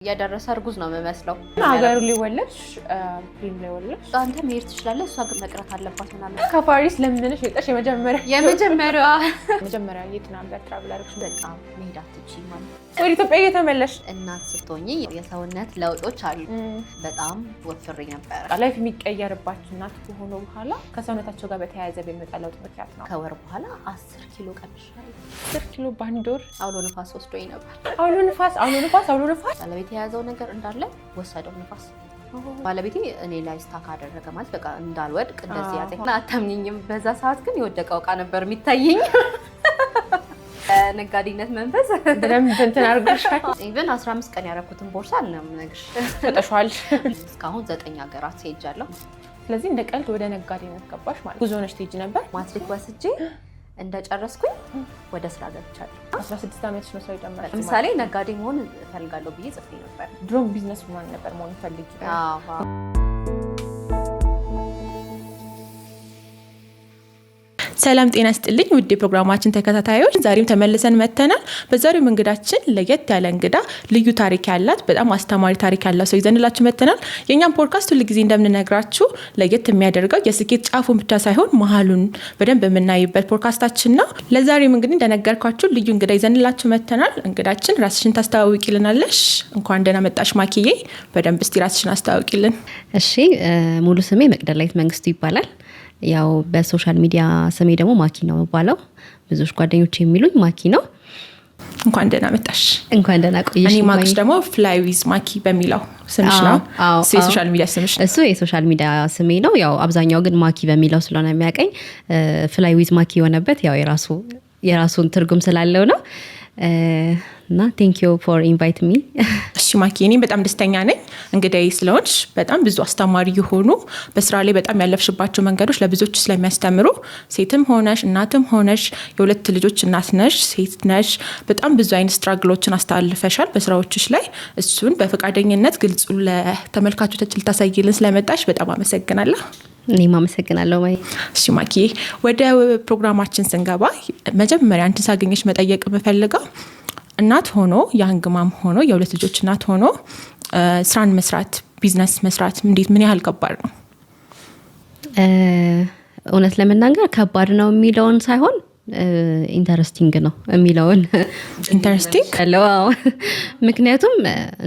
እያደረሰ እርጉዝ ነው የምመስለው። ሀገሩ ሊወለድሽ plane ላይ ወለድሽ። አንተ መሄድ ትችላለህ፣ እሷ ግን መቅረት አለባት ምናምን። ከፓሪስ ለምንሽ የወጣሽ የመጀመሪያ የመጀመሪያዋ መጀመሪያ የት ነበር travel አድርግሽ? በጣም መሄድ አትችይም ማለት ወደ ኢትዮጵያ እየተመለስሽ እናት ስትሆኚ የሰውነት ለውጦች አሉ። በጣም ወፍሬ ነበረ። Life የሚቀየርባችሁ እናት ከሆኑ በኋላ ከሰውነታቸው ጋር በተያያዘ በሚመጣ ለውጥ ምክንያት ነው። ከወር በኋላ 10 ኪሎ ቀንሻለሁ። 10 ኪሎ በአንድ ወር? አውሎ ንፋስ ወስዶኝ ነበር። አውሎ ንፋስ፣ አውሎ ንፋስ፣ አውሎ ንፋስ። ባለቤቴ የያዘው ነገር እንዳለ ወሰደው ንፋስ። ባለቤቴ እኔ ላይ stuck አደረገ፣ ማለት በቃ እንዳልወድቅ እንደዚህ ያዘኝ። አታምኚኝም። በዛ ሰዓት ግን የወደቀው እቃ ነበር የሚታየኝ። ነጋዴነት መንፈስ በደንብ እንትን አድርጎሻል። Even 15 ቀን ያደረኩትን ቦርሳ ነው የምነግርሽ። ተጠሿል። እስካሁን ዘጠኝ ሀገራት ሄጃለሁ። ስለዚህ እንደ ቀልድ ወደ ነጋዴነት ገባሽ ማለት፣ ጉዞ ነሽ ትሄጂ ነበር። ማትሪክ ወስጄ እንደጨረስኩኝ ወደ ስራ ገብቻለሁ። 16 ዓመትሽ ነው ሰው የጀመርሽ? ለምሳሌ ነጋዴ መሆን እፈልጋለሁ ብዬ ጽፌ ነበር። ድሮም business woman ነበር መሆን ፈልጊ? አዎ። ሰላም ጤና ስጥልኝ ውድ የፕሮግራማችን ተከታታዮች፣ ዛሬም ተመልሰን መጥተናል። በዛሬው እንግዳችን ለየት ያለ እንግዳ፣ ልዩ ታሪክ ያላት፣ በጣም አስተማሪ ታሪክ ያላት ሰው ይዘንላችሁ መጥተናል። የእኛም ፖድካስት ሁል ጊዜ እንደምንነግራችሁ ለየት የሚያደርገው የስኬት ጫፉን ብቻ ሳይሆን መሀሉን በደንብ የምናይበት ፖድካስታችን ነው። ለዛሬም እንግዲህ እንደነገርኳችሁ ልዩ እንግዳ ይዘንላችሁ መጥተናል። እንግዳችን ራስሽን ታስተዋውቂልናለሽ። እንኳን ደህና መጣሽ ማኪዬ። በደንብ እስቲ ራስሽን አስተዋውቂልን። እሺ፣ ሙሉ ስሜ መቅደላዊት መንግስቱ ይባላል። ያው በ social media ስሜ ደግሞ ማኪ ነው የሚባለው። ብዙዎች ጓደኞች የሚሉኝ ማኪ ነው። እንኳን ደህና መጣሽ። እንኳን ደህና ቆየሽ። እኔ ማቅሽ ደግሞ Fly with ማኪ በሚለው ስምሽ ነው። አዎ። እሱ የ social media ስምሽ ነው። እሱ የ social media ስሜ ነው። ያው አብዛኛው ግን ማኪ በሚለው ስለሆነ የሚያውቀኝ፣ Fly with ማኪ የሆነበት ያው የራሱን ትርጉም ስላለው ነው። እና thank you for invite me። እሺ ማኪ፣ እኔም በጣም ደስተኛ ነኝ እንግዳዬ ስለሆንሽ። በጣም ብዙ አስተማሪ የሆኑ፣ በስራ ላይ በጣም ያለፍሽባቸው መንገዶች ለብዙዎች ስለሚያስተምሩ፣ ሴትም ሆነሽ እናትም ሆነሽ፣ የሁለት ልጆች እናት ነሽ፣ ሴት ነሽ። በጣም ብዙ አይነት struggle ኦችን አስተላልፈሻል በስራዎችሽ ላይ። እሱን በፈቃደኝነት ግልጹ ለተመልካቾቻችን ልታሳይልን ስለመጣሽ በጣም አመሰግናለሁ። እኔም አመሰግናለሁ ማይ። እሺ ማኪ፣ ወደ ፕሮግራማችን ስንገባ መጀመሪያ አንቺን ሳገኘሽ መጠየቅ የምፈልገው እናት ሆኖ፣ young mom ሆኖ፣ የሁለት ልጆች እናት ሆኖ ስራን መስራት፣ ቢዝነስ መስራት እንዴት፣ ምን ያህል ከባድ ነው? እውነት ለመናገር ከባድ ነው የሚለውን ሳይሆን interesting ነው የሚለውን Interesting። አለው። አዎ። ምክንያቱም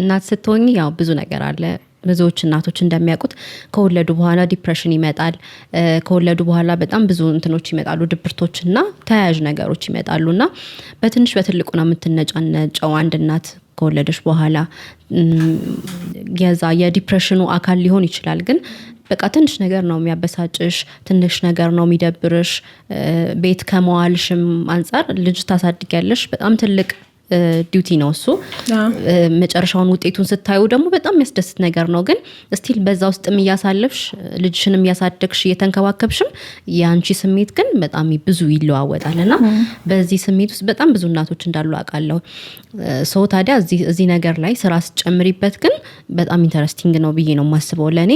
እናት ስትሆኝ ያው ብዙ ነገር አለ። ብዙዎች እናቶች እንደሚያውቁት ከወለዱ በኋላ depression ይመጣል። ከወለዱ በኋላ በጣም ብዙ እንትኖች ይመጣሉ፣ ድብርቶች እና ተያያዥ ነገሮች ይመጣሉ። እና በትንሽ በትልቁ ነው የምትነጫነጨው አንድ እናት ከወለደች በኋላ። የዛ የ depression ኑ አካል ሊሆን ይችላል፣ ግን በቃ ትንሽ ነገር ነው የሚያበሳጭሽ፣ ትንሽ ነገር ነው የሚደብርሽ። ቤት ከመዋልሽም አንጻር ልጅ ታሳድጊያለሽ። በጣም ትልቅ duty ነው እሱ። መጨረሻውን ውጤቱን ስታዩ ደግሞ በጣም የሚያስደስት ነገር ነው። ግን still በዛ ውስጥም እያሳለፍሽ፣ ልጅሽንም እያሳደግሽ፣ እየተንከባከብሽም የአንቺ ስሜት ግን በጣም ብዙ ይለዋወጣል። እና በዚህ ስሜት ውስጥ በጣም ብዙ እናቶች እንዳሉ አውቃለሁ። So ታዲያ እዚህ ነገር ላይ ስራ ስጨምሪበት ግን በጣም interesting ነው ብዬ ነው የማስበው። ለእኔ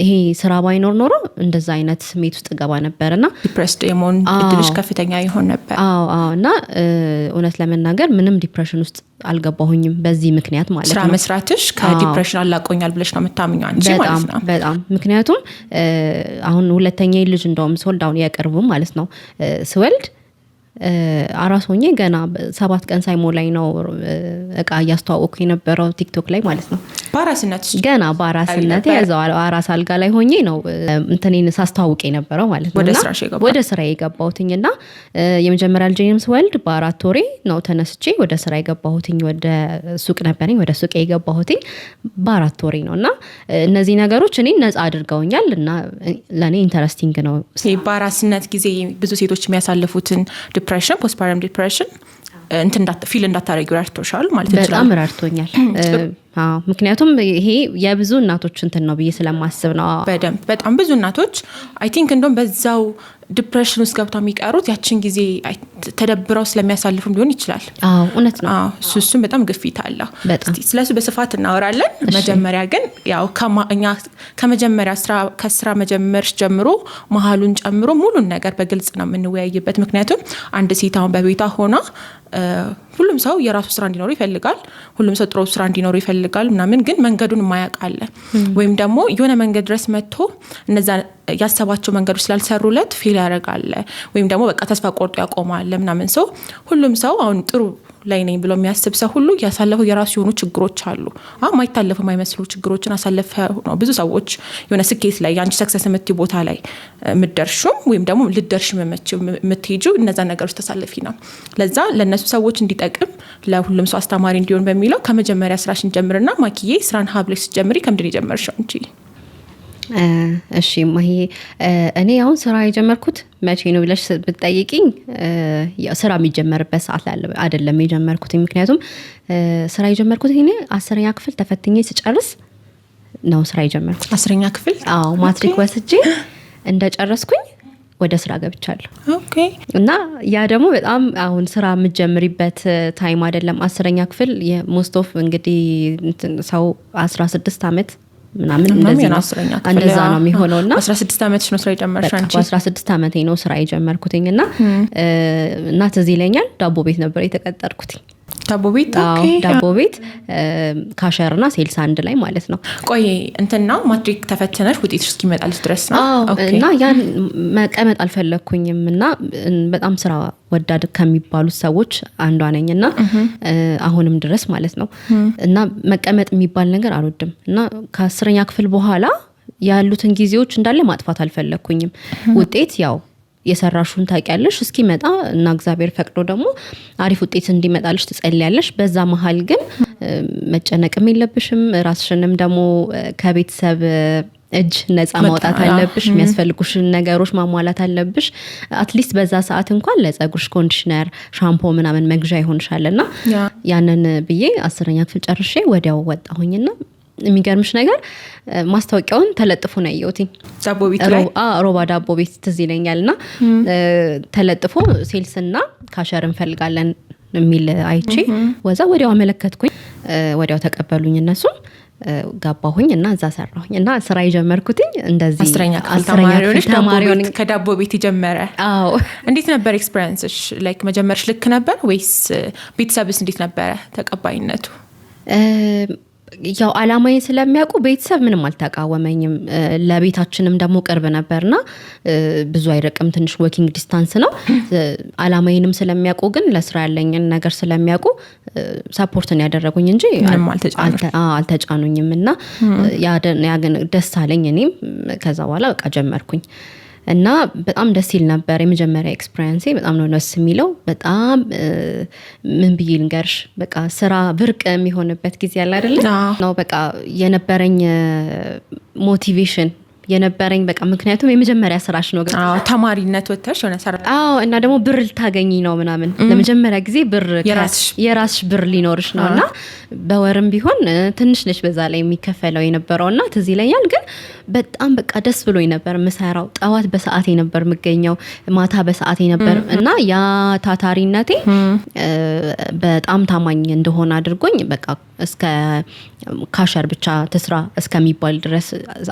ይሄ ስራ ባይኖር ኖሮ እንደዛ አይነት ስሜት ውስጥ ገባ ነበር እና Depressed የመሆን እድልሽ ከፍተኛ ይሆን ነበር። አዎ። እና እውነት ለመናገር ምንም depression ውስጥ አልገባሁኝም በዚህ ምክንያት ማለት ስራ ነው። መስራትሽ ከ depression አላቆኛል ብለሽ ነው የምታምኘው አንቺ በጣም። ማለት ነው። በጣም። ምክንያቱም አሁን ሁለተኛ ልጅ እንደውም ስወልድ፣ አሁን የቅርቡ ማለት ነው፣ ስወልድ አራስ ሆኜ ገና 7 ቀን ሳይሞላኝ ነው እቃ እያስተዋወቅኩ የነበረው ቲክቶክ ላይ ማለት ነው። በአራስነት? ገና በአራስነት ያዘው አራስ አልጋ ላይ ሆኜ ነው እንትኔን ሳስተዋውቅ የነበረው ማለት ነው። ወደ እና ስራሽ የገባው? ወደ ስራ የገባሁትኝ። እና የመጀመሪያ ልጄንም ስወልድ በ4 ወሬ ነው ተነስቼ ወደ ስራ የገባሁትኝ። ወደ ሱቅ ነበረኝ፣ ወደ ሱቅ የገባሁትኝ በ4 ወሬ ነው። እና እነዚህ ነገሮች እኔን ነፃ አድርገውኛል እና ለእኔ interesting ነው። ይሄ በአራስነት ጊዜ ብዙ ሴቶች የሚያሳልፉትን depression፣ postpartum depression እንትን feel እንዳታረጊ ረድቶሻል ማለት በጣም እንችላለን። ረድቶኛል። አዎ፣ ምክንያቱም ይሄ የብዙ እናቶች እንትን ነው ብዬ ስለማስብ ነው። አዎ። በደንብ፣ በጣም ብዙ እናቶች I think እንደውም በዛው depression ውስጥ ገብተው የሚቀሩት ያችን ጊዜ ተደብረው ስለሚያሳልፉም ሊሆን ይችላል። አዎ፣ እውነት ነው። አዎ፣ እሱም በጣም ግፊት አለው። በጣም። እስቲ ስለሱ በስፋት እናወራለን። መጀመሪያ ግን ያው እኛ ከመጀመሪያ ስራ፣ ከስራ መጀመርሽ ጀምሮ መሀሉን ጨምሮ ሙሉን ነገር በግልጽ ነው የምንወያይበት። ምክንያቱም አንድ ሴት አሁን በቤቷ ሆና ሁሉም ሰው የራሱ ስራ እንዲኖረው ይፈልጋል። ሁሉም ሰው ጥሩ ስራ እንዲኖረው ይፈልጋል ምናምን፣ ግን መንገዱን የማያውቅ አለ። ወይም ደግሞ የሆነ መንገድ ድረስ መጥቶ እነዛ ያሰባቸው መንገዶች ስላልሰሩለት fail ያደርጋል፣ ወይም ደግሞ በቃ ተስፋ ቆርጦ ያቆማል ምናምን። ሰው ሁሉም ሰው አሁን ጥሩ ላይ ነኝ ብሎ የሚያስብ ሰው ሁሉ ያሳለፈው የራሱ የሆኑ ችግሮች አሉ። ማይታለፉ የማይመስሉ ችግሮችን አሳልፈው ነው ብዙ ሰዎች የሆነ ስኬት ላይ፣ የአንቺ success የምትይው ቦታ ላይ የምትደርሹም ወይም ደግሞ ልትደርሽ የምትሄጂው እነዛ ነገሮች ተሳልፊ ነው። ለዛ ለእነሱ ሰዎች እንዲጠቅም፣ ለሁሉም ሰው አስተማሪ እንዲሆን በሚለው ከመጀመሪያ ስራሽን ጀምርና ማኪዬ፣ ስራን ሀ ብለሽ ስትጀምሪ ከምንድን የጀመርሽው አንቺ? እሺ ማሂ፣ እኔ አሁን ስራ የጀመርኩት መቼ ነው ብለሽ ብትጠይቂኝ ስራ የሚጀመርበት ሰዓት ላይ አይደለም የጀመርኩት። ምክንያቱም ስራ የጀመርኩት እኔ 10ኛ ክፍል ተፈትኜ ስጨርስ ነው ስራ የጀመርኩት። 10ኛ ክፍል? አዎ፣ ማትሪክ ወስጄ እንደጨረስኩኝ ወደ ስራ ገብቻለሁ። እና ያ ደግሞ በጣም አሁን ስራ የምትጀምሪበት time አይደለም። 10ኛ ክፍል most of እንግዲህ ሰው 16 ዓመት ምናምን እንደዚህ ነው፣ እንደዛ ነው የሚሆነው። እና 16 ዓመትሽ ነው ስራ የጀመርሽ አንቺ? በ16 ዓመቴ ነው ስራ የጀመርኩትኝ። እና ትዝ ይለኛል ዳቦ ቤት ነበር የተቀጠርኩትኝ። ዳቦ ቤት? ዳቦ ቤት cashier እና sales አንድ ላይ ማለት ነው። ቆይ፣ እንትን ነው፣ ማትሪክ ተፈትነሽ ውጤትሽ እስኪመጣልሽ ድረስ ነው? እና ያን መቀመጥ አልፈለግኩኝም እና በጣም ስራ ወዳድ ከሚባሉት ሰዎች አንዷ ነኝ እና አሁንም ድረስ ማለት ነው። እና መቀመጥ የሚባል ነገር አልወድም እና ከ10ኛ ክፍል በኋላ ያሉትን ጊዜዎች እንዳለ ማጥፋት አልፈለግኩኝም። ውጤት ያው የሰራሹን ታውቂያለሽ እስኪመጣ እና እግዚአብሔር ፈቅዶ ደግሞ አሪፍ ውጤት እንዲመጣልሽ ትጸልያለሽ። በዛ መሀል ግን መጨነቅም የለብሽም። ራስሽንም ደግሞ ከቤተሰብ እጅ ነፃ ማውጣት አለብሽ። የሚያስፈልጉሽን ነገሮች ማሟላት አለብሽ። At least በዛ ሰዓት እንኳን ለጸጉርሽ conditioner፣ ሻምፖ ምናምን መግዣ ይሆንሻል። እና ያንን ብዬ 10ኛ ክፍል ጨርሼ ወዲያው ወጣሁኝና የሚገርምሽ ነገር ማስታወቂያውን ተለጥፎ ነው ያየሁትኝ። ዳቦ ቤት ላይ? ሮባ ዳቦ ቤት ትዝ ይለኛል። እና ተለጥፎ sales ና cashier እንፈልጋለን የሚል አይቼ ወዛ ወዲያው አመለከትኩኝ። ወዲያው ተቀበሉኝ እነሱም፣ ገባሁኝ እና እዛ ሰራሁኝ። እና ስራ የጀመርኩትኝ እንደዚህ። 10ኛ ክፍል ተማሪ ሆነሽ ከዳቦ ቤት የጀመረ። አዎ። እንዴት ነበር experience ሽ? Like መጀመርሽ ልክ ነበር ወይስ ቤተሰብስ እንዴት ነበረ ተቀባይነቱ? ያው አላማዬን ስለሚያውቁ ቤተሰብ ምንም አልተቃወመኝም። ለቤታችንም ደግሞ ቅርብ ነበርና ብዙ አይርቅም፣ ትንሽ walking distance ነው። አላማዬንም ስለሚያውቁ ግን ለስራ ያለኝን ነገር ስለሚያውቁ support ን ያደረጉኝ እንጂ አልተጫኑኝም። እና ያ ግን ደስ አለኝ። እኔም ከዛ በኋላ በቃ ጀመርኩኝ እና በጣም ደስ ይል ነበር። የመጀመሪያ experience ኤ በጣም ነው ደስ የሚለው። በጣም ምን ብዬ ልንገርሽ፣ በቃ ስራ ብርቅ የሚሆንበት ጊዜ አለ አይደለ? ነው በቃ የነበረኝ motivation የነበረኝ በቃ ምክንያቱም የመጀመሪያ ስራሽ ነው። ተማሪነት ወጥተሽ የሆነ ሰራ አዎ፣ እና ደግሞ ብር ልታገኝ ነው ምናምን፣ ለመጀመሪያ ጊዜ ብር የራስሽ ብር ሊኖርሽ ነው። እና በወርም ቢሆን ትንሽ ነች በዛ ላይ የሚከፈለው የነበረው። እና ትዝ ይለኛል ግን በጣም በቃ ደስ ብሎኝ ነበር ምሰራው። ጠዋት በሰዓቴ ነበር የምገኘው፣ ማታ በሰዓቴ ነበር። እና ያ ታታሪነቴ በጣም ታማኝ እንደሆነ አድርጎኝ በቃ እስከ cashier ብቻ ትስራ እስከሚባል ድረስ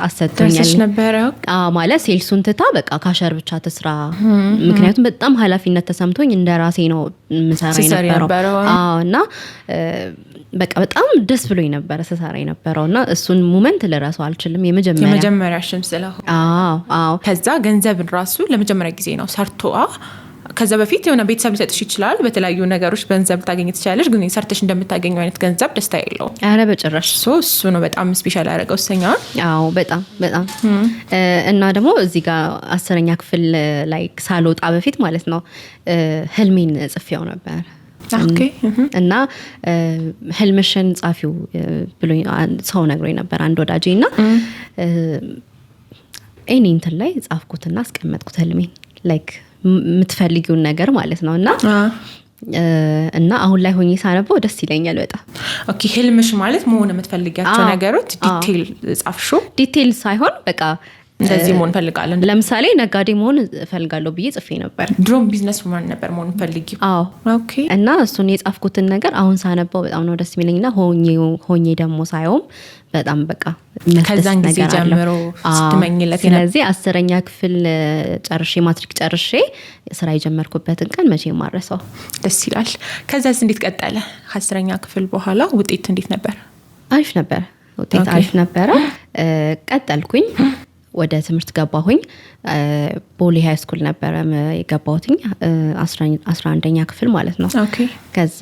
አሰጥቶኛል። ነበረ? ማለት sales ኡን ትታ በቃ cashier ብቻ ትስራ። ምክንያቱም በጣም ኃላፊነት ተሰምቶኝ እንደ ራሴ ነው ምሰራ የነበረው። እና በቃ በጣም ደስ ብሎኝ ነበረ ስሰራ የነበረው። እና እሱን moment ልረሳው አልችልም። የመጀመሪያ የመጀመሪያሽም ስለሆነ። አዎ። ከዛ ገንዘብን ራሱ ለመጀመሪያ ጊዜ ነው ሰርቶ። ከዛ በፊት የሆነ ቤተሰብ ሊሰጥሽ ይችላል። በተለያዩ ነገሮች ገንዘብ ልታገኝ ትችላለሽ። ግን ሰርተሽ እንደምታገኘው አይነት ገንዘብ ደስታ የለውም። ኧረ በጭራሽ። እሱ ነው በጣም special ያደረገው እሰኛውን። አዎ፣ በጣም በጣም። እና ደግሞ እዚህ ጋር 10ኛ ክፍል ላይ ሳልወጣ በፊት ማለት ነው ህልሜን ጽፌው ነበር። እና ህልምሽን ጻፊው ብሎ ሰው ነግሮኝ ነበር አንድ ወዳጄ። እና እኔ እንትን ላይ ጻፍኩትና አስቀመጥኩት ህልሜን፣ like የምትፈልጊውን ነገር ማለት ነው። እና አሁን ላይ ሆኜ ሳነበው ደስ ይለኛል በጣም። Okay፣ ህልምሽ ማለት መሆን የምትፈልጊያቸው ነገሮች detail ጻፍሽው? Detail ሳይሆን በቃ እንደዚህ መሆን እፈልጋለሁ። ለምሳሌ ነጋዴ መሆን እፈልጋለሁ ብዬ ጽፌ ነበር። ድሮም business woman ነበር መሆን ፈልጊው? አዎ። እና እሱን የጻፍኩትን ነገር አሁን ሳነበው በጣም ነው ደስ የሚለኝ እና ሆኜ ደግሞ ሳየውም በጣም በቃ የሚያስደስት ከዛን ጊዜ ነገር አለው። ጀምሮ ስትመኝለት የነበ ስለዚህ 10ኛ ክፍል ጨርሼ፣ ማትሪክ ጨርሼ ስራ የጀመርኩበትን ቀን መቼም አልረሳው። ደስ ይላል። ከዛስ እንዴት ቀጠለ? ከ10ኛ ክፍል በኋላ ውጤት እንዴት ነበር? አሪፍ ነበር። ውጤት አሪፍ ነበረ። ቀጠልኩኝ። ወደ ትምህርት ገባሁኝ። ቦሌ high school ነበረ የገባሁትኝ፣ 11ኛ ክፍል ማለት ነው። ከዛ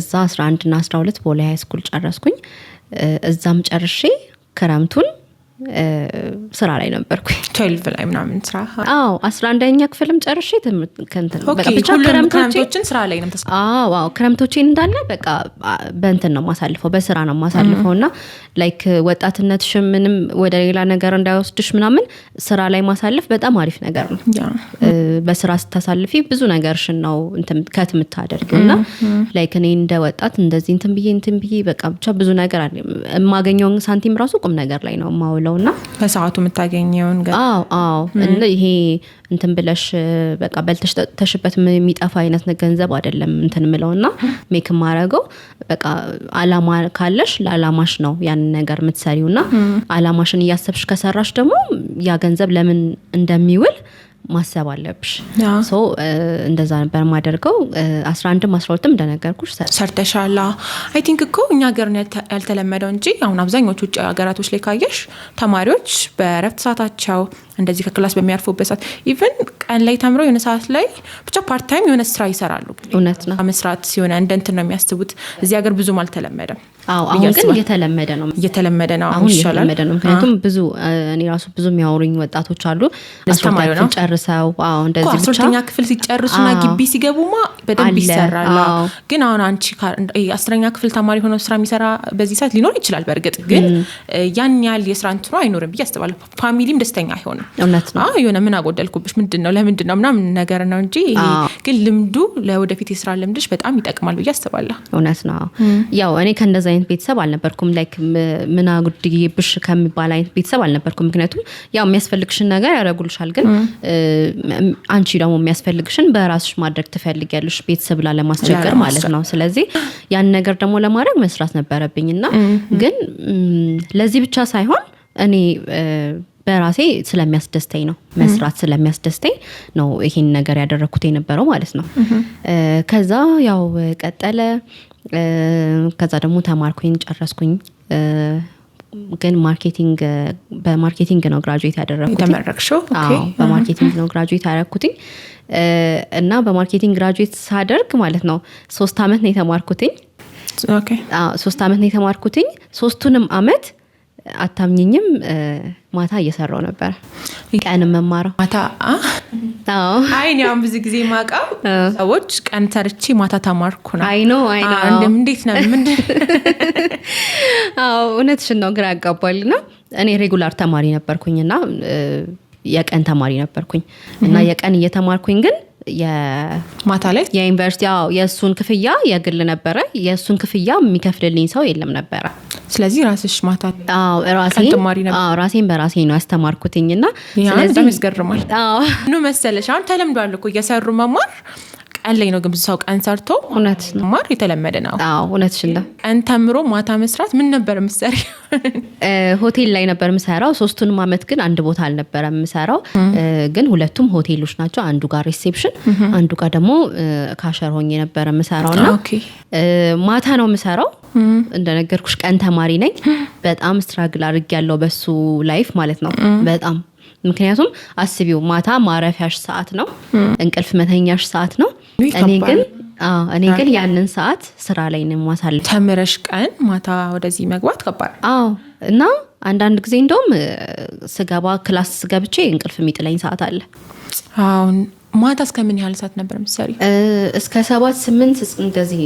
እዛ 11 እና 12 ቦሌ high school ጨረስኩኝ። እዛም ጨርሼ ክረምቱን ስራ ላይ ነበርኩኝ። 12 ላይ ምናምን ስራ? አዎ፣ 11ኛ ክፍልም ጨርሼ ትምህርት ከእንትን በቃ ብቻ ሁሉንም ክረምቶቼ ክረምቶችን ስራ ላይ ነው አዎ፣ ክረምቶቼን እንዳለ በቃ በእንትን ነው የማሳልፈው፣ በስራ ነው የማሳልፈው። እና like ወጣትነትሽ ምንም ወደ ሌላ ነገር እንዳይወስድሽ ምናምን ስራ ላይ ማሳለፍ በጣም አሪፍ ነገር ነው። በስራ ስታሳልፊ ብዙ ነገርሽን ነው እንትን cut የምታደርጊው። እና like እኔ እንደ ወጣት እንደዚህ እንትን ብዬ እንትን ብዬ በቃ ብቻ ብዙ ነገር አለ፣ የማገኘውን ሳንቲም ራሱ ቁም ነገር ላይ ነው የማውለው እና በሰዓቱ የምታገኘውን አዎ፣ እና ይሄ እንትን ብለሽ በቃ በልተሽ ጠጥተሽበት የሚጠፋ አይነት ገንዘብ አይደለም እንትን ምለውና make የማረገው። በቃ አላማ ካለሽ ለአላማሽ ነው ያንን ነገር የምትሰሪውና አላማሽን እያሰብሽ ከሰራሽ ደግሞ ያ ገንዘብ ለምን እንደሚውል ማሰብ አለብሽ። So እንደዛ ነበር የማደርገው። 11ም 12ም እንደነገርኩሽ ሰርተሻላ። I think እኮ እኛ ሀገር ነው ያልተለመደው እንጂ አሁን አብዛኞቹ ውጭ ሀገራቶች ላይ ካየሽ ተማሪዎች በእረፍት ሰዓታቸው እንደዚህ ከ class በሚያርፉበት ሰዓት even ቀን ላይ ተምረው የሆነ ሰዓት ላይ ብቻ part time የሆነ ስራ ይሰራሉ። እውነት ነው። መስራት የሆነ እንደ እንትን ነው የሚያስቡት። እዚህ ሀገር ብዙም አልተለመደም አዎ፣ ብዬ አሁን ግን አስባለሁ። እየተለመደ ነው። እየተለመደ ነው። አሁን ይሻላል። እየተለመደ ነው። ምክንያቱም ብዙ እኔ ራሱ ብዙ የሚያወሩኝ ወጣቶች አሉ 12ኛ ተማሪ ክፍል ነው። ጨርሰው፣ አዎ፣ እንደዚህ ብቻ 12ኛ ክፍል ሲጨርሱና ግቢ ሲገቡማ በደንብ ይሰራል። ግን አሁን አንቺ 10ኛ ክፍል ተማሪ ሆኖ ስራ የሚሰራ በዚህ ሰዓት ሊኖር ይችላል። በእርግጥ ግን ያን ያህል የስራ እንትኑ አይኖርም ብዬ አስባለሁ። Family ም ደስተኛ አይሆንም። እውነት ነው። አዎ፣ የሆነ ምን አጎደልኩብሽ፣ ምንድን ነው፣ ለምንድን ነው ምናምን ነገር ነው እንጂ ይሄ ግን ልምዱ ለወደፊት የስራ ልምድሽ በጣም ይጠቅማል ብዬ አስባለሁ። እውነት ነው። ያው እኔ ከእንደዛ አይነት ቤተሰብ አልነበርኩም። Like ምን አጉድዬብሽ ከሚባል አይነት ቤተሰብ አልነበርኩም። ምክንያቱም ያው የሚያስፈልግሽን ነገር ያደርጉልሻል። ግን አንቺ ደግሞ የሚያስፈልግሽን በራስሽ ማድረግ ትፈልጊያለሽ፣ ቤተሰብ ላለማስቸገር ማለት ነው። ስለዚህ ያን ነገር ደግሞ ለማድረግ መስራት ነበረብኝና ግን ለዚህ ብቻ ሳይሆን እኔ በራሴ ስለሚያስደስተኝ ነው፣ መስራት ስለሚያስደስተኝ ነው ይሄን ነገር ያደረኩት የነበረው ማለት ነው። ከዛ ያው ቀጠለ። ከዛ ደግሞ ተማርኩኝ፣ ጨረስኩኝ። ግን በ marketing ነው graduate ያደረኩት። የተመረቅሽው? አዎ፣ በ marketing ነው graduate ያደረኩትኝ። እና በ marketing graduate ሳደርግ ማለት ነው 3 አመት ነው የተማርኩትኝ። አዎ፣ 3 አመት ነው የተማርኩትኝ። 3ቱንም አመት አታምኚኝም፣ ማታ እየሰራው ነበር። ቀን መማረው። ማታ? አዎ። አይ፣ እኔ አሁን ብዙ ጊዜ የማውቀው ሰዎች ቀን ሰርቼ ማታ ተማርኩ ነው። I know, I know። እንዴት ነው? ምንድን አዎ፣ እውነትሽን ነው፣ ግራ ያጋባልና እኔ regular ተማሪ ነበርኩኝና የቀን ተማሪ ነበርኩኝ እና የቀን እየተማርኩኝ ግን ማታ ላይ የዩኒቨርሲቲ፣ አዎ፣ የእሱን ክፍያ የግል ነበረ። የእሱን ክፍያ የሚከፍልልኝ ሰው የለም ነበረ። ስለዚህ ራስሽ ማታ አዎ፣ ራሴን ቀን ትማሪ ነበር። አዎ፣ ራሴን በራሴ ነው ያስተማርኩትኝና ያ ስለዚህ በጣም ያስገርማል። አዎ። ኑ መሰለሽ አሁን ተለምዷል እኮ እየሰሩ መማር። ቀን ላይ ነው ግን ብዙ ሰው ቀን ሰርቶ እውነት ነው። መማር የተለመደ ነው። አዎ፣ እውነትሽን ነው። ቀን ተምሮ ማታ መስራት ምን ነበር የምትሰሪው? ሆቴል ላይ ነበር የምሰራው። 3ቱንም አመት ግን አንድ ቦታ አልነበረም የምሰራው። ግን ሁለቱም ሆቴሎች ናቸው። አንዱ ጋር reception፣ አንዱ ጋር ደግሞ cashier ሆኜ ነበር የምሰራው እና ማታ ነው የምሰራው። እንደነገርኩሽ ቀን ተማሪ ነኝ። በጣም struggle አድርጌያለሁ በሱ life ማለት ነው። በጣም፣ ምክንያቱም አስቢው ማታ ማረፊያሽ ሰዓት ነው፣ እንቅልፍ መተኛሽ ሰዓት ነው። ውይ፣ እኔ ከባድ። ግን አዎ፣ እኔ ግን ያንን ሰዓት ስራ ላይ ነው የማሳልፍ። ተምረሽ ቀን ማታ ወደዚህ መግባት ከባድ። አዎ፣ እና አንዳንድ ጊዜ እንደውም ስገባ class ገብቼ እንቅልፍ የሚጥለኝ ሰዓት አለ። አሁን ማታ እስከ ምን ያህል ሰዓት ነበር የምትሰሪው? እስከ 7 8 እንደዚህ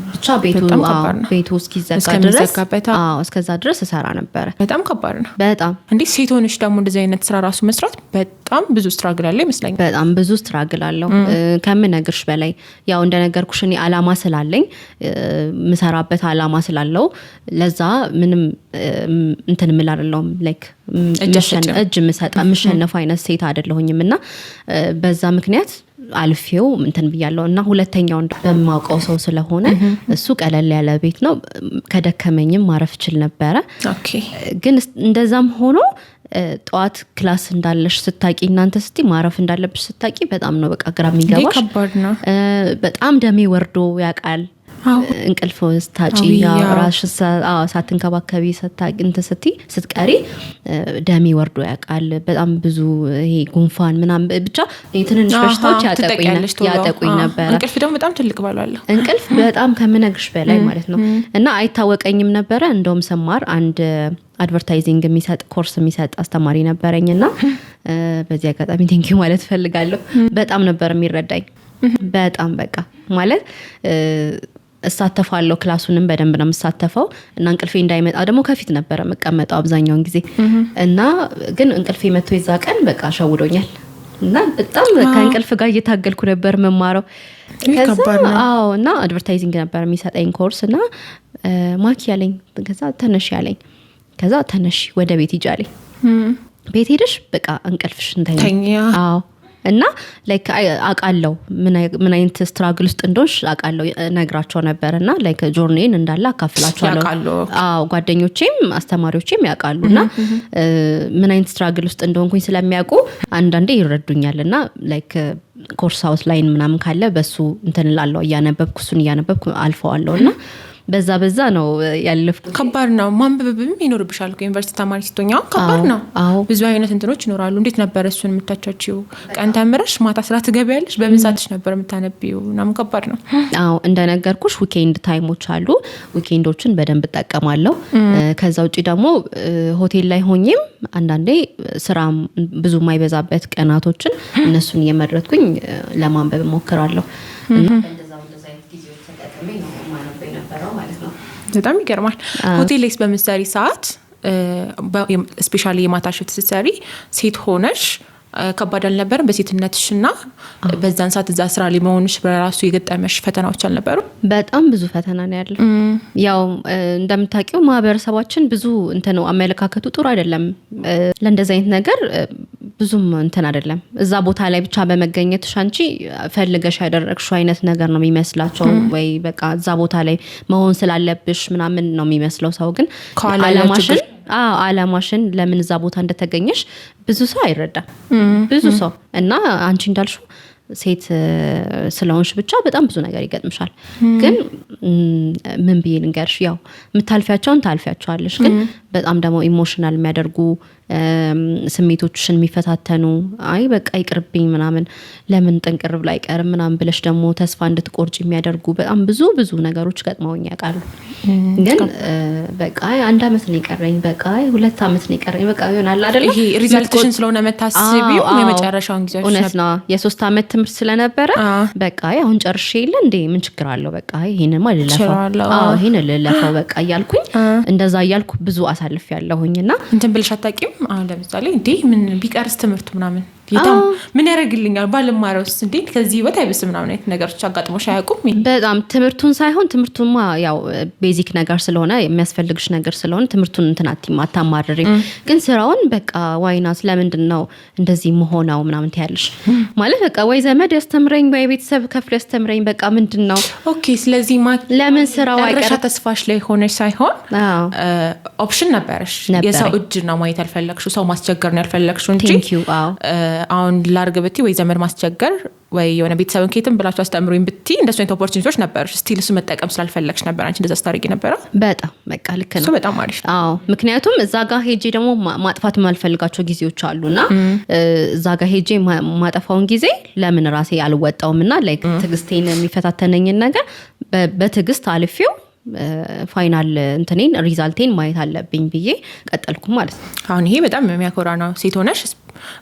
ብቻ ቤቱ በጣም አዎ፣ ከባድ ነው። ቤቱ እስኪዘጋ ድረስ። እስከሚዘጋበት፣ አዎ። አዎ፣ እስከዛ ድረስ እሰራ ነበረ። በጣም ከባድ ነው። በጣም። እንዴ፣ ሴት ሆነሽ ደግሞ እንደዚህ አይነት ስራ ራሱ መስራት በጣም ብዙ struggle አለ ይመስለኛል። በጣም ብዙ struggle አለው ከምነግርሽ በላይ። ያው እንደነገርኩሽ እኔ አላማ ስላለኝ፣ ምሰራበት አላማ ስላለው ለዛ ምንም እንትን ምል አይደለሁም like እጅ የምሰጥ የምሸነፍ አይነት ሴት አይደለሁኝም። እና በዛ ምክንያት አልፌው እንትን ብያለሁ። እና ሁለተኛው በማውቀው ሰው ስለሆነ እሱ ቀለል ያለ ቤት ነው፣ ከደከመኝም ማረፍ ችል ነበረ። ግን እንደዛም ሆኖ ጠዋት class እንዳለሽ ስታቂ፣ እናንተ ስቲ ማረፍ እንዳለብሽ ስታቂ በጣም ነው በቃ ግራ የሚገባሽ። በጣም ደሜ ወርዶ ያውቃል። እንቅልፍ ስታጪ፣ ራስሽን ሳትንከባከቢ እንትን ስትይ ስትቀሪ ደሜ ወርዶ ያውቃል። በጣም ብዙ ይሄ ጉንፋን ምናምን ብቻ ትንንሽ በሽታዎች ያጠቁኝ ነበረ። እንቅልፍ ደግሞ በጣም ትልቅ ባሏለ። እንቅልፍ በጣም ከምነግርሽ በላይ ማለት ነው። እና አይታወቀኝም ነበረ። እንደውም ስማር አንድ advertising የሚሰጥ ኮርስ የሚሰጥ አስተማሪ ነበረኝ እና በዚህ አጋጣሚ thank you ማለት ፈልጋለሁ። በጣም ነበር የሚረዳኝ። በጣም በቃ ማለት እሳተፋለሁ፣ class ኡንም በደንብ ነው የምሳተፈው እና እንቅልፌ እንዳይመጣ ደግሞ ከፊት ነበረ የምቀመጠው አብዛኛውን ጊዜ። እና ግን እንቅልፌ መጥቶ የዛ ቀን በቃ ሸውዶኛል እና በጣም ከእንቅልፍ ጋር እየታገልኩ ነበር መማረው። ከዛ አዎ እና advertising ነበር የሚሰጠኝ ኮርስ እና ማኪ ያለኝ፣ ከዛ ተነሽ ያለኝ፣ ከዛ ተነሽ ወደ ቤት ሂጂ አለኝ። ቤት ሄደሽ በቃ እንቅልፍሽን ተኚ። አዎ እና like አውቃለሁ ምን አይነት struggle ውስጥ እንደሆንሽ አውቃለሁ፣ ነግራቸው ነበር እና like journey ን እንዳለ አካፍላቸዋለሁ። አዎ ጓደኞቼም አስተማሪዎቼም ያውቃሉ እና ምን አይነት struggle ውስጥ እንደሆንኩኝ ስለሚያውቁ አንዳንዴ ይረዱኛል። እና like course outline ምናምን ካለ በሱ እንትን እላለሁ፣ እያነበብኩ እሱን እያነበብኩ አልፈዋለሁ እና በዛ በዛ ነው ያለፍኩት። ከባድ ነው። ማንበብም ይኖርብሻል እኮ ዩኒቨርሲቲ ተማሪ ስትሆኚ አሁን ከባድ ነው። ብዙ አይነት እንትኖች ይኖራሉ። እንዴት ነበር እሱን የምታቻችው? ቀን ተምረሽ ማታ ስራ ትገቢያለሽ። በምን ሰዓትሽ ነበር የምታነቢው? ምናምን ከባድ ነው። አዎ እንደነገርኩሽ weekend time ኦች አሉ። Weekend ኦችን በደንብ እጠቀማለሁ። ከዛ ውጭ ደግሞ ሆቴል ላይ ሆኜም አንዳንዴ ስራ ብዙ የማይበዛበት ቀናቶችን እነሱን እየመረጥኩኝ ለማንበብ እሞክራለሁ። እና በጣም ይገርማል። ሆቴል ላይስ በምትሰሪ ሰዓት፣ especially የማታ shift ስትሰሪ ሴት ሆነሽ ከባድ አልነበረም? በሴትነትሽ እና በዛን ሰዓት እዛ ስራ ላይ መሆንሽ በራሱ የገጠመሽ ፈተናዎች አልነበሩ? በጣም ብዙ ፈተና ነው ያለው። ያው እንደምታውቂው ማህበረሰባችን ብዙ እንትን ነው፣ አመለካከቱ ጥሩ አይደለም። ለእንደዚህ አይነት ነገር ብዙም እንትን አይደለም። እዛ ቦታ ላይ ብቻ በመገኘትሽ አንቺ ፈልገሽ ያደረግሽው አይነት ነገር ነው የሚመስላቸው፣ ወይ በቃ እዛ ቦታ ላይ መሆን ስላለብሽ ምናምን ነው የሚመስለው ሰው። ግን አላማሽን ለምን እዛ ቦታ እንደተገኘሽ ብዙ ሰው አይረዳም። ብዙ ሰው እና አንቺ እንዳልሽው ሴት ስለሆንሽ ብቻ በጣም ብዙ ነገር ይገጥምሻል። ግን ምን ብዬ ልንገርሽ፣ ያው የምታልፊያቸውን ታልፊያቸዋለሽ። ግን በጣም ደግሞ emotional የሚያደርጉ፣ ስሜቶችሽን የሚፈታተኑ፣ አይ በቃ ይቅርብኝ ምናምን፣ ለምን ጥንቅር ብሎ አይቀርም ምናምን ብለሽ ደግሞ ተስፋ እንድትቆርጭ የሚያደርጉ በጣም ብዙ ብዙ ነገሮች ገጥመውኝ ያውቃሉ። ግን በቃ አንድ አመት ነው የቀረኝ፣ በቃ 2 አመት ነው የቀረኝ፣ በቃ ይሆናል አይደለ? ይሄ result ሽን ስለሆነ መታስቢው የመጨረሻውን ጊዜ። እውነት ነው፣ የ3 አመት ትምህርት ስለነበረ በቃ አሁን ጨርሼ የለ እንዴ፣ ምን ችግር አለው፣ በቃ ይሄንማ ልለፈው፣ አዎ ይሄን ልለፈው በቃ እያልኩኝ እንደዛ እያልኩ ብዙ አሳልፍ ያለሁኝ እና እንትን ብለሽ አታውቂም? አሁን ለምሳሌ እንዴ ምን ቢቀርስ ትምህርቱ ምናምን ምን ያደርግልኛል ባልማረውስ፣ እንዴ ከዚህ ህይወት አይብስም ምናምን አይነት ነገሮች አጋጥሞሽ አያውቁም? በጣም ትምህርቱን ሳይሆን፣ ትምህርቱማ ያው basic ነገር ስለሆነ፣ የሚያስፈልግሽ ነገር ስለሆነ ትምህርቱን እንትን አትይም፣ አታማርሪም። ግን ስራውን በቃ why not፣ ለምንድን ነው እንደዚህ መሆነው ምናምን ትያለሽ። ማለት በቃ ወይ ዘመድ ያስተምረኝ ወይ ቤተሰብ ከፍሎ ያስተምረኝ፣ በቃ ምንድን ነው። Okay፣ ስለዚህ ለምን ስራው አይቀርም? ተስፋሽ ላይ ሆነሽ ሳይሆን option ነበረሽ። የሰው እጅ ነው ማየት ያልፈለግሽው፣ ሰው ማስቸገር ነው ያልፈለግሽው እንጂ አሁን ላርግ ብትይ ወይ ዘመድ ማስቸገር ወይ የሆነ ቤተሰብን ኬትም ብላችሁ አስተምሩኝ ብትይ እንደሱ አይነት opportunity ዎች ነበረሽ። Still እሱ መጠቀም ስላልፈለግሽ ነበር አንቺ እንደዛ ስታደርጊ ነበረ። በጣም በቃ ልክ ነው። እሱ በጣም አሪፍ። አዎ ምክንያቱም እዛ ጋር ሄጄ ደግሞ ማጥፋት የማልፈልጋቸው ጊዜዎች አሉና እዛ ጋር ሄጄ ማጠፋውን ጊዜ ለምን ራሴ አልወጣውም እና like ትዕግስቴን የሚፈታተነኝን ነገር በትዕግስት አልፌው final እንትኔን result ኤን ማየት አለብኝ ብዬ ቀጠልኩ ማለት ነው። አሁን ይሄ በጣም የሚያኮራ ነው። ሴት ሆነሽ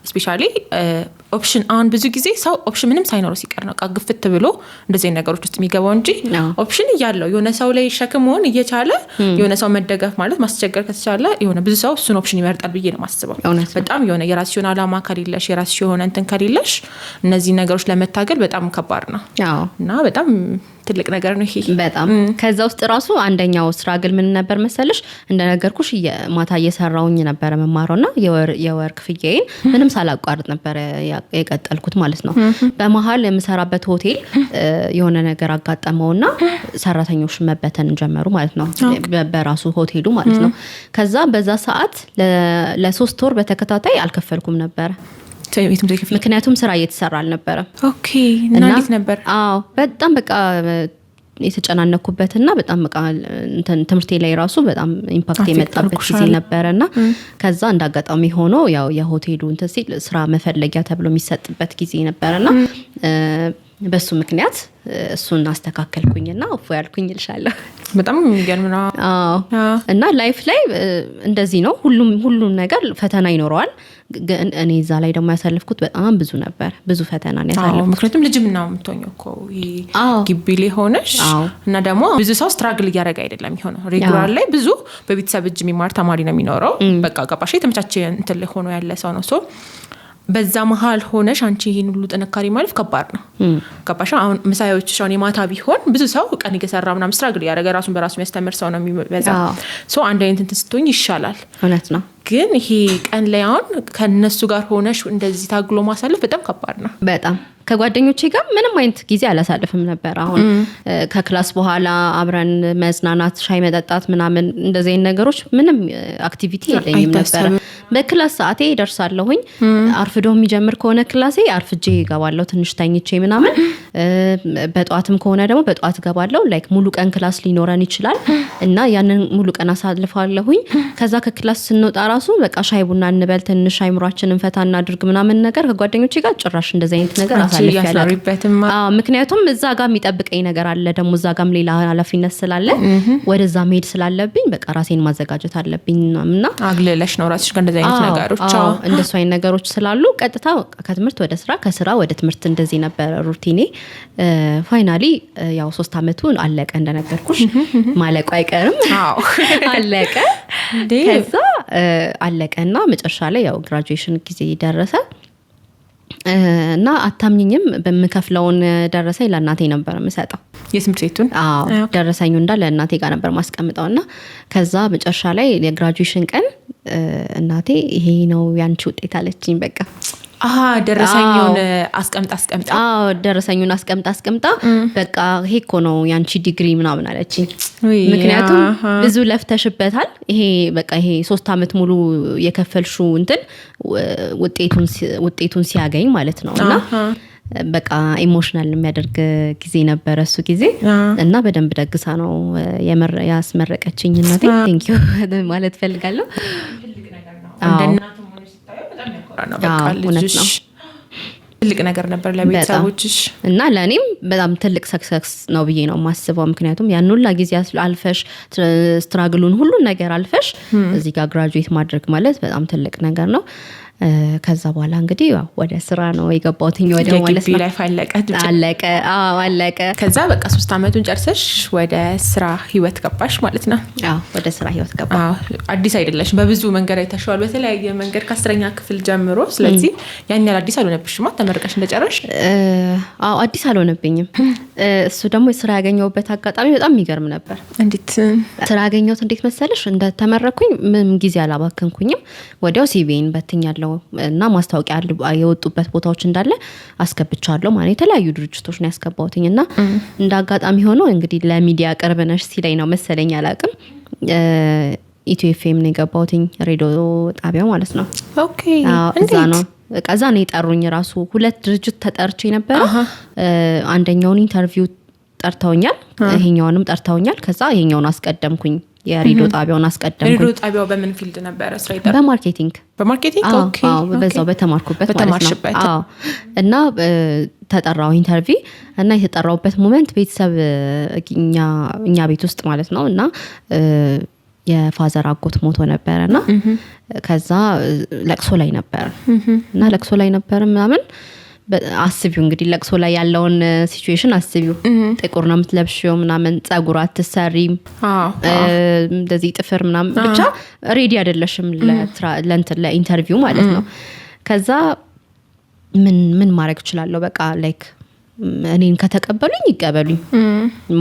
especially option፣ አሁን ብዙ ጊዜ ሰው option ምንም ሳይኖረው ሲቀር ነው ግፍት ብሎ እንደዚህ ነገሮች ውስጥ የሚገባው እንጂ option እያለው የሆነ ሰው ላይ ሸክም መሆን እየቻለ የሆነ ሰው መደገፍ ማለት ማስቸገር ከተቻለ የሆነ ብዙ ሰው እሱን option ይመርጣል ብዬ ነው የማስበው። በጣም የሆነ የራስሽ የሆነ አላማ ከሌለሽ፣ የራስሽ የሆነ እንትን ከሌለሽ እነዚህ ነገሮች ለመታገል በጣም ከባድ ነው እና በጣም ትልቅ ነገር ነው ይሄ በጣም። ከዛ ውስጥ ራሱ አንደኛው struggle ምን ነበር መሰለሽ? እንደነገርኩሽ ማታ እየሰራውኝ ነበረ መማረው እና የወር ክፍያዬን ምንም ሳላቋርጥ ነበረ የቀጠልኩት ማለት ነው። በመሀል የምሰራበት ሆቴል የሆነ ነገር አጋጠመውና ሰራተኞች መበተን ጀመሩ ማለት ነው፣ በራሱ ሆቴሉ ማለት ነው። ከዛ በዛ ሰዓት ለ3 ወር በተከታታይ አልከፈልኩም ነበረ። ምክንያቱም ስራ እየተሰራ አልነበረም። Okay፣ እና እንዴት ነበር? አዎ፣ በጣም በቃ የተጨናነኩበትና በጣም በቃ ትምህርቴ ላይ ራሱ በጣም impact የመጣበት ጊዜ ነበረ። እና ከዛ እንደ አጋጣሚ ሆኖ ያው የሆቴሉ እንትን ሲል ስራ መፈለጊያ ተብሎ የሚሰጥበት ጊዜ ነበረና በሱ ምክንያት እሱን አስተካከልኩኝና እፎ ያልኩኝ ይልሻለሁ። በጣም የሚገርም ነው። እና life ላይ እንደዚህ ነው። ሁሉም ነገር ፈተና ይኖረዋል። ግን እኔ እዛ ላይ ደግሞ ያሳለፍኩት በጣም ብዙ ነበር። ብዙ ፈተና ነው ያሳለፍኩት። ምክንያቱም ልጅም ነው የምትሆኘው እኮ ግቢ ላይ ሆነሽ እና ደግሞ ብዙ ሰው struggle እያደረገ አይደለም የሆነው። Regular ላይ ብዙ በቤተሰብ እጅ የሚማር ተማሪ ነው የሚኖረው። በቃ ገባሽ፣ የተመቻቸ እንትን ላይ ሆኖ ያለ ሰው ነው። So በዛ መሀል ሆነሽ አንቺ ይህን ሁሉ ጥንካሬ ማለፍ ከባድ ነው። ገባሽ? አሁን ምሳዮችሽ አሁን የማታ ቢሆን ብዙ ሰው ቀን እየሰራ ምናምን struggle እያደረገ ራሱን በራሱ የሚያስተምር ሰው ነው የሚበዛ። So አንድ አይነት እንትን ስትሆኝ ይሻላል። እውነት ነው። ግን ይሄ ቀን ላይ አሁን ከነሱ ጋር ሆነሽ እንደዚህ ታግሎ ማሳለፍ በጣም ከባድ ነው። በጣም። ከጓደኞቼ ጋር ምንም አይነት ጊዜ አላሳልፍም ነበር። አሁን ከ class በኋላ አብረን መዝናናት፣ ሻይ መጠጣት ምናምን እንደዚህ አይነት ነገሮች ምንም activity የለኝም ነበረ። በ class ሰዓቴ ደርሳለሁኝ። አርፍዶ የሚጀምር ከሆነ class ኤ አርፍጄ እገባለሁ ትንሽ ተኝቼ ምናምን። በጠዋትም ከሆነ ደግሞ በጠዋት እገባለሁ። Like ሙሉ ቀን class ሊኖረን ይችላል እና ያንን ሙሉ ቀን አሳልፋለሁኝ። ከዛ ከ class ስንወጣ ራሱ በቃ ሻይ ቡና እንበል፣ ትንሽ አይምሯችንን ፈታ እናድርግ ምናምን ነገር ከጓደኞቼ ጋር ጭራሽ እንደዚህ አይነት ነገር አሳልፌ አላውቅም። ምክንያቱም እዛ ጋር የሚጠብቀኝ ነገር አለ፣ ደግሞ እዛ ጋርም ሌላ ኃላፊነት ስላለ ወደዛ መሄድ ስላለብኝ በቃ ራሴን ማዘጋጀት አለብኝ እና አግልለሽ ነው ራስሽ ጋር እንደዚህ አይነት ነገሮች። እንደሱ አይነት ነገሮች ስላሉ ቀጥታ ከትምህርት ወደ ስራ፣ ከስራ ወደ ትምህርት እንደዚህ ነበረ routine ኤ። Finally ያው 3 አመቱ አለቀ፣ እንደነገርኩሽ ማለቁ አይቀርም፣ አለቀ። ከዛ አለቀና መጨረሻ ላይ ያው graduation ጊዜ ደረሰ እና አታምኝኝም፣ በምከፍለውን ደረሰኝ ለእናቴ ነበር የምሰጠው። የትምህርት ቤቱን? አዎ፣ ደረሰኙ እንዳለ እናቴ ጋር ነበር ማስቀምጠው። እና ከዛ መጨረሻ ላይ የ graduation ቀን እናቴ ይሄ ነው ያንቺ ውጤት አለችኝ። በቃ ደረሰኙን አስቀምጣ አስቀምጣ? አዎ፣ ደረሰኙን አስቀምጣ አስቀምጣ በቃ ይሄ እኮ ነው ያንቺ ዲግሪ ምናምን አለችኝ። ምክንያቱም ብዙ ለፍተሽበታል። ይሄ በቃ ይሄ 3 አመት ሙሉ የከፈልሽው እንትን ውጤቱን ሲያገኝ ማለት ነው። እና በቃ emotional የሚያደርግ ጊዜ ነበረ እሱ ጊዜ እና በደንብ ደግሳ ነው ያስመረቀችኝ እናቴ። Thank you ማለት ፈልጋለሁ። እውነት ነው። ትልቅ ነገር ነበር ለቤተሰቦችሽ። እና ለእኔም በጣም ትልቅ success ነው ብዬ ነው የማስበው። ምክንያቱም ያን ሁላ ጊዜ አልፈሽ፣ struggle ኡን ሁሉን ነገር አልፈሽ እዚህ ጋር graduate ማድረግ ማለት በጣም ትልቅ ነገር ነው። ከዛ በኋላ እንግዲህ ያው ወደ ስራ ነው የገባሁትኝ ወደ ማለት የግቢ ነው። life አለቀ። አለቀ። አዎ፣ አለቀ። ከዛ በቃ 3 አመቱን ጨርሰሽ ወደ ስራ ህይወት ገባሽ ማለት ነው። አዎ፣ ወደ ስራ ህይወት ገባ። አዎ፣ አዲስ አይደለሽም። በብዙ መንገድ አይተሸዋል። በተለያየ መንገድ ከ10ኛ ክፍል ጀምሮ። ስለዚህ ያን ያህል አዲስ አልሆነብሽማ ተመርቀሽ እንደጨረሽ። አዎ፣ አዲስ አልሆነብኝም። እሱ ደግሞ ስራ ያገኘሁበት አጋጣሚ በጣም የሚገርም ነበር። እንዴት? ስራ ያገኘሁት እንዴት መሰለሽ? እንደተመረኩኝ ምንም ጊዜ አላባከንኩኝም። ወዲያው CV ን በትኛለሁ እና ማስታወቂያ የወጡበት ቦታዎች እንዳለ አስገብቻለሁ ማለት ነው። የተለያዩ ድርጅቶች ነው ያስገባሁትኝ እና እንደ አጋጣሚ ሆኖ እንግዲህ ለሚዲያ ቅርብ ነሽ ሲለኝ ነው መሰለኝ፣ አላውቅም፣ ኢትዮ ኤፍኤም ነው የገባሁትኝ፣ ሬዲዮ ጣቢያው ማለት ነው። አዎ፣ እዛ እንዴት? ነው፣ በቃ እዛ ነው የጠሩኝ። ራሱ ሁለት ድርጅት ተጠርቼ ነበረ። አንደኛውን interview ጠርተውኛል፣ ይሄኛውንም ጠርተውኛል። ከዛ ይሄኛውን አስቀደምኩኝ፣ የሬዲዮ ጣቢያውን አስቀደምኩኝ። ሬዲዮ ጣቢያው በምን field ነበረ ስራ የጠራ? በ marketing። በ marketing? አዎ፣ አዎ፣ በዛው በተማርኩበት ማለት ነው። በተማርሽበት። አዎ፣ እና ተጠራው interview እና የተጠራውበት moment ቤተሰብ እኛ ቤት ውስጥ ማለት ነው እና የ father አጎት ሞቶ ነበረ እና ከዛ ለቅሶ ላይ ነበር እና ለቅሶ ላይ ነበር ምናምን። አስቢው እንግዲህ ለቅሶ ላይ ያለውን situation አስቢው። ጥቁር ነው የምትለብሽው ምናምን፣ ጸጉር አትሰሪም፣ እንደዚህ ጥፍር ምናምን፣ ብቻ ready አይደለሽም ለእንትን ለ interview ማለት ነው። ከዛ ምን ምን ማድረግ እችላለሁ? በቃ like እኔን ከተቀበሉኝ ይቀበሉኝ፣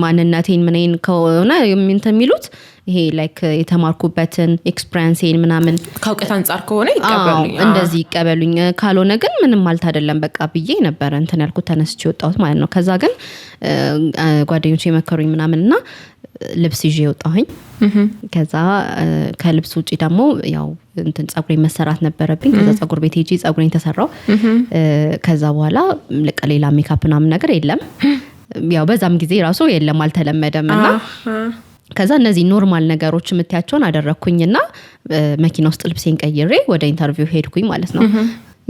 ማንነቴን ምንን ከሆነ እንትን የሚሉት ይሄ like የተማርኩበትን experience ኤን ምናምን ከእውቀት አንጻር ከሆነ ይቀበሉኝ። እንደዚህ ይቀበሉኝ፣ ካልሆነ ግን ምንም ማለት አይደለም በቃ ብዬ ነበረ እንትን ያልኩት፣ ተነስቼ ወጣሁት ማለት ነው። ከዛ ግን ጓደኞቼ የመከሩኝ ምናምን እና ልብስ ይዤ ወጣሁኝ። ከዛ ከልብስ ውጭ ደግሞ ያው እንትን ጸጉሬን መሰራት ነበረብኝ። ከዛ ጸጉር ቤት ሄጄ ጸጉሬን ተሰራው። ከዛ በኋላ ልቅ ሌላ ሜካፕ ምናምን ነገር የለም። ያው በዛም ጊዜ ራሱ የለም፣ አልተለመደም። እና ከዛ እነዚህ normal ነገሮች የምትያቸውን አደረግኩኝና መኪና ውስጥ ልብሴን ቀይሬ ወደ interview ሄድኩኝ ማለት ነው።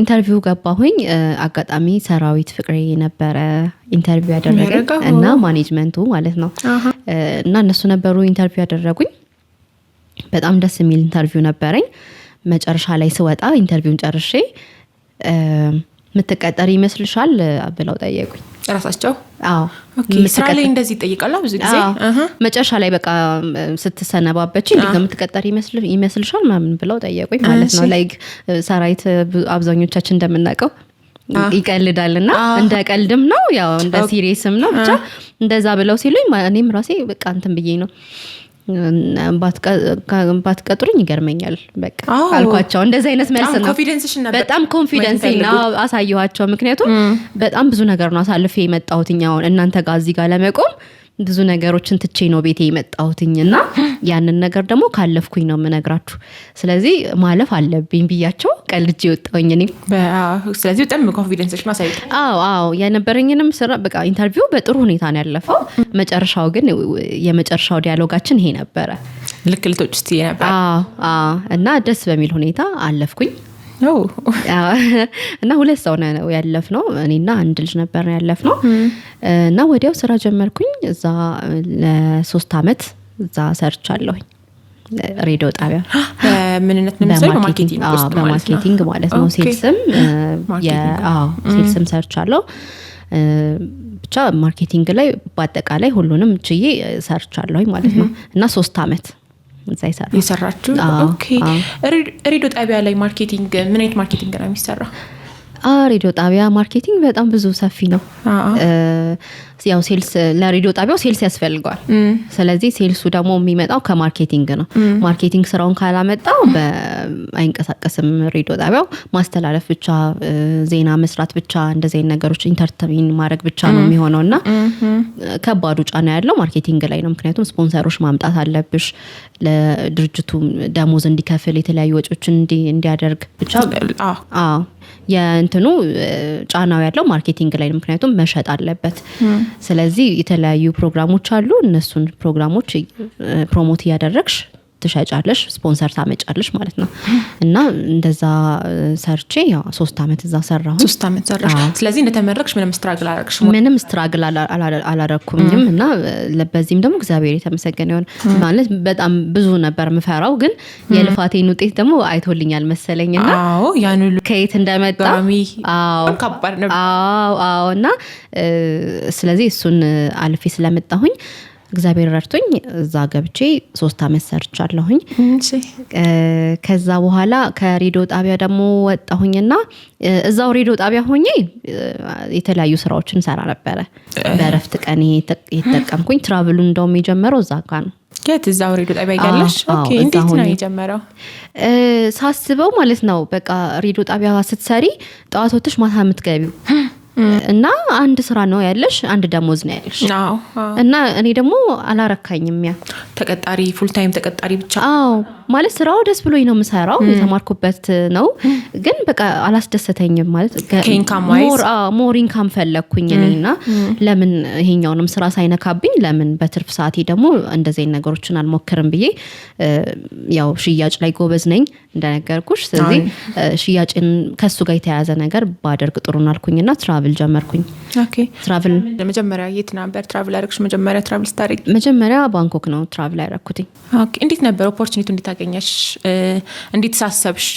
Interview ገባሁኝ። አጋጣሚ ሰራዊት ፍቅሬ ነበረ interview ያደረገኝ እና management ኡ ማለት ነው። እና እነሱ ነበሩ interview ያደረጉኝ። በጣም ደስ የሚል interview ነበረኝ። መጨረሻ ላይ ስወጣ interview ን ጨርሼ "የምትቀጠሪ ይመስልሻል?" ብለው ጠየቁኝ። ራሳቸው? አዎ። ስራ ላይ እንደዚህ ይጠይቃሉ ብዙ ጊዜ። መጨረሻ ላይ በቃ ስትሰነባበች "እንዴት ነው፣ የምትቀጠሪ ይመስልሻል?" ምናምን ብለው ጠየቁኝ ማለት ነው። Like ሰራዊት አብዛኞቻችን እንደምናውቀው ይቀልዳል እና እንደ ቀልድም ነው ያው እንደ serious ም ነው። ብቻ እንደዛ ብለው ሲሉኝ እኔም ራሴ በቃ እንትን ብዬ ነው፣ "ባትቀጥሩኝ ይገርመኛል" በቃ አልኳቸው። እንደዚህ አይነት መልስ ነው። በጣም confidence አሳየኋቸው። ምክንያቱም በጣም ብዙ ነገር ነው አሳልፌ የመጣሁት። አሁን እናንተ ጋር እዚህ ጋር ለመቆም ብዙ ነገሮችን ትቼ ነው ቤቴ የመጣሁትኝ እና ያንን ነገር ደግሞ ካለፍኩኝ ነው የምነግራችሁ። ስለዚህ ማለፍ አለብኝ ብያቸው ቀልጄ የወጣሁኝ እኔም። ስለዚህ በጣም confidence ሽን አሳይተሽ። አዎ፣ የነበረኝንም ስራ በቃ interview በጥሩ ሁኔታ ነው ያለፈው። መጨረሻው ግን የመጨረሻው dialogue ኣችን ይሄ ነበረ። ልክ ልትወጪ ስትይ ነበር። አዎ፣ እና ደስ በሚል ሁኔታ አለፍኩኝ። እና ሁለት ሰው ነው ያለፍነው፣ እኔና አንድ ልጅ ነበር ያለፍነው። እና ወዲያው ስራ ጀመርኩኝ። እዛ ለ3 አመት እዛ ሰርቻለሁኝ ሬዲዮ ጣቢያ። ምንነት ነው? በ marketing ውስጥ? በ marketing ማለት ነው። Sales ም sales ም ሰርቻለሁ። ብቻ marketing ላይ በአጠቃላይ ሁሉንም ችዬ ሰርቻለሁኝ ማለት ነው። እና 3 አመት እዛ ይሰራ የሰራችሁ። Okay። ሬዲዮ ጣቢያ ላይ marketing ምን አይነት marketing ነው የሚሰራው? ሬዲዮ ጣቢያ marketing በጣም ብዙ ሰፊ ነው። ያው sales፣ ለሬዲዮ ጣቢያው sales ያስፈልገዋል። ስለዚህ sales ኡ ደግሞ የሚመጣው ከ marketing ነው። Marketing ስራውን ካላመጣው አይንቀሳቀስም ሬዲዮ ጣቢያው። ማስተላለፍ ብቻ፣ ዜና መስራት ብቻ፣ እንደዚህ አይነት ነገሮች entertain ማድረግ ብቻ ነው የሚሆነው። እና ከባዱ ጫና ያለው marketing ላይ ነው። ምክንያቱም ስፖንሰሮች ማምጣት አለብሽ፣ ለድርጅቱ ደሞዝ እንዲከፍል፣ የተለያዩ ወጪዎችን እንዲያደርግ፣ ብቻ አዎ የእንትኑ ጫናው ያለው marketing ላይ ነው። ምክንያቱም መሸጥ አለበት። ስለዚህ የተለያዩ ፕሮግራሞች አሉ። እነሱን ፕሮግራሞች promote እያደረግሽ ትሸጫለሽ፣ ስፖንሰር ታመጫለሽ ማለት ነው። እና እንደዛ ሰርቼ ያው 3 አመት እዛ ሰራሁ። 3 አመት ሰራሽ። ስለዚህ እንደተመረቅሽ ምንም struggle አላረግሽ? ምንም struggle አላረኩኝም። እና በዚህም ደግሞ እግዚአብሔር የተመሰገነ ይሁን። ማለት በጣም ብዙ ነበር ምፈራው፣ ግን የልፋቴን ውጤት ደግሞ አይቶልኛል መሰለኝ እና ያን ሁሉ ከየት እንደመጣ ከባድ ነበር። አዎ፣ እና ስለዚህ እሱን አልፌ ስለመጣሁኝ እግዚአብሔር ረድቶኝ እዛ ገብቼ 3 አመት ሰርቻለሁኝ። ከዛ በኋላ ከሬዲዮ ጣቢያ ደግሞ ወጣሁኝና እዛው ሬዲዮ ጣቢያ ሆኜ የተለያዩ ስራዎችን ሰራ ነበረ። በእረፍት ቀን የተጠቀምኩኝ travel ኡ እንደውም የጀመረው እዛ ጋ ነው። የት? እዛው ሬዲዮ ጣቢያ እያለሽ? እንዴት ነው የጀመረው? ሳስበው ማለት ነው በቃ ሬዲዮ ጣቢያ ስትሰሪ ጠዋት ወጥተሽ ማታ የምትገቢው እና አንድ ስራ ነው ያለሽ፣ አንድ ደሞዝ ነው ያለሽ። እና እኔ ደግሞ አላረካኝም ያ ተቀጣሪ፣ full time ተቀጣሪ ብቻ። አዎ፣ ማለት ስራው ደስ ብሎኝ ነው የምሰራው፣ የተማርኩበት ነው። ግን በቃ አላስደሰተኝም ማለት more income ፈለግኩኝ እኔ። እና ለምን ይሄኛውንም ስራ ሳይነካብኝ ለምን በትርፍ ሰዓቴ ደግሞ እንደዚህ አይነት ነገሮችን አልሞክርም ብዬ፣ ያው ሽያጭ ላይ ጎበዝ ነኝ እንደነገርኩሽ። ስለዚህ ሽያጭን ከሱ ጋር የተያያዘ ነገር ባደርግ ጥሩ ነው አልኩኝና travel ጀመርኩኝ። Travel መጀመሪያ የት ነበር travel ያደረግሽ? መጀመሪያ travel ስታደርጊ? መጀመሪያ ባንኮክ ነው travel ያደረኩትኝ። እንዴት ነበር opportunity? እንዴት አገኘሽ? እንዴት ሳሰብሽ?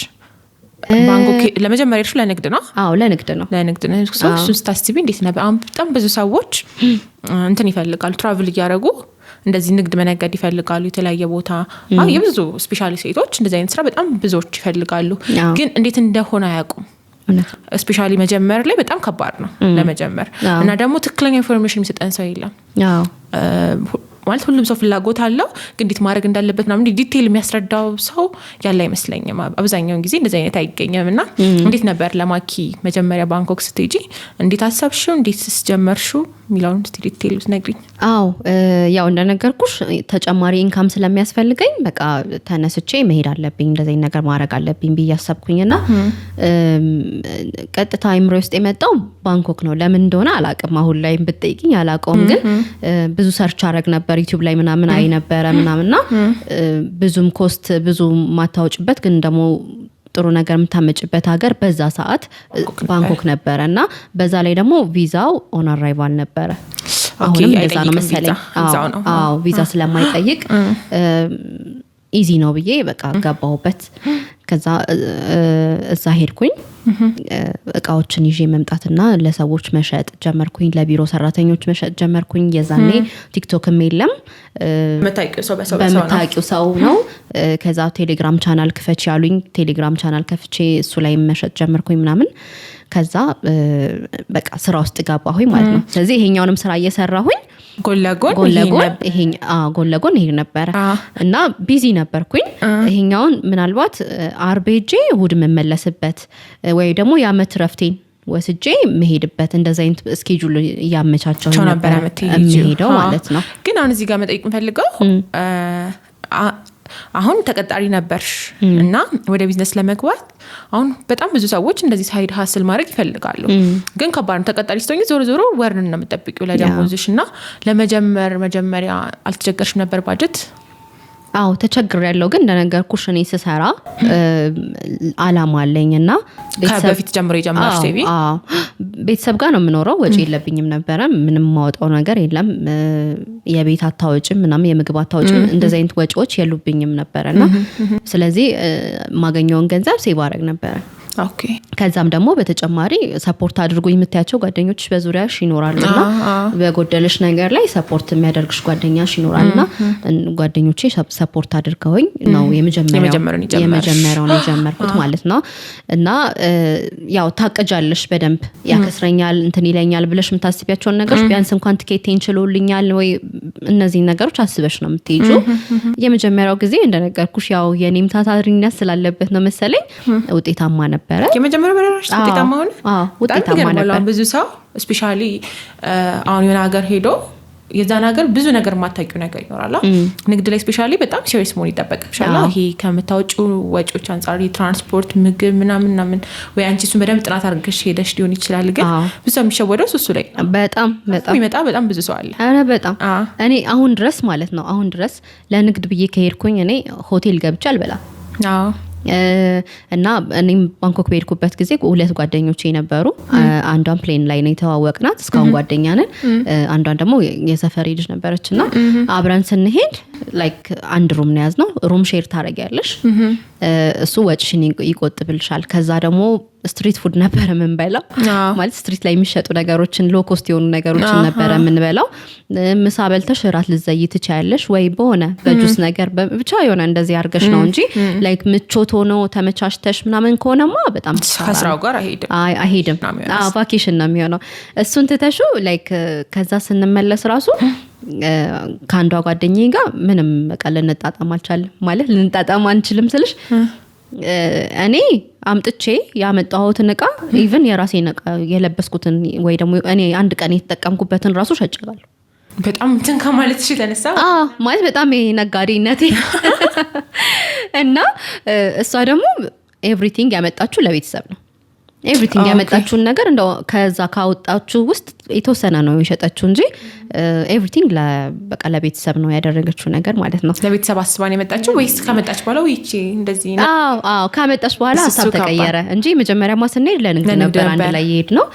ባንኮክ ለመጀመሪያ ሄድሽው ለንግድ ነው? አዎ፣ ለንግድ ነው። ለንግድ ነው። እሱን ስታስቢ እንዴት ነበር? አሁን በጣም ብዙ ሰዎች እንትን ይፈልጋሉ፣ travel እያደረጉ እንደዚህ ንግድ መነገድ ይፈልጋሉ። የተለያየ ቦታ የብዙ especially ሴቶች እንደዚህ አይነት ስራ በጣም ብዙዎች ይፈልጋሉ፣ ግን እንዴት እንደሆነ አያውቁም። እውነት። Especially መጀመር ላይ በጣም ከባድ ነው ለመጀመር። እና ደግሞ ትክክለኛ information የሚሰጠን ሰው የለም። ማለት ሁሉም ሰው ፍላጎት አለው፣ ግን እንዴት ማድረግ እንዳለበት ምናምን detail የሚያስረዳው ሰው ያለ አይመስለኝም። አብዛኛውን ጊዜ እንደዚህ አይነት አይገኝም። እና እንዴት ነበር ለማኪ መጀመሪያ ባንኮክ ስትሄጂ እንዴት አሰብሽው፣ እንዴት ጀመርሽው የሚለውን እስቲ detail ብትነግሪኝ። አዎ፣ ያው እንደነገርኩሽ ተጨማሪ income ስለሚያስፈልገኝ በቃ ተነስቼ መሄድ አለብኝ፣ እንደዚህ አይነት ነገር ማድረግ አለብኝ ብዬ አሰብኩኝና ቀጥታ አይምሮ ውስጥ የመጣው ባንኮክ ነው። ለምን እንደሆነ አላቅም። አሁን ላይ ብትጠይቂኝ አላውቀውም። ግን ብዙ search አረግ ነበር፣ YouTube ላይ ምናምን አይ ነበረ ምናምንና ብዙም cost ብዙ ማታወጭበት ግን ደግሞ ጥሩ ነገር የምታመጭበት ሀገር በዛ ሰዓት ባንኮክ ነበረ። እና በዛ ላይ ደግሞ ቪዛው on arrival ነበረ። አሁንም እንደዛ ነው አይጠይቅም። መሰለኝ። ቪዛ እዛው ነው። አዎ፣ ቪዛ ስለማይጠይቅ easy ነው ብዬ በቃ ገባሁበት። ከዛ እዛ ሄድኩኝ። እቃዎችን ይዤ መምጣትና ለሰዎች መሸጥ ጀመርኩኝ። ለቢሮ ሰራተኞች መሸጥ ጀመርኩኝ። የዛኔ TikTok ም የለም። የምታውቂው ሰው በሰው በሰው ነው። በምታውቂው ሰው ነው። ከዛ Telegram channel ክፈች ያሉኝ፣ Telegram channel ከፍቼ እሱ ላይ መሸጥ ጀመርኩኝ ምናምን። ከዛ በቃ ስራ ውስጥ ገባሁኝ ማለት ነው። ስለዚህ ይሄኛውንም ስራ እየሰራሁኝ ጎን ለጎን ጎን ይሄ ለጎን አዎ፣ ጎን ለጎን ይሄድ ነበረ እና busy ነበርኩኝ። ይሄኛውን ምናልባት አርብ ሄጄ እሑድ የምመለስበት ወይ ደግሞ የአመት ረፍቴን ወስጄ መሄድበት እንደዚ አይነት schedule እያመቻቸው ቸው ነበረ ነበረ የምትሄጂው። የምሄደው ማለት ነው። ግን አሁን እዚህ ጋር መጠየቅ የምፈልገው አሁን ተቀጣሪ ነበርሽ እና ወደ ቢዝነስ ለመግባት አሁን በጣም ብዙ ሰዎች እንደዚህ side hustle ማድረግ ይፈልጋሉ። ግን ከባድ ነው። ተቀጣሪ ስትሆኚ ዞሮ ዞሮ ወርን ነው የምጠብቂው ለደሞዝሽ። እና ለመጀመር መጀመሪያ አልተቸገርሽም ነበር ባጀት? አዎ፣ ተቸግር ያለው፣ ግን እንደነገርኩሽ እኔ ስሰራ አላማ አለኝ እና ከበፊት ጀምሮ የጀመርሽ አዎ፣ saving? አዎ። ቤተሰብ ጋር ነው የምኖረው። ወጪ የለብኝም ነበረ። ምንም ማወጣው ነገር የለም። የቤት አታወጭም ምናምን፣ የምግብ አታወጭም። እንደዚህ አይነት ወጪዎች የሉብኝም ነበረ። እና ስለዚህ የማገኘውን ገንዘብ save አደረግ ነበረ። ከዛም ደግሞ በተጨማሪ support አድርጉኝ የምታያቸው ጓደኞች በዙሪያሽ ይኖራሉ እና በጎደለሽ ነገር ላይ support የሚያደርግሽ ጓደኛሽ ይኖራል። እና ጓደኞቼ support አድርገውኝ ነው የመጀመሪያውን የጀመርሽ። የመጀመሪያውን የጀመርኩት ማለት ነው። እና ያው ታቅጃለሽ በደንብ፣ ያከስረኛል እንትን ይለኛል ብለሽ የምታስቢያቸውን ነገሮች፣ ቢያንስ እንኳን ትኬቴን ችሎልኛል ወይ እነዚህን ነገሮች አስበሽ ነው የምትሄጂው። የመጀመሪያው ጊዜ እንደነገርኩሽ ያው የኔም ታታሪነት ስላለበት ነው መሰለኝ ውጤታማ ነበረ። የመጀመሪያው በረራሽ ውጤታማ ሆነ? አዎ፣ በጣም ውጤታማ ይገርማል። ነበር። አሁን ብዙ ሰው especially አሁን የሆነ ሀገር ሄዶ የዛን ሀገር ብዙ ነገር የማታውቂው ነገር ይኖራል። ንግድ ላይ especially በጣም serious መሆን ይጠበቅብሻል። ይሄ ከምታወጪው ወጪዎች አንጻር የትራንስፖርት፣ ምግብ ምናምን ምናምን፣ ወይ አንቺ እሱን በደንብ ጥናት አድርገሽ ሄደሽ ሊሆን ይችላል። ግን ብዙ ሰው የሚሸወደው እሱ ላይ ነው። በጣም በጣም። የሚመጣ በጣም ብዙ ሰው አለ። ኧረ በጣም። እኔ አሁን ድረስ ማለት ነው፣ አሁን ድረስ ለንግድ ብዬ ከሄድኩኝ እኔ ሆቴል ገብቼ አልበላም። እና እኔም ባንኮክ በሄድኩበት ጊዜ ሁለት ጓደኞቼ ነበሩ። አንዷን plane ላይ ነው የተዋወቅናት፣ እስካሁን ጓደኛ ነን። አንዷን ደግሞ የሰፈሬ ልጅ ነበረች። እና አብረን ስንሄድ like አንድ room ነው የያዝነው። Room share ታደርጊያለሽ፣ እሱ ወጪሽን ይቆጥብልሻል። ከዛ ደግሞ street food ነበረ የምንበላው። ማለት street ላይ የሚሸጡ ነገሮችን፣ low cost የሆኑ ነገሮችን ነበረ የምንበላው። ምሳ በልተሽ እራት ልዘይ ትችያለሽ ወይ በሆነ በጁስ ነገር ብቻ የሆነ እንደዚህ አድርገሽ ነው እንጂ like ምቾት ሆኖ ተመቻችተሽ ምናምን ከሆነማ በጣም ኪሳራ ነው። ከስራው ጋር አይሄድም። አይ አይሄድም። ነው የሚሆነው። አዎ፣ vacation ነው የሚሆነው። እሱን ትተሹ like ከዛ ስንመለስ ራሱ ከአንዷ ጓደኛዬ ጋር ምንም በቃ ልንጣጣም አልቻልም። ማለት ልንጣጣም አንችልም ስልሽ እኔ አምጥቼ ያመጣሁትን እቃ፣ even የራሴን እቃ የለበስኩትን ወይ ደግሞ እኔ አንድ ቀን የተጠቀምኩበትን ራሱ ሸጭቃለሁ። በጣም እንትን ከማለትሽ የተነሳ። አዎ፣ ማለት በጣም ይሄ ነጋዴነቴ። እና እሷ ደግሞ everything ያመጣችሁ ለቤተሰብ ነው። Everything ያመጣችሁን ነገር እንደው ከዛ ካወጣችሁ ውስጥ የተወሰነ ነው የሸጠችው እንጂ everything በቃ ለቤተሰብ ነው ያደረገችው ነገር ማለት ነው። ለቤተሰብ አስባን የመጣችው ወይስ ከመጣች በኋላ ይቺ እንደዚህ ነው? አዎ፣ ካመጣች በኋላ እሱ ሀሳብ ከባድ። ተቀየረ እንጂ መጀመሪያማ ስንሄድ ለንግድ ለንግድ ነበር አንድ ነበር። ላይ የሄድ ነው።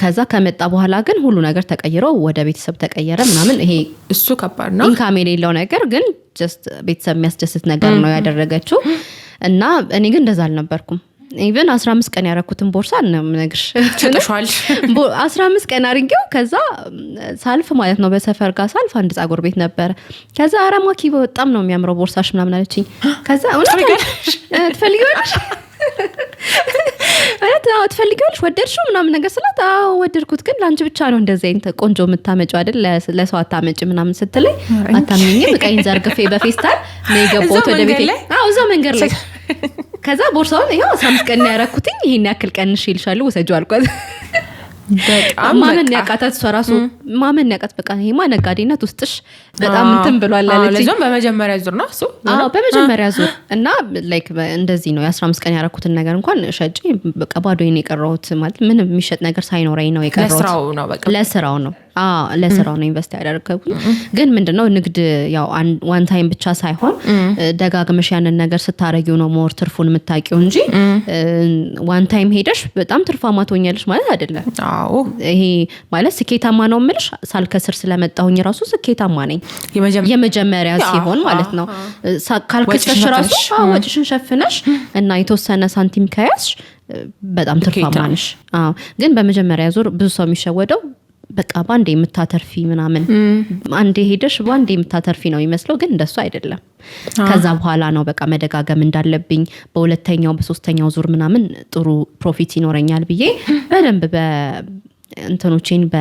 ከዛ ከመጣ በኋላ ግን ሁሉ ነገር ተቀይሮ ወደ ቤተሰብ ተቀየረ ምናምን። ይሄ እሱ ከባድ ነው። Income የሌለው ነገር ግን just ቤተሰብ የሚያስደስት ነገር ነው ያደረገችው። እና እኔ ግን እንደዛ አልነበርኩም። Even 15 ቀን ያረኩትን ቦርሳ ነው የምነግርሽ። ሸጠሽዋል? 15 ቀን አድርጌው ከዛ ሳልፍ ማለት ነው፣ በሰፈር ጋር ሳልፍ አንድ ጸጉር ቤት ነበረ። ከዛ ኧረ ማኪ በጣም ነው የሚያምረው ቦርሳሽ ምናምን አለችኝ። ከዛ እውነት ትፈልጊዋለሽ? ትፈልጊዋለሽ? እውነት አዎ፣ ትፈልጊዋለሽ፣ ወደድሽው ምናምን ነገር ስላት፣ አዎ ወደድኩት፣ ግን ለአንቺ ብቻ ነው እንደዚህ አይነት ቆንጆ የምታመጪው አይደል፣ ለሰው አታመጪ ምናምን ስትለኝ፣ አታምኚኝም፣ እቃዬን ዘርግፌ በፌስታል ነው የገባሁት ወደ ቤቴ። አዎ፣ እዛው መንገድ ላይ። ከዛ ቦርሳውን ይኸው 15 ቀን ያረኩትኝ፣ ይሄን ያክል ቀንሽ ይልሻሉ፣ ወሰጂው አልኳት። በጣም ማመን ያቃታት፣ እሷ ራሱ ማመን ያቃት፣ በቃ ይሄማ ነጋዴነት ውስጥሽ በጣም እንትን ብሏል አለችኝ። ለዛም በመጀመሪያ ዙር ነው እሱ። አዎ፣ በመጀመሪያ ዙር። እና like እንደዚህ ነው፣ የ15 ቀን ያረኩትን ነገር እንኳን ሸጬ በቃ ባዶዬን የቀረሁት፣ ማለት ምንም የሚሸጥ ነገር ሳይኖረኝ ነው የቀረሁት። ለስራው ነው በቃ። ለስራው ነው፣ አዎ ለስራው ነው invest ያደረግኩት። ግን ምንድነው፣ ንግድ ያው one time ብቻ ሳይሆን ደጋግመሽ ያንን ነገር ስታረጊው ነው more ትርፉን የምታውቂው እንጂ one time ሄደሽ በጣም ትርፋማ ትሆኛለሽ ማለት አይደለም። ይሄ ማለት ስኬታማ ነው የምልሽ ሳልከስር ስለመጣሁኝ ራሱ ስኬታማ ነኝ። የመጀመሪያ ሲሆን ማለት ነው። ካልከሰርሽ ራሱ ወጪሽን ሸፍነሽ እና የተወሰነ ሳንቲም ከያዝሽ በጣም ትርፋማ ነሽ። ግን በመጀመሪያ ዙር ብዙ ሰው የሚሸወደው በቃ በአንዴ የምታተርፊ ምናምን፣ አንዴ ሄደሽ በአንዴ የምታተርፊ ነው የሚመስለው፣ ግን እንደሱ አይደለም። ከዛ በኋላ ነው በቃ መደጋገም እንዳለብኝ፣ በሁለተኛው በሶስተኛው ዙር ምናምን ጥሩ profit ይኖረኛል ብዬ በደንብ እንትኖቼን በ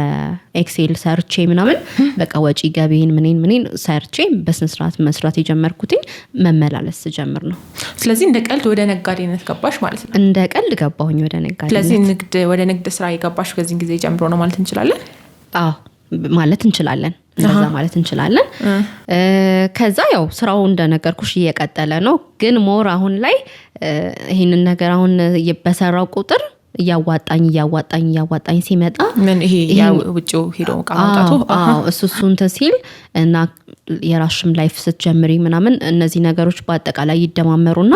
Excel ሰርቼ ምናምን፣ በቃ ወጪ ገቢን ምኔን ምኔን ሰርቼ በስነስርዓት መስራት የጀመርኩትኝ መመላለስ ስጀምር ነው። ስለዚህ እንደ ቀልድ ወደ ነጋዴነት ገባሽ ማለት ነው። እንደ ቀልድ ገባሁኝ ወደ ነጋዴነት። ስለዚህ ወደ ንግድ ስራ የገባሽ ከዚህን ጊዜ ጀምሮ ነው ማለት እንችላለን። አዎ፣ ማለት እንችላለን፣ እንደዛ ማለት እንችላለን። ከዛ ያው ስራው እንደነገርኩሽ እየቀጠለ ነው። ግን more አሁን ላይ ይህንን ነገር አሁን በሰራው ቁጥር እያዋጣኝ እያዋጣኝ እያዋጣኝ ሲመጣ ምን ይሄ ውጭው ሄዶ እቃ ማውጣቱ? እሱ እንትን ሲል እና የራስሽም life ስትጀምሪ ምናምን እነዚህ ነገሮች በአጠቃላይ ይደማመሩና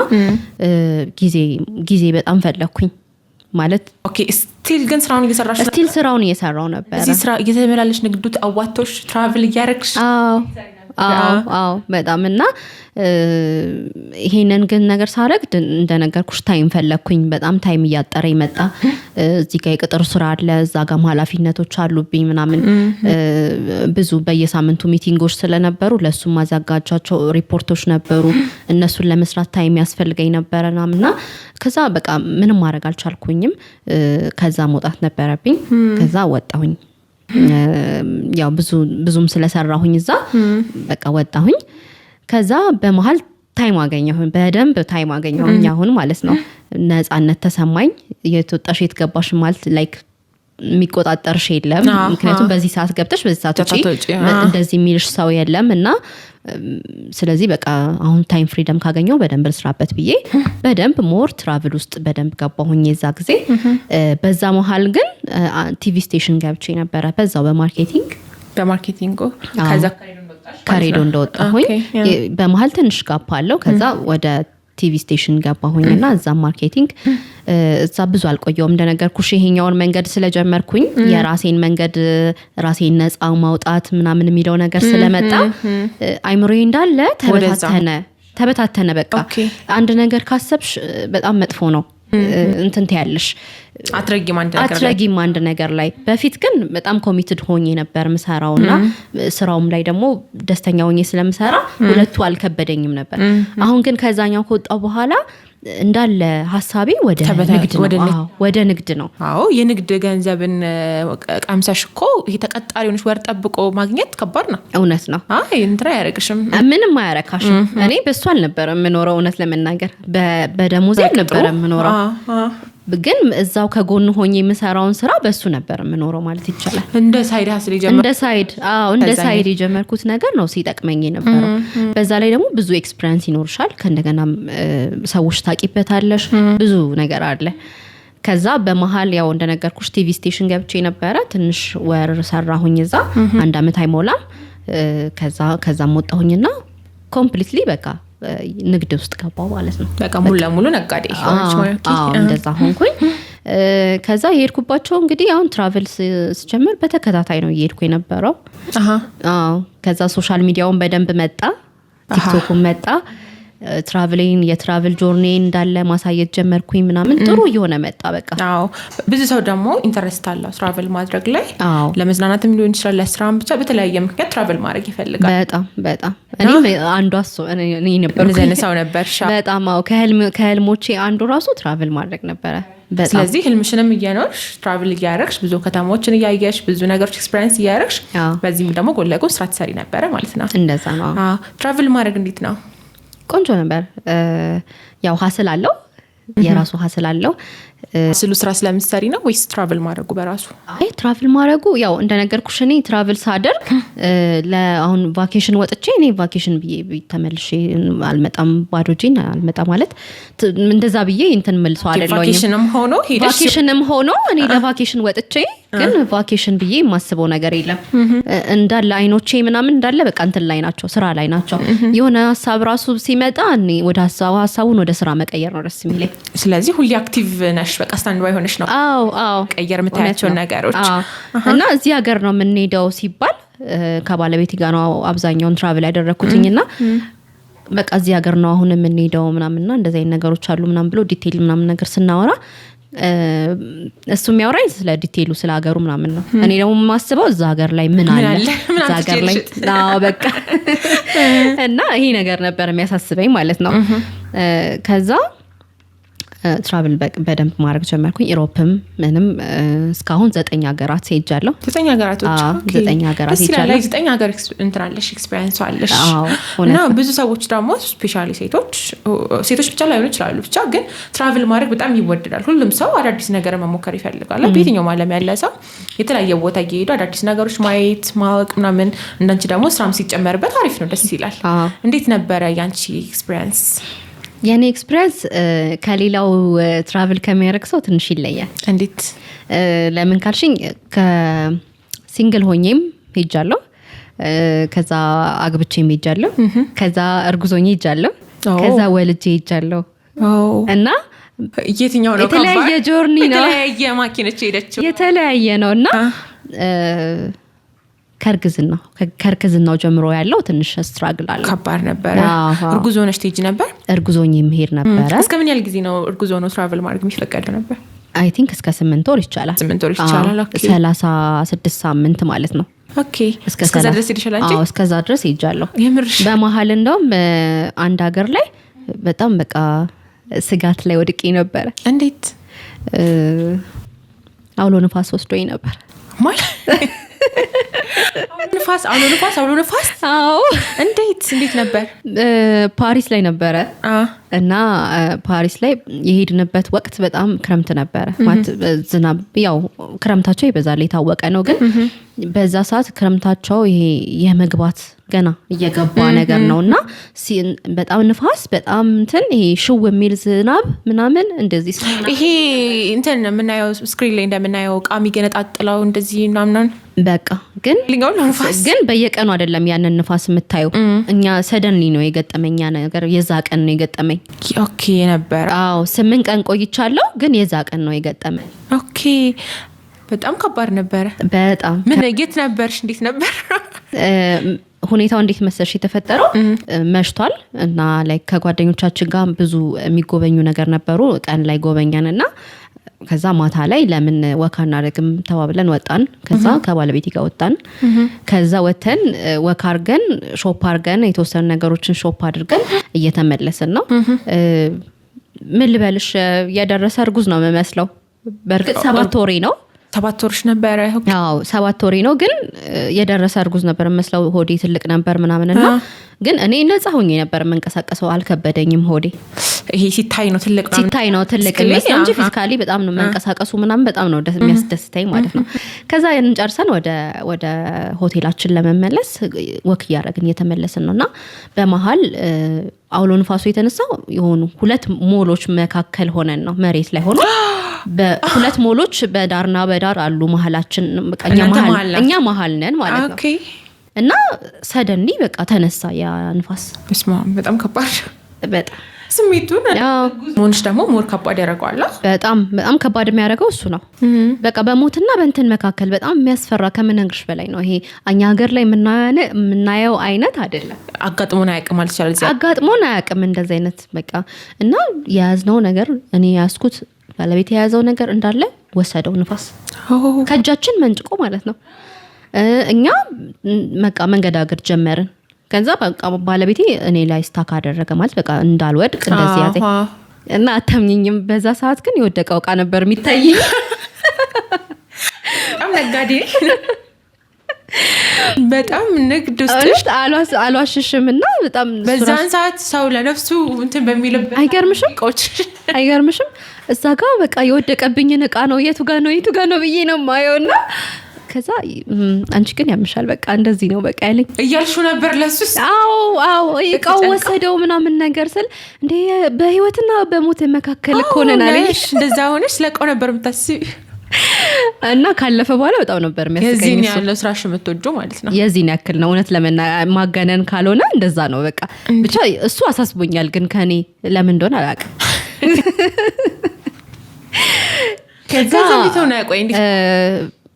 ጊዜ በጣም ፈለግኩኝ ማለት Okay፣ still ግን ስራውን እየሰራሽ? Still ስራውን እየሰራው ነበረ። እዚህ ስራ እየተመላለሽ ንግዱ አዋቶሽ travel እያደረግሽ? አዎ በጣም። እና ይሄንን ግን ነገር ሳረግ እንደነገርኩሽ time ፈለግኩኝ። በጣም time እያጠረ ይመጣ። እዚህ ጋር የቅጥር ስራ አለ፣ እዛ ጋም ኃላፊነቶች አሉብኝ ምናምን፣ ብዙ በየሳምንቱ meeting ኦች ስለነበሩ ለእሱም ማዘጋጃቸው ሪፖርቶች ነበሩ። እነሱን ለመስራት time ያስፈልገኝ ነበረ እና ከዛ በቃ ምንም ማድረግ አልቻልኩኝም። ከዛ መውጣት ነበረብኝ። ከዛ ወጣሁኝ። ያው ብዙ ብዙም ስለሰራሁኝ እዛ በቃ ወጣሁኝ። ከዛ በመሀል time አገኘሁኝ፣ በደንብ time አገኘሁኝ አሁን ማለት ነው። ነፃነት ተሰማኝ። የት ወጣሽ የት ገባሽ ማለት like የሚቆጣጠርሽ የለም። ምክንያቱም በዚህ ሰዓት ገብተሽ በዚህ ሰዓት ውጪ እንደዚህ የሚልሽ ሰው የለም። እና ስለዚህ በቃ አሁን time freedom ካገኘው በደንብ ልስራበት ብዬ በደንብ more travel ውስጥ በደንብ ገባሁኝ የዛ ጊዜ። በዛ መሀል ግን TV station ገብቼ ነበረ በዛው በ marketing። በ marketing ከዛ ከሬዲዮ እንደወጣሁኝ በመሀል ትንሽ gap አለው። ከዛ ወደ TV station ገባሁኝ እና እዛ marketing እዛ ብዙ አልቆየውም። እንደነገርኩሽ ይሄኛውን መንገድ ስለጀመርኩኝ የራሴን መንገድ፣ ራሴን ነፃ ማውጣት ምናምን የሚለው ነገር ስለመጣ አይምሮዬ እንዳለ ተበታተነ ተበታተነ። በቃ አንድ ነገር ካሰብሽ በጣም መጥፎ ነው፣ እንትን ትያለሽ። አትረጊም አንድ ነገር ላይ። አትረጊም አንድ ነገር ላይ። በፊት ግን በጣም committed ሆኜ ነበር ምሰራው እና ስራውም ላይ ደግሞ ደስተኛ ሆኜ ስለምሰራ ሁለቱ አልከበደኝም ነበር። አሁን ግን ከዛኛው ከወጣው በኋላ እንዳለ ሀሳቤ ወደ ንግድ ነው። አዎ፣ ወደ ንግድ ነው። አዎ፣ የንግድ ገንዘብን ቀምሰሽ እኮ ይሄ ተቀጣሪ ሆነሽ ወር ጠብቆ ማግኘት ከባድ ነው። እውነት ነው። አይ እንትን አያደርግሽም። ምንም አያረካሽም። እኔ በሱ አልነበረ የምኖረው፣ እውነት ለመናገር በደሞዜ አልነበረ የምኖረው። ግን እዛው ከጎን ሆኜ የምሰራውን ስራ በሱ ነበር የምኖረው ማለት ይቻላል። እንደ side hustle የጀመርኩት እንደ side፣ አዎ፣ እንደ side የጀመርኩት ነገር ነው ሲጠቅመኝ የነበረው። በዛ ላይ ደግሞ ብዙ experience ይኖርሻል። ከእንደገና ሰዎች ታቂበታለሽ። ብዙ ነገር አለ። ከዛ በመሀል ያው እንደነገርኩሽ TV station ገብቼ ነበረ። ትንሽ ወር ሰራሁኝ እዛ፣ አንድ አመት አይሞላም። ከዛም ወጣሁኝና completely በቃ ንግድ ውስጥ ገባው ማለት ነው። በቃ ሙሉ ለሙሉ ነጋዴ ሆነች ማለት ነው። አዎ፣ እንደዛ ሆንኩኝ። ከዛ የሄድኩባቸው እንግዲህ አሁን travel ስጀምር በተከታታይ ነው እየሄድኩ የነበረው። አዎ፣ ከዛ social media ውን በደንብ መጣ፣ ቲክቶኩን መጣ። Travel ኤን የ travel journey እንዳለ ማሳየት ጀመርኩኝ ምናምን፣ ጥሩ እየሆነ መጣ በቃ። አዎ፣ ብዙ ሰው ደግሞ interest አለው travel ማድረግ ላይ። ለመዝናናትም ሊሆን ይችላል፣ ለስራም፣ ብቻ በተለያየ ምክንያት travel ማድረግ ይፈልጋል። በጣም በጣም፣ እኔም አንዷ እሱ እኔ ነበርኩኝ። እንደዚህ አይነት ሰው ነበርሽ? በጣም አዎ፣ ከህልሞቼ አንዱ ራሱ travel ማድረግ ነበረ። በጣም። ስለዚህ ህልምሽንም እየኖርሽ፣ travel እያደረግሽ፣ ብዙ ከተሞችን እያየሽ፣ ብዙ ነገሮች experience እያደረግሽ፣ በዚህም ደግሞ ጎን ለጎን ስራ ትሰሪ ነበረ ማለት ነው። እንደዛ ነው። Travel ማድረግ እንዴት ነው? ቆንጆ ነበር። ያው hustle አለው፣ የራሱ hustle አለው። ስሉ ስራ ስለምትሰሪ ነው ወይስ travel ማድረጉ በራሱ? አይ፣ travel ማድረጉ ያው እንደነገርኩሽ እኔ travel ሳደርግ ለአሁን vacation ወጥቼ እኔ vacation ብዬ ተመልሼ አልመጣም፣ ባዶ እጄን አልመጣም ማለት እንደዛ ብዬ እንትን መልሰው አይደለሁኝም። Vacation ም ሆኖ ሄደሽ Vacation ም ሆኖ እኔ ለ vacation ወጥቼ ግን vacation ብዬ የማስበው ነገር የለም። እንዳለ አይኖቼ ምናምን እንዳለ በቃ እንትን ላይ ናቸው፣ ስራ ላይ ናቸው። የሆነ ሀሳብ ራሱ ሲመጣ እኔ ወደ ሀሳቡን ወደ ስራ መቀየር ነው ደስ የሚለኝ። ስለዚህ ሁሌ active ነሽ፣ በቃ stand by ሆነሽ ነው አዎ። ቀየር የምታያቸውን እውነት ነው። ነገሮች። አዎ። እና እዚህ ሀገር ነው የምንሄደው ሲባል ከባለቤቴ ጋር ነው አብዛኛውን travel ያደረግኩትኝ እና በቃ እዚህ ሀገር ነው አሁን የምንሄደው ምናምንና እንደዚህ አይነት ነገሮች አሉ ምናምን ብሎ detail ምናምን ነገር ስናወራ እሱ የሚያወራኝ ስለ detail ኡ ስለ ሀገሩ ምናምን ነው። እኔ ደግሞ የማስበው እዛ ሀገር ላይ ምን አለ፣ አለ? ምን እዛ ሀገር ላይ አምጥቼ አዎ በቃ እና ይሄ ነገር ነበር የሚያሳስበኝ ማለት ነው። ከዛ travel በደንብ ማድረግ ጀመርኩኝ። Europe ም ምንም እስካሁን ዘጠኝ ሀገራት ሄጃለሁ። ዘጠኝ ሀገራቶች? አዎ፣ ዘጠኝ ሀገራት ደስ ይላል። ሄጃለሁ። ላይ ዘጠኝ ሀገር እንትን አለሽ፣ experience አለሽ። አዎ፣ እና እውነት። ብዙ ሰዎች ደግሞ especially ሴቶች፣ ሴቶች ብቻ ላይሆኑ ይችላሉ፣ ብቻ ግን travel ማድረግ በጣም ይወደዳል። ሁሉም ሰው አዳዲስ ነገር መሞከር ይፈልጋል። በየትኛውም ዓለም ያለ ሰው የተለያየ ቦታ እየሄዱ አዳዲስ ነገሮች ማየት፣ ማወቅ ምናምን፣ እንዳንቺ ደግሞ ስራም ሲጨመርበት አሪፍ ነው፣ ደስ ይላል። እንዴት ነበረ ያንቺ experience? የእኔ experience ከሌላው travel ከሚያደርግ ሰው ትንሽ ይለያል። እንዴት? ለምን ካልሽኝ ከ single ሆኜም ሄጃለሁ። ከዛ አግብቼም ሄጃለሁ። ከዛ እርጉዝ ሆኜ ሄጃለሁ። ከዛ ወልጄ ሄጃለሁ። እና የትኛው ነው የተለያየ ከባድ? Journey ነው። የተለያየ ማኪነች ሄደችው። የተለያየ ነው እና ከእርግዝናው ጀምሮ ያለው ትንሽ struggle አለው። ከባድ ነበረ። አዎ። እርጉዝ ሆነሽ ትሄጂ ነበር? እርጉዝ ሆኜ መሄድ ነበረ። እስከ ምን ያህል ጊዜ ነው እርጉዝ ሆኖ travel ማድረግ የሚፈቀደው ነበር? I think እስከ 8 ወር ይቻላል። 8 ወር ይቻላል። Okay። 36 ሳምንት ማለት ነው። እስከዛ ድረስ ሄደሻል አንቺ? አዎ፣ እስከዛ ድረስ ሄጃለሁ። የምርሽ? በመሀል እንደውም አንድ ሀገር ላይ በጣም በቃ ስጋት ላይ ወድቄ ነበረ። እንዴት? አውሎ ንፋስ ወስዶኝ ነበር። ማለት አውሎ ንፋስ፣ አውሎ ንፋስ፣ አውሎ ንፋስ? አዎ። እንዴት ነበር? ፓሪስ ላይ ነበረ እና ፓሪስ ላይ የሄድንበት ወቅት በጣም ክረምት ነበረ። ማለት ዝናብ ያው ክረምታቸው ይበዛል የታወቀ ነው። ግን በዛ ሰዓት ክረምታቸው ይሄ የመግባት ገና እየገባ ነገር ነው እና በጣም ንፋስ፣ በጣም እንትን ይሄ ሽው የሚል ዝናብ ምናምን እንደዚህ ይሄ እንትን የምናየው screen ላይ እንደምናየው እቃ የሚገነጣጥለው እንደዚህ ምናምን በቃ ግን ሊኛው ንፋስ። ግን በየቀኑ አይደለም ያንን ንፋስ የምታየው። እኛ suddenly ነው የገጠመኝ ያ ነገር፣ የዛ ቀን ነው የገጠመኝ። Okay ነበረ። አዎ፣ 8 ቀን ቆይቻለሁ፣ ግን የዛ ቀን ነው የገጠመኝ። Okay፣ በጣም ከባድ ነበረ። በጣም። ምን የት ነበርሽ? እንዴት ነበር? ሁኔታው እንዴት መሰልሽ የተፈጠረው? መሽቷል እና like ከጓደኞቻችን ጋር ብዙ የሚጎበኙ ነገር ነበሩ። ቀን ላይ ጎበኘን እና ከዛ ማታ ላይ ለምን walk አናደርግም ተባብለን ወጣን። ከዛ ከባለቤቴ ጋር ወጣን። ከዛ ወተን walk አርገን፣ shop አርገን፣ የተወሰኑ ነገሮችን shop አድርገን እየተመለስን ነው። ምን ልበልሽ፣ የደረሰ እርጉዝ ነው የምመስለው። በእርግጥ 7 ወሬ ነው። 7 ወርሽ ነበረ? አዎ፣ 7 ወሬ ነው፣ ግን የደረሰ እርጉዝ ነበር መስለው፣ ሆዴ ትልቅ ነበር ምናምን እና ግን እኔ ነፃ ሆኜ ነበር የምንቀሳቀሰው፣ አልከበደኝም ሆዴ። ይሄ ሲታይ ነው ትልቅ ምናምን። ሲታይ ነው ትልቅ Physically፣ መስለው እንጂ physically በጣም ነው መንቀሳቀሱ ምናምን በጣም ነው የሚያስደስተኝ ማለት ነው። ከዛ ያንን ጨርሰን ወደ ሆቴላችን ለመመለስ walk እያደረግን እየተመለስን ነው እና በመሀል አውሎ ንፋሱ የተነሳው የሆኑ ሁለት ሞሎች መካከል ሆነን ነው፣ መሬት ላይ ሆኖ በሁለት ሞሎች በዳርና በዳር አሉ፣ መሀላችን በቃ እኛ እናንተ መሀል መሀል ናችሁ። እኛ መሀል ነን ማለት ነው። እና suddenly በቃ ተነሳ ያ ንፋስ። በስመ አብ፣ በጣም ከባድ በጣም። ስሜቱን አዎ። መሆንሽ ደግሞ more ከባድ ያደርገዋል። በጣም በጣም ከባድ የሚያደርገው እሱ ነው። በቃ በሞትና በእንትን መካከል በጣም የሚያስፈራ ከምነግርሽ በላይ ነው። ይሄ እኛ ሀገር ላይ የምናየው አይነት አይደለም። አጋጥሞን አያውቅም ማለት ይቻላል እዚያ። አጋጥሞን አያውቅም እንደዚህ አይነት በቃ። እና የያዝነው ነገር፣ እኔ የያዝኩት፣ ባለቤት የያዘው ነገር እንዳለ ወሰደው ንፋስ ከእጃችን መንጭቆ ማለት ነው። እኛ በቃ መንገዳገድ ጀመርን። ከዛ በቃ ባለቤቴ እኔ ላይ stuck አደረገ፣ ማለት በቃ እንዳልወድቅ እንደዚህ ያዘኝ። እና አታምኝኝም። በዛ ሰዓት ግን የወደቀው እቃ ነበር የሚታየኝ። በጣም ነጋዴ፣ በጣም ንግድ ውስጥ። አልዋሽሽም። እና በጣም በዛን ሰዓት ሰው ለነፍሱ እንትን በሚልበት አይገርምሽም? አይገርምሽም? እዛ ጋ በቃ የወደቀብኝን እቃ ነው የቱ ጋ ነው የቱ ጋ ነው ብዬ ነው የማየው። እና ከዛ አንቺ ግን ያምሻል፣ በቃ እንደዚህ ነው በቃ ያለኝ። እያልሽው ነበር ለሱስ? አዎ፣ እቃው ወሰደው ምናምን ነገር ስል እንዴ በህይወትና በሞት መካከል እኮ ነን አለኝ። እንደዛ ሆነሽ ስለእቃው ነበር የምታስቢ። እና ካለፈ በኋላ በጣም ነበር የሚያስቀኝ። የዚህን ያለው ስራሽ የምትወጂው ማለት ነው። የዚህን ያክል ነው፣ እውነት ለማጋነን ካልሆነ እንደዛ ነው። በቃ ብቻ እሱ አሳስቦኛል፣ ግን ከኔ ለምን እንደሆነ አላውቅም። ከዛ እንዴት ሆነ? ቆይ እንዴት?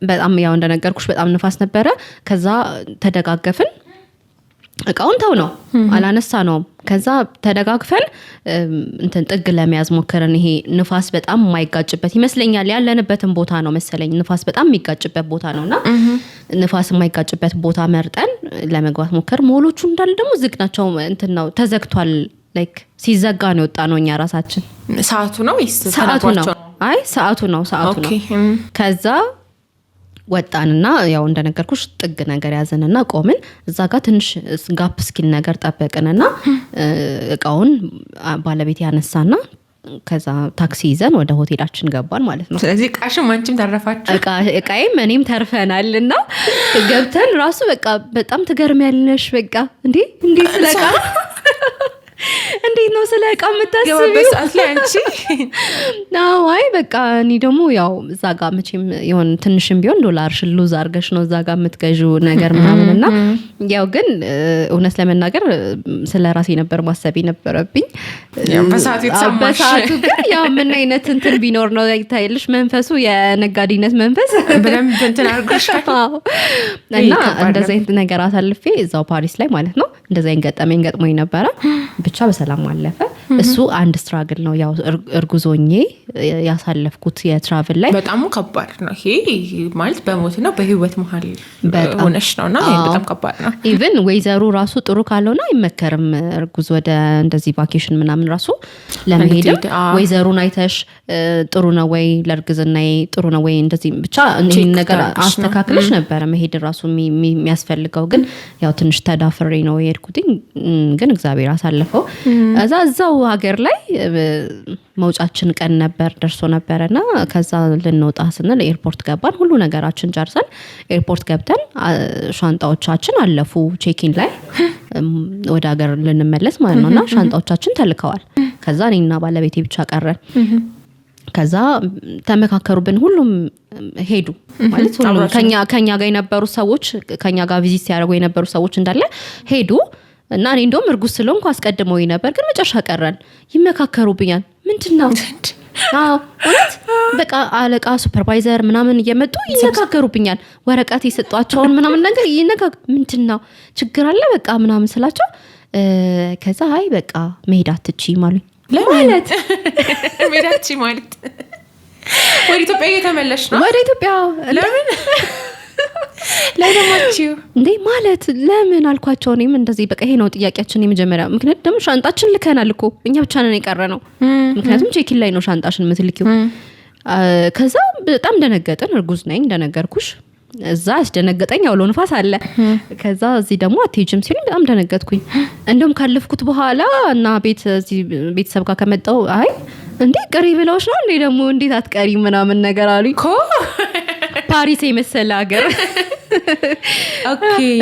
በጣም ያው እንደነገርኩሽ በጣም ንፋስ ነበረ። ከዛ ተደጋገፍን። እቃውን ተው ነው አላነሳ ነውም። ከዛ ተደጋግፈን እንትን ጥግ ለመያዝ ሞከርን። ይሄ ንፋስ በጣም የማይጋጭበት ይመስለኛል፣ ያለንበትን ቦታ ነው መሰለኝ፣ ንፋስ በጣም የሚጋጭበት ቦታ ነው። እና ንፋስ የማይጋጭበት ቦታ መርጠን ለመግባት ሞከር። ሞሎቹ እንዳለ ደግሞ ዝግ ናቸው። እንትን ነው፣ ተዘግቷል። Like ሲዘጋ ነው የወጣ ነው እኛ ራሳችን። ሰዓቱ ነው ወይስ? ሰዓቱ ነው። አይ፣ ሰዓቱ ነው፣ ሰዓቱ ነው። ከዛ ወጣንና ያው እንደነገርኩሽ ጥግ ነገር ያዘንና ቆምን። እዛ ጋር ትንሽ gap እስኪል ነገር ጠበቅንና እቃውን ባለቤቴ ያነሳና ከዛ ታክሲ ይዘን ወደ ሆቴላችን ገባን ማለት ነው። ስለዚህ እቃሽም አንቺም ተረፋችሁ። እቃዬም እኔም ተርፈናል። እና ገብተን ራሱ በቃ በጣም ትገርሚያለሽ። በቃ እንዴ እንዴ ስለ እቃ እንዴት ነው ስለ እቃ የምታስቢው? ሰዓት ላይ አንቺ አይ በቃ እኔ ደግሞ ያው እዛ ጋ መቼም የሆነ ትንሽም ቢሆን ዶላርሽን lose አድርገሽ ነው እዛ ጋ የምትገዢው ነገር ምናምን። እና ያው ግን እውነት ለመናገር ስለ ራሴ ነበር ማሰብ የነበረብኝ። በሰዓቱ የተሰማሽ። በሰዓቱ ግን ያው ምን አይነት እንትን ቢኖር ነው ታይልሽ፣ መንፈሱ የነጋዴነት መንፈስ በደንብ እንትን አድርጎሻል። እና እንደዚህ አይነት ነገር አሳልፌ እዛው ፓሪስ ላይ ማለት ነው እንደዚህ አይነት ገጠመኝ ገጥሞኝ ነበረ። ብቻ በሰላም አለፈ። እሱ አንድ struggle ነው፣ ያው እርጉዝ ሆኜ ያሳለፍኩት የ travel ላይ። በጣም ከባድ ነው ይሄ፣ ማለት በሞትና በህይወት መሀል ሆነሽ ነው እና በጣም ከባድ ነው። Even weather ኡ ራሱ ጥሩ ካልሆነ አይመከርም እርጉዝ ወደ እንደዚህ vacation ምናምን ራሱ ለመሄድም። Weather ኡን አይተሽ ጥሩ ነው ወይ፣ ለእርግዝናዬ ጥሩ ነው ወይ፣ እንደዚህ ብቻ ይህን ነገር አስተካክለሽ ነበረ መሄድ ራሱ የሚያስፈልገው። ግን ያው ትንሽ ተዳፍሬ ነው የሄድኩትኝ፣ ግን እግዚአብሔር አሳለፈው። እዛ እዛው ሀገር ላይ መውጫችን ቀን ነበር ደርሶ ነበረ። እና ከዛ ልንወጣ ስንል airport ገባን። ሁሉ ነገራችን ጨርሰን airport ገብተን ሻንጣዎቻችን አለፉ check-in ላይ፣ ወደ ሀገር ልንመለስ ማለት ነው። እና ሻንጣዎቻችን ተልከዋል። ከዛ እኔና ባለቤቴ ብቻ ቀረን። ከዛ ተመካከሩብን። ሁሉም ሄዱ ማለት ሁሉም ከኛ ጋር የነበሩ ሰዎች፣ ከኛ ጋር visit ሲያደርጉ የነበሩ ሰዎች እንዳለ ሄዱ። እና እኔ እንደውም እርጉዝ ስለሆንኩ አስቀድመው ነበር፣ ግን መጨረሻ ቀረን። ይመካከሩብኛል። ምንድን ነው? እውነት በቃ አለቃ supervisor ምናምን እየመጡ ይነጋገሩብኛል። ወረቀት የሰጧቸውን ምናምን ነገር ይነጋ ምንድን ነው፣ ችግር አለ በቃ ምናምን ስላቸው፣ ከዛ አይ በቃ መሄድ አትችይም አሉኝ። ማለት መሄድ አትችይም ማለት ወደ ኢትዮጵያ እየተመለሽ ነው? ወደ ኢትዮጵያ። ለምን ለደማችው? እንዴ ማለት ለምን አልኳቸው። እኔም እንደዚህ በቃ ይሄ ነው ጥያቄያችን የመጀመሪያ። ምክንያት ደግሞ ሻንጣችን ልከናል እኮ፣ እኛ ብቻ ነን የቀረ ነው። ምክንያቱም check-in ላይ ነው ሻንጣሽን የምትልኪው። ከዛ በጣም ደነገጥን። እርጉዝ ነኝ እንደነገርኩሽ። እዛ ያስደነገጠኝ አውሎ ንፋስ አለ። ከዛ እዚህ ደግሞ አትሄጂም ሲሉኝ በጣም ደነገጥኩኝ። እንደውም ካለፍኩት በኋላ እና ቤት እዚህ ቤተሰብ ጋር ከመጣው አይ እንዴ ቅሪ ብለውሽ ነው እንዴ ደግሞ እንዴት አትቀሪ ምናምን ነገር አሉኝ። ፓሪስ የመሰለ ሀገር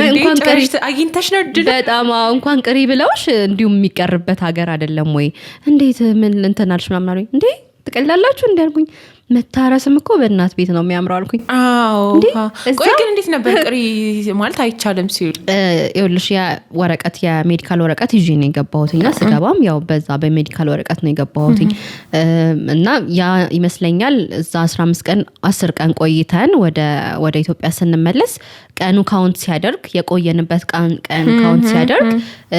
እንኳን ቅሪ አግኝተሽ ነው እድል። በጣም እንኳን ቅሪ ብለውሽ እንዲሁም የሚቀርበት ሀገር አይደለም ወይ፣ እንዴት ምን እንትን አልሽ ምናምን አሉኝ። እንዴ ትቀልዳላችሁ እንዲ አልኩኝ። መታረስም እኮ በእናት ቤት ነው የሚያምረው አልኩኝ። ቆይ ግን እንዴት ነበር ቅሪ ማለት አይቻልም ሲሉ? ይኸውልሽ የወረቀት የ medical ወረቀት ይዤ ነው የገባሁትኝ። እና ስገባም ያው በዛ በ medical ወረቀት ነው የገባሁትኝ። እና ያ ይመስለኛል እዛ 15 ቀን 10 ቀን ቆይተን ወደ ኢትዮጵያ ስንመለስ ቀኑ count ሲያደርግ፣ የቆየንበት ቀን count ሲያደርግ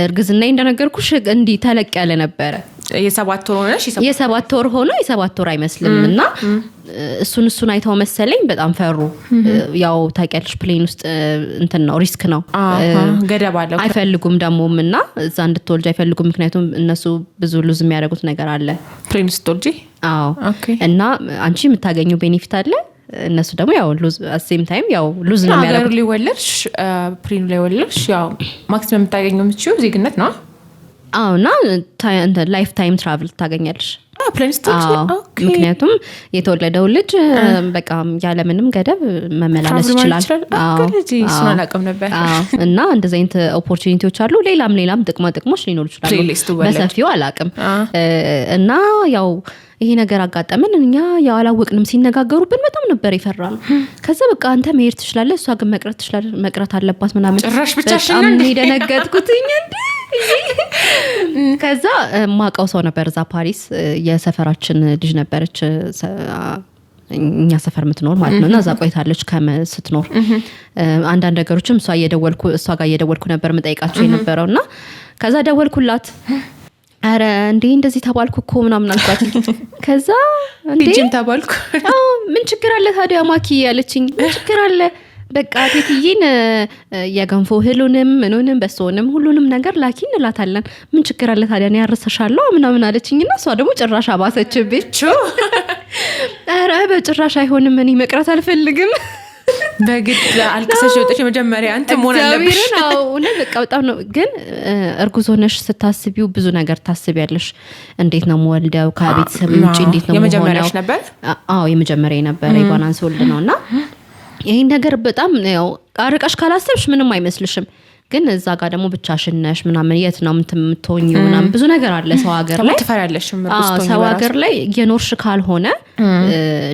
እርግዝና እንደነገርኩሽ እንዲህ ተለቅ ያለ ነበረ። የ7 ወር ሆነሽ የ7 ወር ሆኖ የ7 ወር አይመስልም። እና እሱን አይተው መሰለኝ በጣም ፈሩ። ያው ታውቂያለሽ plane ውስጥ እንትን ነው፣ risk ነው። ገደብ አለው። አይፈልጉም ደግሞም እና እዛ እንድትወልጅ አይፈልጉም። ምክንያቱም እነሱ ብዙ lose የሚያደርጉት ነገር አለ። Plane ስትወልጂ? አዎ። እና አንቺ የምታገኘው benefit አለ፣ እነሱ ደግሞ ያው lose same time ያው lose ነው ሀገሩ የሚያደርጉት። ላይ ወለድሽ፣ plane ኑ ላይ ወለድሽ፣ ያው maximum የምታገኘው የምትችይው ዜግነት ነው። አዎ፣ እና lifetime travel ታገኛለሽ። Plane ስትወልጂ? አዎ። ምክንያቱም የተወለደው ልጅ በቃ ያለምንም ገደብ መመላለስ travel ይችላል። ይችላል። እሱን አላውቅም ነበር። አዎ፣ እና እንደዚህ አይነት opportunity ዎች አሉ። ሌላም ሌላም ጥቅማ ጥቅሞች ሊኖሩ ይችላሉ። Plane ላይ ስትወለድ። በሰፊው አላውቅም። እና ያው ይሄ ነገር አጋጠመን። እኛ ያው አላወቅንም። ሲነጋገሩብን በጣም ነበር የፈራነው። ከዛ በቃ አንተ መሄድ ትችላለህ፣ እሷ ግን መቅረት ትችላለህ፣ መቅረት አለባት ምናምን። ጭራሽ ብቻሽን በጣም ነው እንዴ? የደነገጥኩትኝ እንዴ። ከዛ ማቀው ሰው ነበር እዛ ፓሪስ፣ የሰፈራችን ልጅ ነበረች፣ እኛ ሰፈር የምትኖር ማለት ነው። እና እዛ ቆይታለች ስትኖር አንዳንድ ነገሮችም እሷ ጋር እየደወልኩ ነበር የምጠይቃቸው የነበረው። እና ከዛ ደወልኩላት፣ አረ እንዴ እንደዚህ ተባልኩ እኮ ምናምን አልኳት። ከዛ እንዴ ሂጂም ተባልኩ። አዎ፣ ምን ችግር አለ ታዲያ ማኪ ያለችኝ፣ ምን ችግር አለ፣ በቃ ቴትዬን የገንፎ እህሉንም ምኑንም በሶንም ሁሉንም ነገር ላኪ እንላታለን። ምን ችግር አለ ታዲያ፣ እኔ ያርስሻለሁ ምናምን አለችኝ። እና እሷ ደግሞ ጭራሽ አባሰችብኝ። ኧረ በጭራሽ አይሆንም፣ እኔ መቅረት አልፈልግም። በግድ አልቅሰሽ ወጥሽ የመጀመሪያ እንትን መሆን አለብሽ። እግዚአብሔርን አዎ፣ እውነት በቃ በጣም ነው። ግን እርጉዝ ሆነሽ ስታስቢው ብዙ ነገር ታስቢያለሽ። እንዴት ነው የምወልደው? ከቤተሰብ ውጭ እንዴት ነው የመጀመሪያሽ የምሆነው? ነበር? አዎ፣ የመጀመሪያ የነበረ ኢቫናን ስወልድ ነው። እና ይህን ነገር በጣም ያው አርቀሽ ካላሰብሽ ምንም አይመስልሽም። ግን እዛ ጋር ደግሞ ብቻሽን ነሽ ምናምን፣ የት ነው የምትሆኚው ምናምን፣ ብዙ ነገር አለ ሰው ሀገር ደግሞ ላይ። ትፈሪያለሽ እርጉዝ ስትሆኚ ሰው በራሱ። ሀገር ላይ የኖርሽ ካልሆነ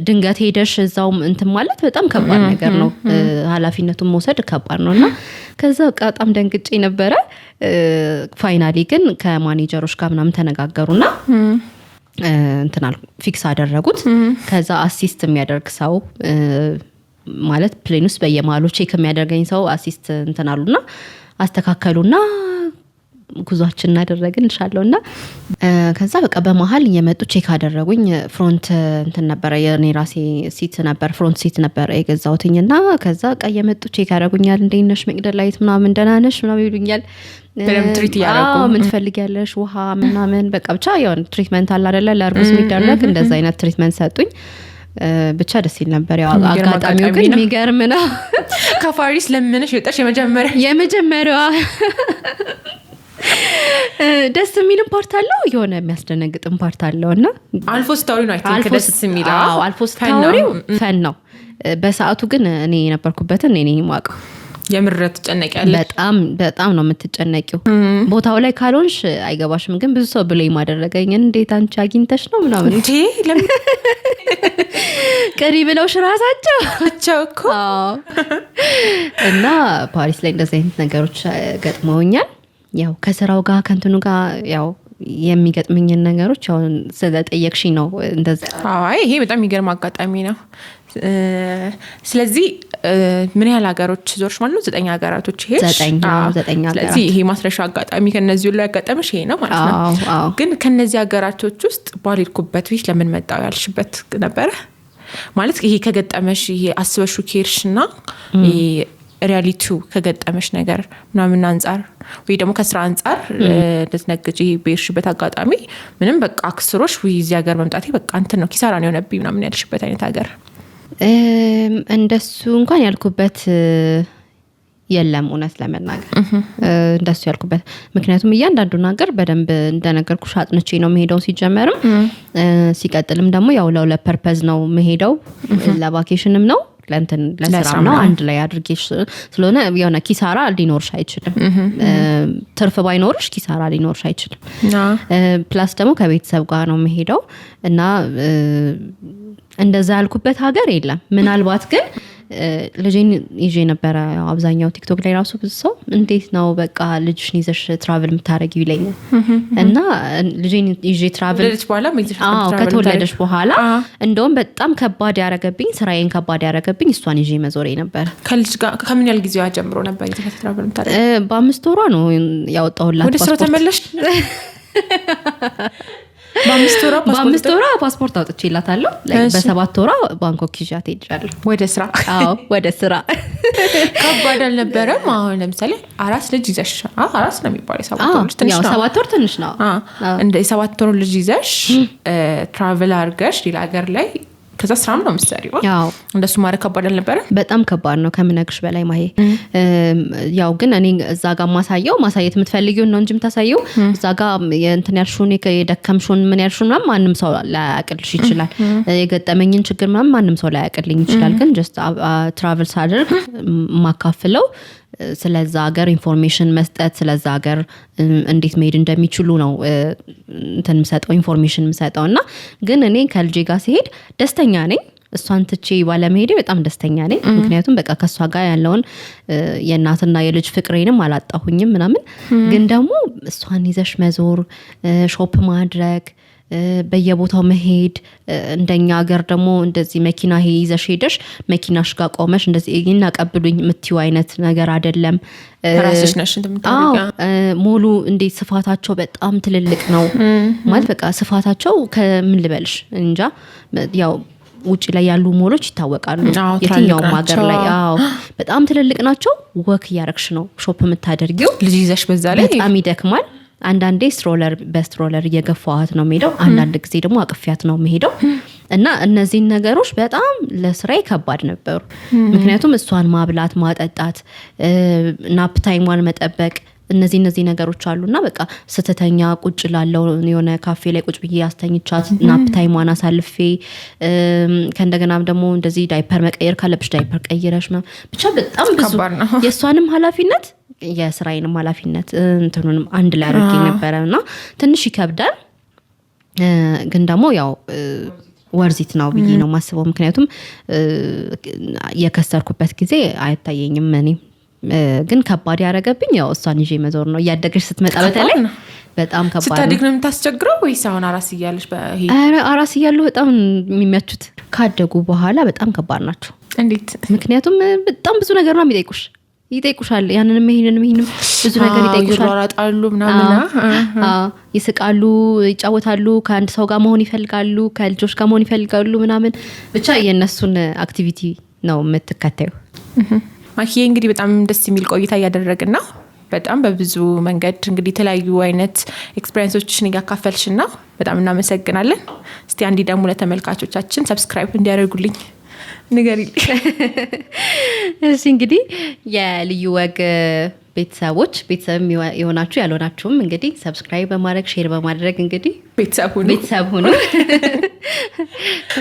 ድንገት ሄደሽ እዛውም እንትን ማለት በጣም ከባድ ነገር ነው። ኃላፊነቱን መውሰድ ከባድ ነው። እና ከዛ በቃ በጣም ደንግጬ ነበረ። Finally ግን ከማኔጀሮች ጋር ምናምን ተነጋገሩና እንትን አሉ፣ fix አደረጉት። ከዛ assist የሚያደርግ ሰው ማለት plane ውስጥ በየመሀሉ check የሚያደርገኝ ሰው assist እንትን አሉና አስተካከሉና ጉዟችን እናደረግን እንሻለው። እና ከዛ በቃ በመሀል እየመጡ check አደረጉኝ። Front እንትን ነበረ፣ የኔ ራሴ seat ነበር፣ front seat ነበረ የገዛሁትኝ። እና ከዛ በቃ እየመጡ check ያደረጉኛል። እንዴት ነሽ መቅደላዊት ምናምን፣ ደህና ነሽ ምናምን ይሉኛል። በደንብ treat እያደረጉ። አዎ፣ ምን ትፈልጊያለሽ ውሃ ምናምን፣ በቃ ብቻ የሆነ treatment አለ አይደለ ለእርጉዝ የሚደረግ፣ እንደዛ አይነት treatment ሰጡኝ። ብቻ ደስ ይል ነበር። ያው የሚገርም አጋጣሚው ግን አጋጣሚ ነው። የሚገርም ነው። ከፓሪስ ለምነሽ የወጣሽ የመጀመሪያ የመጀመሪያዋ ደስ የሚልም part አለው፣ የሆነ የሚያስደነግጥም part አለው እና አልፎ ስታወሪ ነው I think ደስ የሚለው። አዎ፣ አልፎ Fun ነው። ስታወሪው fun ነው። በሰዓቱ ግን እኔ የነበርኩበትን እኔ ነኝ የማውቀው። የምር ትጨነቂያለሽ። በጣም በጣም ነው የምትጨነቂው። ቦታው ላይ ካልሆንሽ አይገባሽም። ግን ብዙ ሰው blame አደረገኝ። እንዴት አንቺ አግኝተሽ ነው ምናምን። እንዴ ለምን? ቅሪ ብለውሽ ራሳቸው ብቻው እኮ። አዎ። እና ፓሪስ ላይ እንደዚህ አይነት ነገሮች ገጥመውኛል። ያው ከስራው ጋር ከእንትኑ ጋር ያው የሚገጥመኝን ነገሮች ያው ስለጠየቅሽኝ ነው እንደዛ። አይ ይሄ በጣም የሚገርም አጋጣሚ ነው። ስለዚህ ምን ያህል ሀገሮች ዞርሽ ማለት ነው? 9 ሀገራቶች ሄድሽ? 9፣ አዎ፣ 9 ስለዚህ ሀገራት። ይሄ ማስረሻ አጋጣሚ ከነዚህ ሁሉ ያጋጠመሽ ይሄ ነው ማለት ነው። አዎ። ግን ከነዚህ ሀገራቶች ውስጥ ባልሄድኩበት ቤት ለምን መጣው ያልሽበት ነበረ? ማለት ይሄ ከገጠመሽ ይሄ አስበሽው ከሄድሽ እና ይሄ reality ው ከገጠመሽ ነገር ምናምን አንጻር ወይ ደግሞ ከስራ አንጻር ልትነግጂ በሄድሽበት አጋጣሚ ምንም በቃ አክስሮሽ ውይ እዚህ ሀገር መምጣቴ በቃ እንትን ነው፣ ኪሳራ ነው የሆነብኝ ምናምን ያልሽበት አይነት ሀገር? እንደሱ እንኳን ያልኩበት የለም እውነት ለመናገር እንደሱ ያልኩበት፣ ምክንያቱም እያንዳንዱን ሀገር በደንብ እንደነገርኩሽ አጥንቼ ነው የምሄደው ሲጀመርም፣ ሲቀጥልም ደግሞ ያው ለሁለት purpose ነው የምሄደው፣ ለ vacation ም ነው ለእንትን ለስራም ለስራም ነው። ነው። አንድ ላይ አድርጌ ስለሆነ የሆነ ኪሳራ ሊኖርሽ አይችልም። ትርፍ ባይኖርሽ ኪሳራ ሊኖርሽ አይችልም። Plus ደግሞ ከቤተሰብ ጋር ነው የምሄደው እና እንደዛ ያልኩበት ሀገር የለም። ምናልባት ግን ልጄን ይዤ ነበረ። ያው አብዛኛው ቲክቶክ ላይ ራሱ ብዙ ሰው እንዴት ነው በቃ ልጅሽን ይዘሽ travel የምታደርጊው ይለኛል። እና ልጄን ይዤ travel ከወለደች በኋላ ይዘሽ አዎ፣ travel ከተወለደች በኋላ እንደውም በጣም ከባድ ያረገብኝ፣ ስራዬን ከባድ ያረገብኝ እሷን ይዤ መዞሬ ነበር። ከልጅ ጋር ከምን ያህል ጊዜዋ ጀምሮ ነበር ይዘሽ travel የምታደርጊው? በ5 ወሯ ነው ያወጣሁላት ወደ ስራው ፓስፖርት። ተመለሽ? በ5 ወሯ ፓስፖርት? በ5 ወሯ ፓስፖርት አውጥቼላታለሁ። በ7 ወሯ ባንኮክ ይዣት ሄጃለሁ። ወደ ስራ? አዎ፣ ወደ ስራ። ከባድ አልነበረም? አሁን ለምሳሌ አራስ ልጅ ይዘሽ፣ አራስ ነው የሚባለው፣ የ7 ወር ልጅ ትንሽ ያው ነው። 7 ወር ትንሽ ነው። እንደ የ7 ወር ልጅ ይዘሽ travel አድርገሽ ሌላ ሀገር ላይ፣ ከዛ ስራም ነው የምትሰሪው። እንደሱ ማድረግ ከባድ አልነበረም? በጣም ከባድ ነው ከምነግርሽ በላይ ማሄ። ያው ግን እኔ እዛ ጋር ማሳየው ማሳየት የምትፈልጊውን ነው እንጂ የምታሳየው እዛ ጋር እንትን ያልሽውን፣ የደከምሽውን፣ ምን ያልሽውን ምናምን ማንም ሰው ላያቅልሽ ይችላል። የገጠመኝን ችግር ምናምን ማንም ሰው ላያቅልኝ ይችላል። ግን just travel ሳደርግ የማካፍለው ስለዛ ሀገር information መስጠት፣ ስለዛ ሀገር እንዴት መሄድ እንደሚችሉ ነው እንትን የምሰጠው፣ information የምሰጠው። እና ግን እኔ ከልጄ ጋር ሲሄድ ደስተኛ ነኝ። እሷን ትቼ ባለመሄዴ በጣም ደስተኛ ነኝ። ምክንያቱም በቃ ከእሷ ጋር ያለውን የእናትና የልጅ ፍቅሬንም አላጣሁኝም ምናምን። ግን ደግሞ እሷን ይዘሽ መዞር፣ shop ማድረግ፣ በየቦታው መሄድ፣ እንደኛ ሀገር ደግሞ እንደዚህ መኪና ይዘሽ ሄደሽ መኪናሽ ጋር ቆመሽ እንደዚህ ይናቀብሉኝ የምትይው አይነት ነገር አይደለም። ራስሽ ነሽ እንትን የምታደርጊው። አዎ፣ ሞሉ እንዴት ስፋታቸው በጣም ትልልቅ ነው። ማለት በቃ ስፋታቸው ከምን ልበልሽ እንጃ፣ ያው ውጭ ላይ ያሉ ሞሎች ይታወቃሉ። ትላልቅ የትኛውም ሀገር ላይ። ናቸው። አዎ፣ በጣም ትልልቅ ናቸው። Walk እያረግሽ ነው shop የምታደርጊው። ልጅ ይዘሽ በዛ ላይ። በጣም ይደክማል። አንዳንዴ በ stroller እየገፋኋት ነው የምሄደው፣ አንዳንድ ጊዜ ደግሞ አቅፊያት ነው የምሄደው። እና እነዚህን ነገሮች በጣም ለስራዬ ከባድ ነበሩ። ምክንያቱም እሷን ማብላት፣ ማጠጣት፣ nap time ሟን መጠበቅ፣ እነዚህ ነገሮች አሉና በቃ ስትተኛ ቁጭ ላለው የሆነ ካፌ ላይ ቁጭ ብዬ አስተኝቻት nap time ሟን አሳልፌ፣ ከእንደገናም ደግሞ እንደዚህ ዳይፐር መቀየር ካለብሽ ዳይፐር ቀይረሽ ምናምን፣ ብቻ በጣም ብዙ ከባድ ነው። የእሷንም ኃላፊነት የስራዬንም ኃላፊነት እንትኑንም አንድ ላይ አድርጌ ነበረ እና ትንሽ ይከብዳል። ግን ደግሞ ያው worth it ነው ብዬ ነው የማስበው። ምክንያቱም የከሰርኩበት ጊዜ አይታየኝም። እኔ ግን ከባድ ያደረገብኝ ያው እሷን ይዤ መዞር ነው። እያደገች ስትመጣ በተለይ ነው። በጣም ከባድ ነው። ስታድግ ነው የምታስቸግረው ወይስ አሁን አራስ እያለሽ በይሄ? ኧረ አራስ እያሉ በጣም የሚመቹት፣ ካደጉ በኋላ በጣም ከባድ ናቸው። እንዴት? ምክንያቱም በጣም ብዙ ነገር ነው የሚጠይቁሽ፣ ይጠይቁሻል። ያንንም ይሄንንም ይሄንም ብዙ ነገር ይጠይቁሻል። ይሯሯጣሉ ምናምን። አዎ፣ ይስቃሉ፣ ይጫወታሉ፣ ከአንድ ሰው ጋር መሆን ይፈልጋሉ፣ ከልጆች ጋር መሆን ይፈልጋሉ ምናምን። ብቻ የእነሱን activity ነው የምትከተዩ። ማኪዬ፣ እንግዲህ በጣም ደስ የሚል ቆይታ እያደረግን ነው። በጣም በብዙ መንገድ እንግዲህ የተለያዩ አይነት experience ኦችን እያካፈልሽን ነው። በጣም እናመሰግናለን። እስቲ አንዲ ደግሞ ለተመልካቾቻችን subscribe እንዲያደርጉልኝ ንገሪልኝ። እሺ፣ እንግዲህ የልዩ ወግ ቤተሰቦች፣ ቤተሰብ የሆናችሁ ያልሆናችሁም እንግዲህ subscribe በማድረግ፣ share በማድረግ እንግዲህ ቤተሰብ ሁኑ። ቤተሰብ ሁኑ።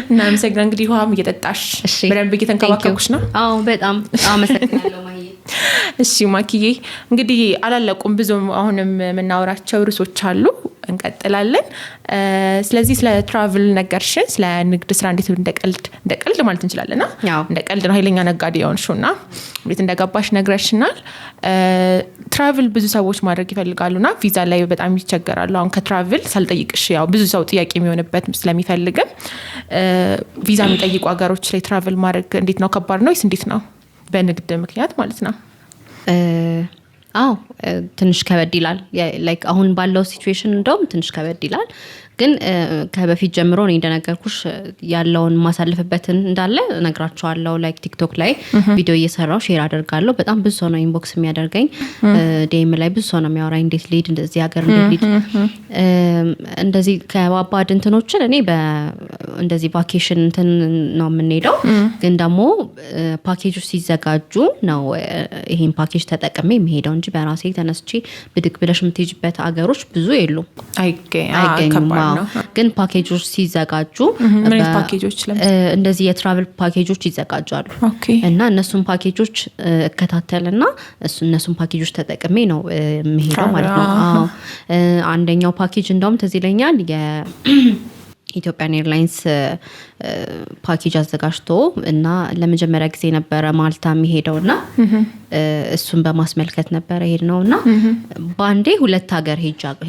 እናመሰግናለን። እንግዲህ ውሃም እየጠጣሽ በደንብ እየተንከባከብኩሽ ነው። አዎ፣ በጣም አመሰግናለሁ ማሂ። እሺ ማኪዬ፣ እንግዲህ አላለቁም፣ ብዙ አሁንም የምናወራቸው ርዕሶች አሉ፣ እንቀጥላለን። ስለዚህ ስለ travel ነገርሽን፣ ስለ ንግድ ስራ እንዴት እንደቀልድ እንደ ቀልድ ማለት እንችላለን፣ እንደ ቀልድ ነው ኃይለኛ ነጋዴ የሆንሽው እና እንዴት እንደገባሽ ነግረሽናል። Travel ብዙ ሰዎች ማድረግ ይፈልጋሉና ቪዛ ላይ በጣም ይቸገራሉ። አሁን ከ travel ሳልጠይቅሽ ያው ብዙ ሰው ጥያቄ የሚሆንበት ስለሚፈልግም ቪዛ የሚጠይቁ ሀገሮች ላይ travel ማድረግ እንዴት ነው? ከባድ ነው ወይስ እንዴት ነው? በንግድ ምክንያት ማለት ነው። አዎ፣ ትንሽ ከበድ ይላል። Like አሁን ባለው situation እንደውም ትንሽ ከበድ ይላል። ግን ከበፊት ጀምሮ እኔ እንደነገርኩሽ ያለውን የማሳልፍበትን እንዳለ እነግራቸዋለሁ። Like ቲክቶክ ላይ ቪዲዮ እየሰራው share አደርጋለሁ። በጣም ብዙ ሰው ነው inbox የሚያደርገኝ። DM ላይ ብዙ ሰው ነው የሚያወራኝ። እንዴት ልሂድ፣ እንደዚህ ሀገር እንዴት ልሂድ፣ እንደዚህ ከባባድ እንትኖችን እኔ እንደዚህ vacation እንትን ነው የምንሄደው። ግን ደግሞ ፓኬጆች ሲዘጋጁ ነው ይሄን ፓኬጅ ተጠቅሜ የሚሄደው እንጂ በራሴ ተነስቼ ብድግ ብለሽ የምትሄጂበት አገሮች ብዙ የሉም፣ አይገኙም። ግን ፓኬጆች ሲዘጋጁ ምን አይነት ፓኬጆች? እንደዚህ የ travel ፓኬጆች ይዘጋጃሉ እና እነሱን ፓኬጆች እከታተልና እነሱን ፓኬጆች ተጠቅሜ ነው የምሄደው ማለት ነው። አንደኛው ፓኬጅ እንደውም ትዝ ይለኛል፣ የ Ethiopian Airlines ፓኬጅ አዘጋጅቶ እና ለመጀመሪያ ጊዜ ነበረ ማልታ የሚሄደው እና እሱን በማስመልከት ነበረ ሄድ ነው እና በአንዴ ሁለት ሀገር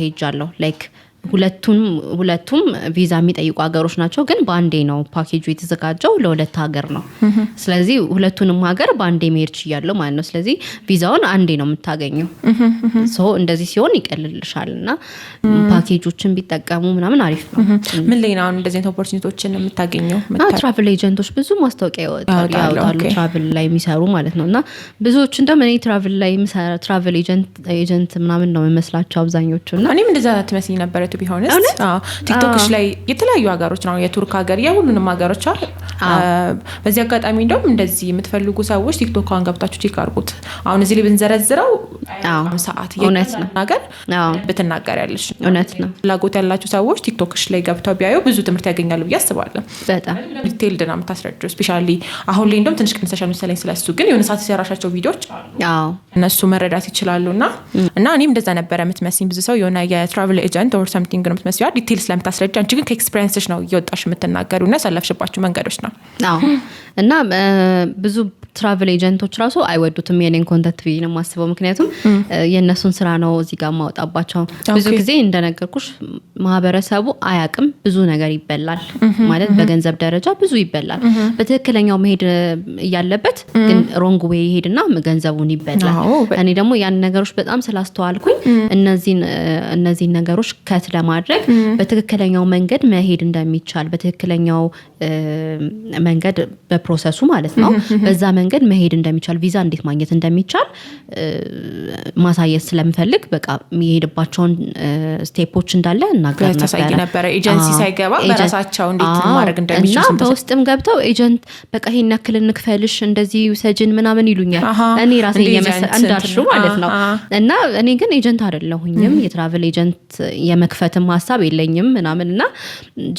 ሄጃለሁ like ሁለቱም ቪዛ የሚጠይቁ ሀገሮች ናቸው፣ ግን በአንዴ ነው ፓኬጁ የተዘጋጀው፣ ለሁለት ሀገር ነው። ስለዚህ ሁለቱንም ሀገር በአንዴ መሄድ ችያለሁ ማለት ነው። ስለዚህ ቪዛውን አንዴ ነው የምታገኘው። So እንደዚህ ሲሆን ይቀልልሻል እና ፓኬጆችን ቢጠቀሙ ምናምን አሪፍ ነው። ምን ላይ ነው አሁን እንደዚህ አይነት opportunity ዎችን የምታገኘው? Travel agent ኦች ብዙ ማስታወቂያ ያወጣሉ፣ ያወጣሉ። Travel ላይ የሚሰሩ ማለት ነው። እና ብዙዎቹ እንደውም እኔ travel ላይ የምሰራ travel agent ምናምን ነው የሚመስላቸው አብዛኞቹ እና እኔም እንደዛ ትመስኝ ነበረ to be honest። ቲክቶክሽ ላይ የተለያዩ ሀገሮች ነው፣ የቱርክ ሀገር፣ የሁሉንም ሀገሮች አለ። በዚህ አጋጣሚ እንደውም እንደዚህ የምትፈልጉ ሰዎች ቲክቶኳን ገብታችሁ check አድርጉት። አሁን እዚህ ላይ ብንዘረዝረው ሰዓት እውነት ነው። ሀገር ብትናገር ያለሽ እውነት ነው። ፍላጎት ያላቸው ሰዎች ቲክቶክሽ ላይ ገብተው ቢያዩ ብዙ ትምህርት ያገኛሉ ብዬ አስባለሁ። በጣም Detailed ነው የምታስረጂው። Especially አሁን ላይ እንደውም ትንሽ ቀንሰሻል መሰለኝ ስለሱ፣ ግን የሆነ ሰዓት የሰራሻቸው ቪዲዮዎች አሉ፣ እነሱ መረዳት ይችላሉ። እና እኔም እንደዛ ነበረ የምትመስኝ። ብዙ ሰው የሆነ የ travel agent or something ነው የምትመስዪው detail ስለምታስረጂ። አንቺ ግን ከ experience ሽ ነው እየወጣሽ የምትናገሪው እና ያሳለፍሽባቸው መንገዶች ነው። አዎ፣ እና ብዙ travel agent ኦች ራሱ አይወዱትም የኔን content ብዬ ነው የማስበው። ምክንያቱም የእነሱን ስራ ነው እዚህ ጋር ማውጣባቸው። ብዙ ጊዜ እንደነገርኩሽ ማህበረሰቡ አያቅም፣ ብዙ ነገር ይበላል ማለት በገንዘብ ደረጃ ብዙ ይበላል። በትክክለኛው መሄድ እያለበት ግን wrong way ይሄድና ገንዘቡን ይበላል። እኔ ደግሞ ያን ነገሮች በጣም ስላስተዋልኩኝ እነዚህን ነገሮች cut ለማድረግ በትክክለኛው መንገድ መሄድ እንደሚቻል፣ በትክክለኛው መንገድ በ process ኡ ማለት ነው፣ በዛ መንገድ መሄድ እንደሚቻል፣ ቪዛ እንዴት ማግኘት እንደሚቻል ማሳየት ስለምፈልግ በቃ የሚሄድባቸውን step ኦች እንዳለ እናገር ታሳይ ነበረ። ነበረ። ኤጀንሲ ሳይገባ በራሳቸው እንዴት ማድረግ እንደሚችሉ እና በውስጥም ገብተው agent በቃ ይሄን ያክል እንክፈልሽ፣ እንደዚህ ውሰጅን ምናምን ይሉኛል። እኔ ራሴ እንደ agent እንዳልሽው ማለት ነው። እና እኔ ግን agent አይደለሁኝም፣ የ travel agent የመክፈትም ሀሳብ የለኝም ምናምን እና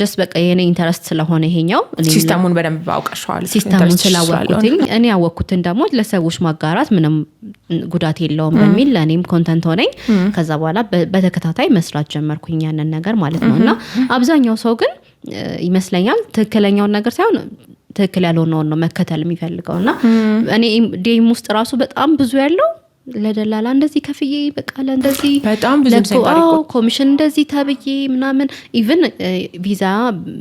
just በቃ የኔ interest ስለሆነ ይሄኛው እኔም System ኡን በደንብ አውቀሸዋል። System ኡን Interest ስላወቅኩትኝ እኔ ያወቅኩትን ደግሞ ለሰዎች ማጋራት ምንም ጉዳት የለውም በሚል ለእኔም content ሆነኝ። ከዛ በኋላ በተከታታይ መስራት ጀመርኩኝ ያንን ነገር ማለት ነው። እና አብዛኛው ሰው ግን ይመስለኛል ትክክለኛውን ነገር ሳይሆን ትክክል ያልሆነውን ነው መከተል የሚፈልገው። እና እኔ DM ውስጥ ራሱ በጣም ብዙ ያለው ለደላላ እንደዚህ ከፍዬ በቃ ለእንደዚህ በጣም ብዙ ለኮ ሰው አዎ ኮሚሽን እንደዚህ ተብዬ ምናምን፣ even ቪዛ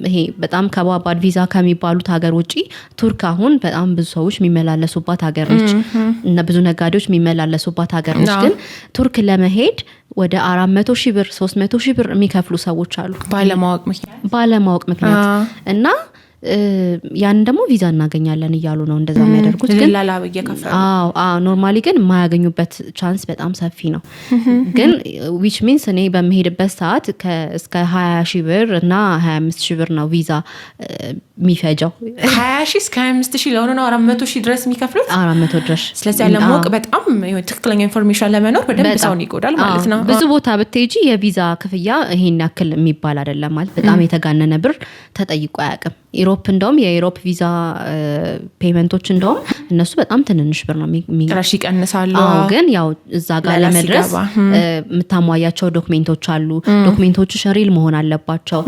ይሄ በጣም ከባባድ ቪዛ ከሚባሉት ሀገር ውጪ ቱርክ አሁን በጣም ብዙ ሰዎች የሚመላለሱባት ሀገር ነች እና ብዙ ነጋዴዎች የሚመላለሱባት ሀገር ነች። ግን ቱርክ ለመሄድ ወደ 400,000 ብር፣ 300,000 ብር የሚከፍሉ ሰዎች አሉ። ባለማወቅ ምክንያት። ባለማወቅ ምክንያት። እና ያን ደግሞ ቪዛ እናገኛለን እያሉ ነው እንደዛ የሚያደርጉት ግን ደላላ እየከፈሉ። አዎ፣ normally ግን የማያገኙበት chance በጣም ሰፊ ነው። ግን which means እኔ በምሄድበት ሰዓት እስከ 20 ሺህ ብር እና 25 ሺህ ብር ነው ቪዛ የሚፈጀው። 20,000 እስከ 25,000 ለሆነ ነው 400,000 ድረስ የሚከፍሉት። 400 ድረስ። ስለዚህ አለማወቅ በጣም የሆነ ትክክለኛ information ለመኖር በደንብ በጣም። ሰውን ይጎዳል ማለት ነው። ብዙ ቦታ ብትሄጂ የቪዛ ክፍያ ይሄን ያክል የሚባል አይደለም፣ ማለት በጣም የተጋነነ ብር ተጠይቆ አያውቅም። Europe እንደውም የ Europe ቪዛ payment ኦች እንደውም እነሱ በጣም ትንንሽ ብር ነው ጭራሽ ይቀንሳሉ። አዎ፣ ግን ያው እዛ ጋር ለላ ለመድረስ ሲገባ፣ የምታሟያቸው document ኦች አሉ። Document ኦችሽ real መሆን አለባቸው።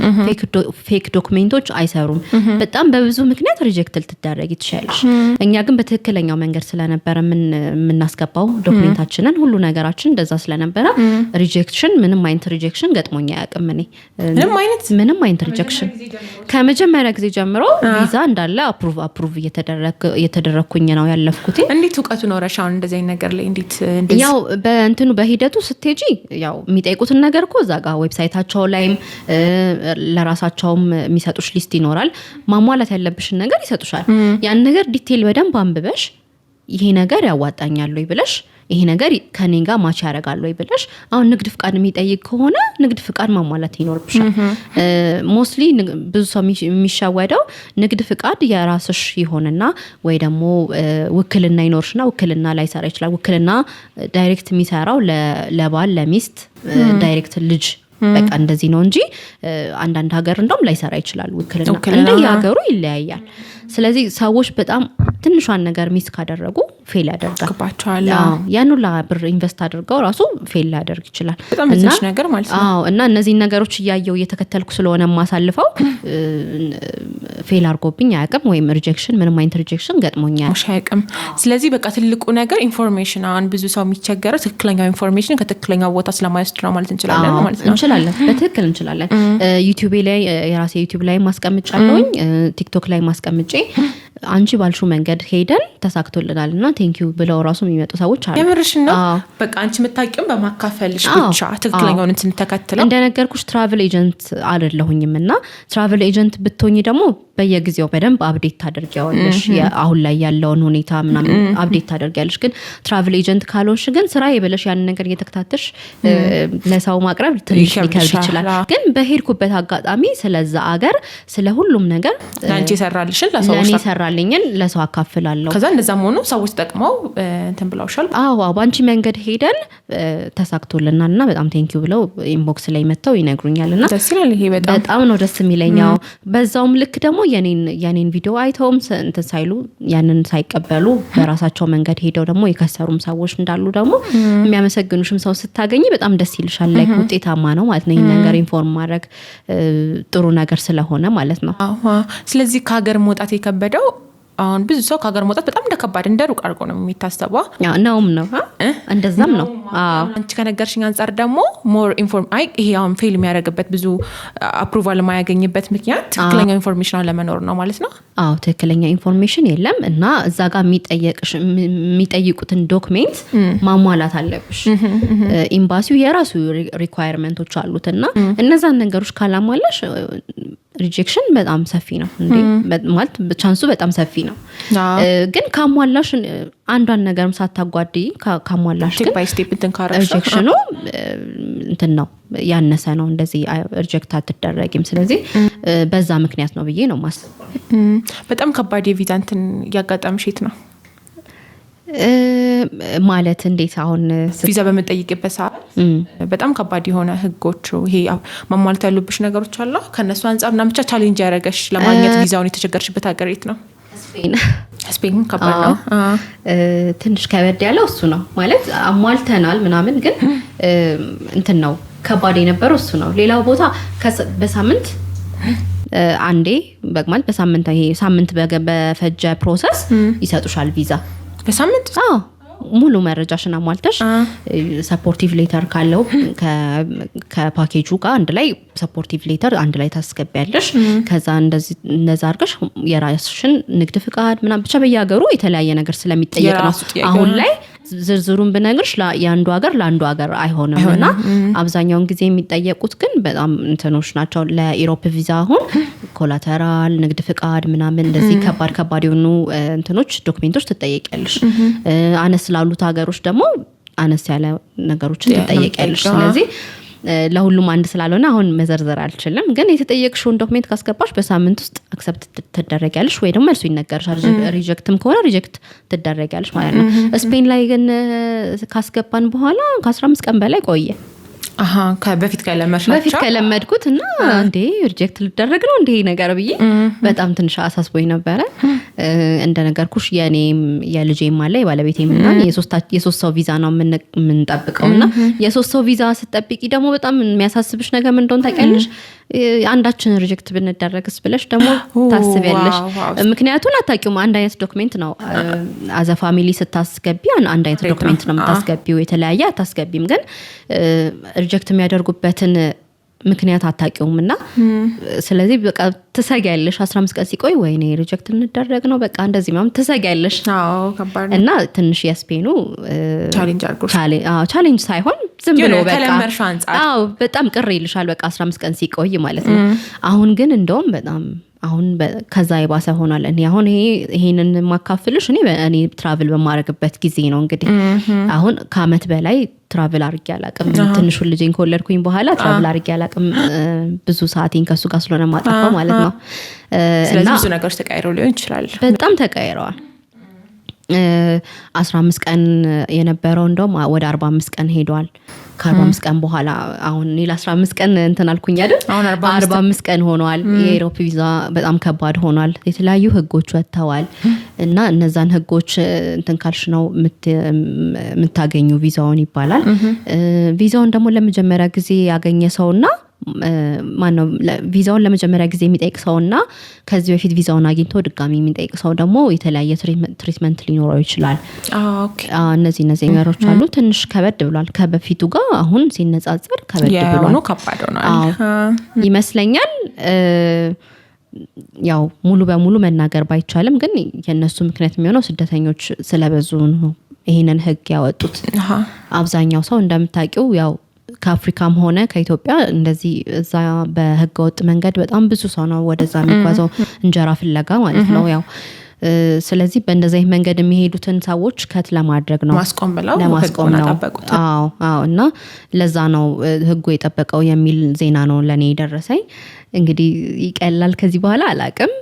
Fake document ኦች አይሰሩም። በጣም በብዙ ምክንያት reject ልትደረግ ትችያለሽ። እኛ ግን በትክክለኛው መንገድ ስለነበረ የምናስገባው document ኣችንን፣ ሁሉ ነገራችን እንደዛ ስለነበረ rejection፣ ምንም አይነት rejection ገጥሞኝ አያውቅም። እኔ ምንም አይነት ምንም አይነት rejection፣ ከመጀመሪያ ጊዜ ጀምሮ ቪዛ እንዳለ approve እየተደረግኩኝ ነው ያለፍኩት። እንዴት እውቀቱ ኖረሽ አሁን እንደዚህ አይነት ነገር ላይ እንዴት እንደዚህ ያው በእንትኑ በሂደቱ ስትሄጂ ያው የሚጠይቁትን ነገር እኮ እዛ ጋር website ኣቸው ላይም ለራሳቸውም የሚሰጡሽ list ይኖራል። ማሟላት ያለብሽን ነገር ይሰጡሻል። ያን ነገር detail በደንብ አንብበሽ ይሄ ነገር ያዋጣኛል ወይ ብለሽ፣ ይሄ ነገር ከኔ ጋር match ያደርጋል ወይ ብለሽ፣ አሁን ንግድ ፍቃድ የሚጠይቅ ከሆነ ንግድ ፍቃድ ማሟላት ይኖርብሻል። Mostly ብዙ ሰው የሚሸወደው ንግድ ፍቃድ የራስሽ ይሆንና ወይ ደግሞ ውክልና ይኖርሽና ውክልና ላይሰራ ይችላል። ውክልና direct የሚሰራው ለባል፣ ለሚስት፣ direct ልጅ በቃ እንደዚህ ነው እንጂ አንዳንድ ሀገር እንደውም ላይሰራ ይችላል ውክልና። ውክልና። እንደ የሀገሩ ይለያያል። ስለዚህ ሰዎች በጣም ትንሿን ነገር miss ካደረጉ fail ያደርጋል። ግባቸዋል። አዎ፣ ያን ሁላ ብር invest አድርገው ራሱ fail ሊያደርግ ይችላል። በጣም በትንሽ ነገር ማለት ነው። አዎ፣ እና እነዚህን ነገሮች እያየው እየተከተልኩ ስለሆነ የማሳልፈው fail አድርጎብኝ አያውቅም፣ ወይም rejection፣ ምንም አይነት rejection ገጥሞኛል አያውቅም። ስለዚህ በቃ ትልቁ ነገር information፣ አሁን ብዙ ሰው የሚቸገረው ትክክለኛው information ከትክክለኛው ቦታ ስለማይወስድ ነው ማለት እንችላለን ማለት ነው። እንችላለን፣ በትክክል እንችላለን። YouTube ላይ፣ የራሴ YouTube ላይ ማስቀምጫለሁኝ፣ TikTok ላይ ማስቀምጬ አንቺ ባልሽው መንገድ ሄደን ተሳክቶልናል እና thank you ብለው ራሱ የሚመጡ ሰዎች አሉ። የምርሽን ነው? በቃ አንቺ የምታውቂውን በማካፈልሽ ብቻ ትክክለኛውን እንትን ተከትለው። እንደነገርኩሽ travel agent አይደለሁኝም እና travel agent ብትሆኝ ደግሞ በየጊዜው በደንብ update ታደርጊያለሽ። አሁን ላይ ያለውን ሁኔታ ምናምን update ታደርጊያለሽ። ግን travel agent ካልሆንሽ ግን ስራዬ ብለሽ ያንን ነገር እየተከታተልሽ ለሰው ማቅረብ ትንሽ ሊከብድ ይችላል። ግን በሄድኩበት አጋጣሚ ስለዛ አገር ስለ ሁሉም ነገር ለአንቺ የሰራልሽን ለሰዎች ለእኔ የሰራልኝን ለሰው አካፍላለሁ። ከዛ እንደዛም ሆኖ ሰዎች ጠቅመው እንትን ብለውሻል። አዎ፣ በአንቺ መንገድ ሄደን ተሳክቶልናል እና በጣም thank you ብለው inbox ላይ መጥተው ይነግሩኛል እና ደስ ይላል። ይሄ በጣም በጣም ነው ደስ የሚለኛው። በዛውም ልክ ደግሞ የኔን ቪዲዮ አይተውም እንትን ሳይሉ፣ ያንን ሳይቀበሉ በራሳቸው መንገድ ሄደው ደግሞ የከሰሩም ሰዎች እንዳሉ ደግሞ የሚያመሰግኑሽም ሰው ስታገኝ በጣም ደስ ይልሻል። Like ውጤታማ ነው ማለት ነው። ይህን ነገር inform ማድረግ ጥሩ ነገር ስለሆነ ማለት ነው። ስለዚህ ከሀገር መውጣት የከበደው፣ አሁን ብዙ ሰው ከሀገር መውጣት በጣም እንደ ከባድ፣ እንደ ሩቅ አድርጎ ነው የሚታሰበው። ነውም ነው፣ እንደዛም ነው። አንቺ ከነገርሽኝ አንጻር ደግሞ more inform አይ ይሄ አሁን fail የሚያደርግበት፣ ብዙ approval የማያገኝበት ምክንያት ትክክለኛው information አለመኖር ነው ማለት ነው። አዎ፣ ትክክለኛ information የለም እና እዛ ጋር የሚጠይቁትን document ማሟላት አለብሽ። ኤምባሲው የራሱ requirement ኦች አሉት እና እነዛን ነገሮች ካላሟላሽ rejection በጣም ሰፊ ነው ማለት chance ኡ በጣም ሰፊ ነው። ግን ካሟላሽ፣ አንዷን ነገርም ሳታጓድይ ካሟላሽ ግን rejection ኑ እንትን ነው፣ ያነሰ ነው። እንደዚህ reject አትደረጊም። ስለዚህ በዛ ምክንያት ነው ብዬ ነው ማስበው። በጣም ከባድ የቪዛ እንትን ያጋጠምሽ የት ነው? ማለት እንዴት አሁን? ቪዛ በምንጠይቅበት ሰዓት በጣም ከባድ የሆነ ህጎች፣ ይሄ ማሟላት ያሉብሽ ነገሮች አለ፣ ከእነሱ አንጻር ምናምን ብቻ challenge ያደረገሽ፣ ለማግኘት ቪዛውን የተቸገርሽበት ሀገር የት ነው? ስፔን። ስፔን ከባድ ነው። ትንሽ ከበድ ያለው እሱ ነው። ማለት አሟልተናል ምናምን ግን እንትን ነው፣ ከባድ የነበረው እሱ ነው። ሌላው ቦታ በሳምንት አንዴ፣ ማለት በሳምንት፣ ይሄ ሳምንት በፈጀ process ይሰጡሻል ቪዛ። በሳምንት? አዎ፣ ሙሉ መረጃሽን አሟልተሽ supportive letter ካለው ከፓኬጁ ጋር አንድ ላይ supportive letter አንድ ላይ ታስገቢያለሽ። ከዛ እንደዚህ እንደዛ አድርገሽ የራስሽን ንግድ ፍቃድ ምናምን፣ ብቻ በየሀገሩ የተለያየ ነገር ስለሚጠየቅ ነው። አሁን ላይ ዝርዝሩን ብነግርሽ የአንዱ ሀገር ለአንዱ ሀገር አይሆንም እና አብዛኛውን ጊዜ የሚጠየቁት ግን በጣም እንትኖች ናቸው። ለ Europe ቪዛ አሁን collateral፣ ንግድ ፍቃድ ምናምን እንደዚህ ከባድ ከባድ የሆኑ እንትኖች፣ document ኦች ትጠየቂያለሽ። አነስ ላሉት ሀገሮች ደግሞ አነስ ያለ ነገሮችን ትጠየቂያለሽ። ስለዚህ ለሁሉም አንድ ስላልሆነ አሁን መዘርዘር አልችልም። ግን የተጠየቅሽውን document ካስገባሽ በሳምንት ውስጥ accept ትደረጊያለሽ ወይ ደግሞ መልሱ ይነገርሻል። Reject ም ከሆነ reject ትደረጊያለሽ ማለት ነው። ስፔን ላይ ግን ካስገባን በኋላ ከ15 ቀን በላይ ቆየ። በፊት ከለመድሻቸው በፊት ከለመድኩት እና እንዴ reject ልደረግ ነው እንዴ ነገር ብዬ በጣም ትንሽ አሳስቦኝ ነበረ። እንደነገርኩሽ የኔም የልጄም አለ፣ የባለቤቴም እና የሶስት ሰው ቪዛ ነው የምንጠብቀው እና የሶስት ሰው ቪዛ ስትጠብቂ ደግሞ በጣም የሚያሳስብሽ ነገር ምን እንደሆነ ታውቂያለሽ? አንዳችን reject ብንደረግስ ብለሽ ደግሞ ታስቢያለሽ። ምክንያቱን አታውቂውም። አንድ አይነት document ነው፣ as a family ስታስገቢ አንድ አይነት document ነው የምታስገቢው፣ የተለያየ አታስገቢም። ግን reject የሚያደርጉበትን ምክንያት አታውቂውም እና ስለዚህ በቃ ትሰጊያለሽ። 15 ቀን ሲቆይ ወይኔ reject እንደረግ ነው፣ በቃ እንደዚህ ምናምን ትሰጊያለሽ። እና ትንሽ የስፔኑ challenge ሳይሆን ዝም ብሎ በቃ አዎ በጣም ቅር ይልሻል። በቃ 15 ቀን ሲቆይ ማለት ነው። አሁን ግን እንደውም በጣም አሁን ከዛ የባሰ ሆኗል። እኔ አሁን ይሄንን የማካፍልሽ እኔ travel በማድረግበት ጊዜ ነው። እንግዲህ አሁን ከአመት በላይ travel አድርጌ አላቅም። ትንሹን ልጄን ከወለድኩኝ በኋላ travel አድርጌ አላቅም። ብዙ ሰዓቴን ከሱ ጋር ስለሆነ ማጠፋው ማለት ነው። ስለዚህ ብዙ ነገሮች ተቀይረው ሊሆን ይችላል። በጣም ተቀይረዋል። 15 ቀን የነበረው እንደውም ወደ 45 ቀን ሄዷል። ከ45 ቀን በኋላ፣ አሁን እኔ ለ15 ቀን እንትን አልኩኝ አይደል? 45 ቀን ሆኗል። የ Europe ቪዛ በጣም ከባድ ሆኗል። የተለያዩ ህጎች ወጥተዋል እና እነዛን ህጎች እንትን ካልሽ ነው የምታገኙ ቪዛውን ይባላል። ቪዛውን ደግሞ ለመጀመሪያ ጊዜ ያገኘ ሰውና ማነው ቪዛውን ለመጀመሪያ ጊዜ የሚጠይቅ ሰው እና ከዚህ በፊት ቪዛውን አግኝቶ ድጋሚ የሚጠይቅ ሰው ደግሞ የተለያየ treatment ሊኖረው ይችላል። እነዚህ ነገሮች አሉ። ትንሽ ከበድ ብሏል ከበፊቱ ጋር አሁን ሲነጻጸር ከበድ ብሏል ከባድ ሆኗል ይመስለኛል። ያው ሙሉ በሙሉ መናገር ባይቻልም ግን የነሱ ምክንያት የሚሆነው ስደተኞች ስለበዙ ነው ይሄንን ህግ ያወጡት። አብዛኛው ሰው እንደምታውቂው ያው ከአፍሪካም ሆነ ከኢትዮጵያ እንደዚህ እዛ በህገ ወጥ መንገድ በጣም ብዙ ሰው ነው ወደዛ የሚጓዘው እንጀራ ፍለጋ ማለት ነው። ያው ስለዚህ በእንደዚህ መንገድ የሚሄዱትን ሰዎች cut ለማድረግ ነው፣ ማስቆም ብለው ለማስቆም ነው። አዎ አዎ። እና ለዛ ነው ህጉ የጠበቀው የሚል ዜና ነው ለኔ የደረሰኝ። እንግዲህ ይቀላል ከዚህ በኋላ አላቅም።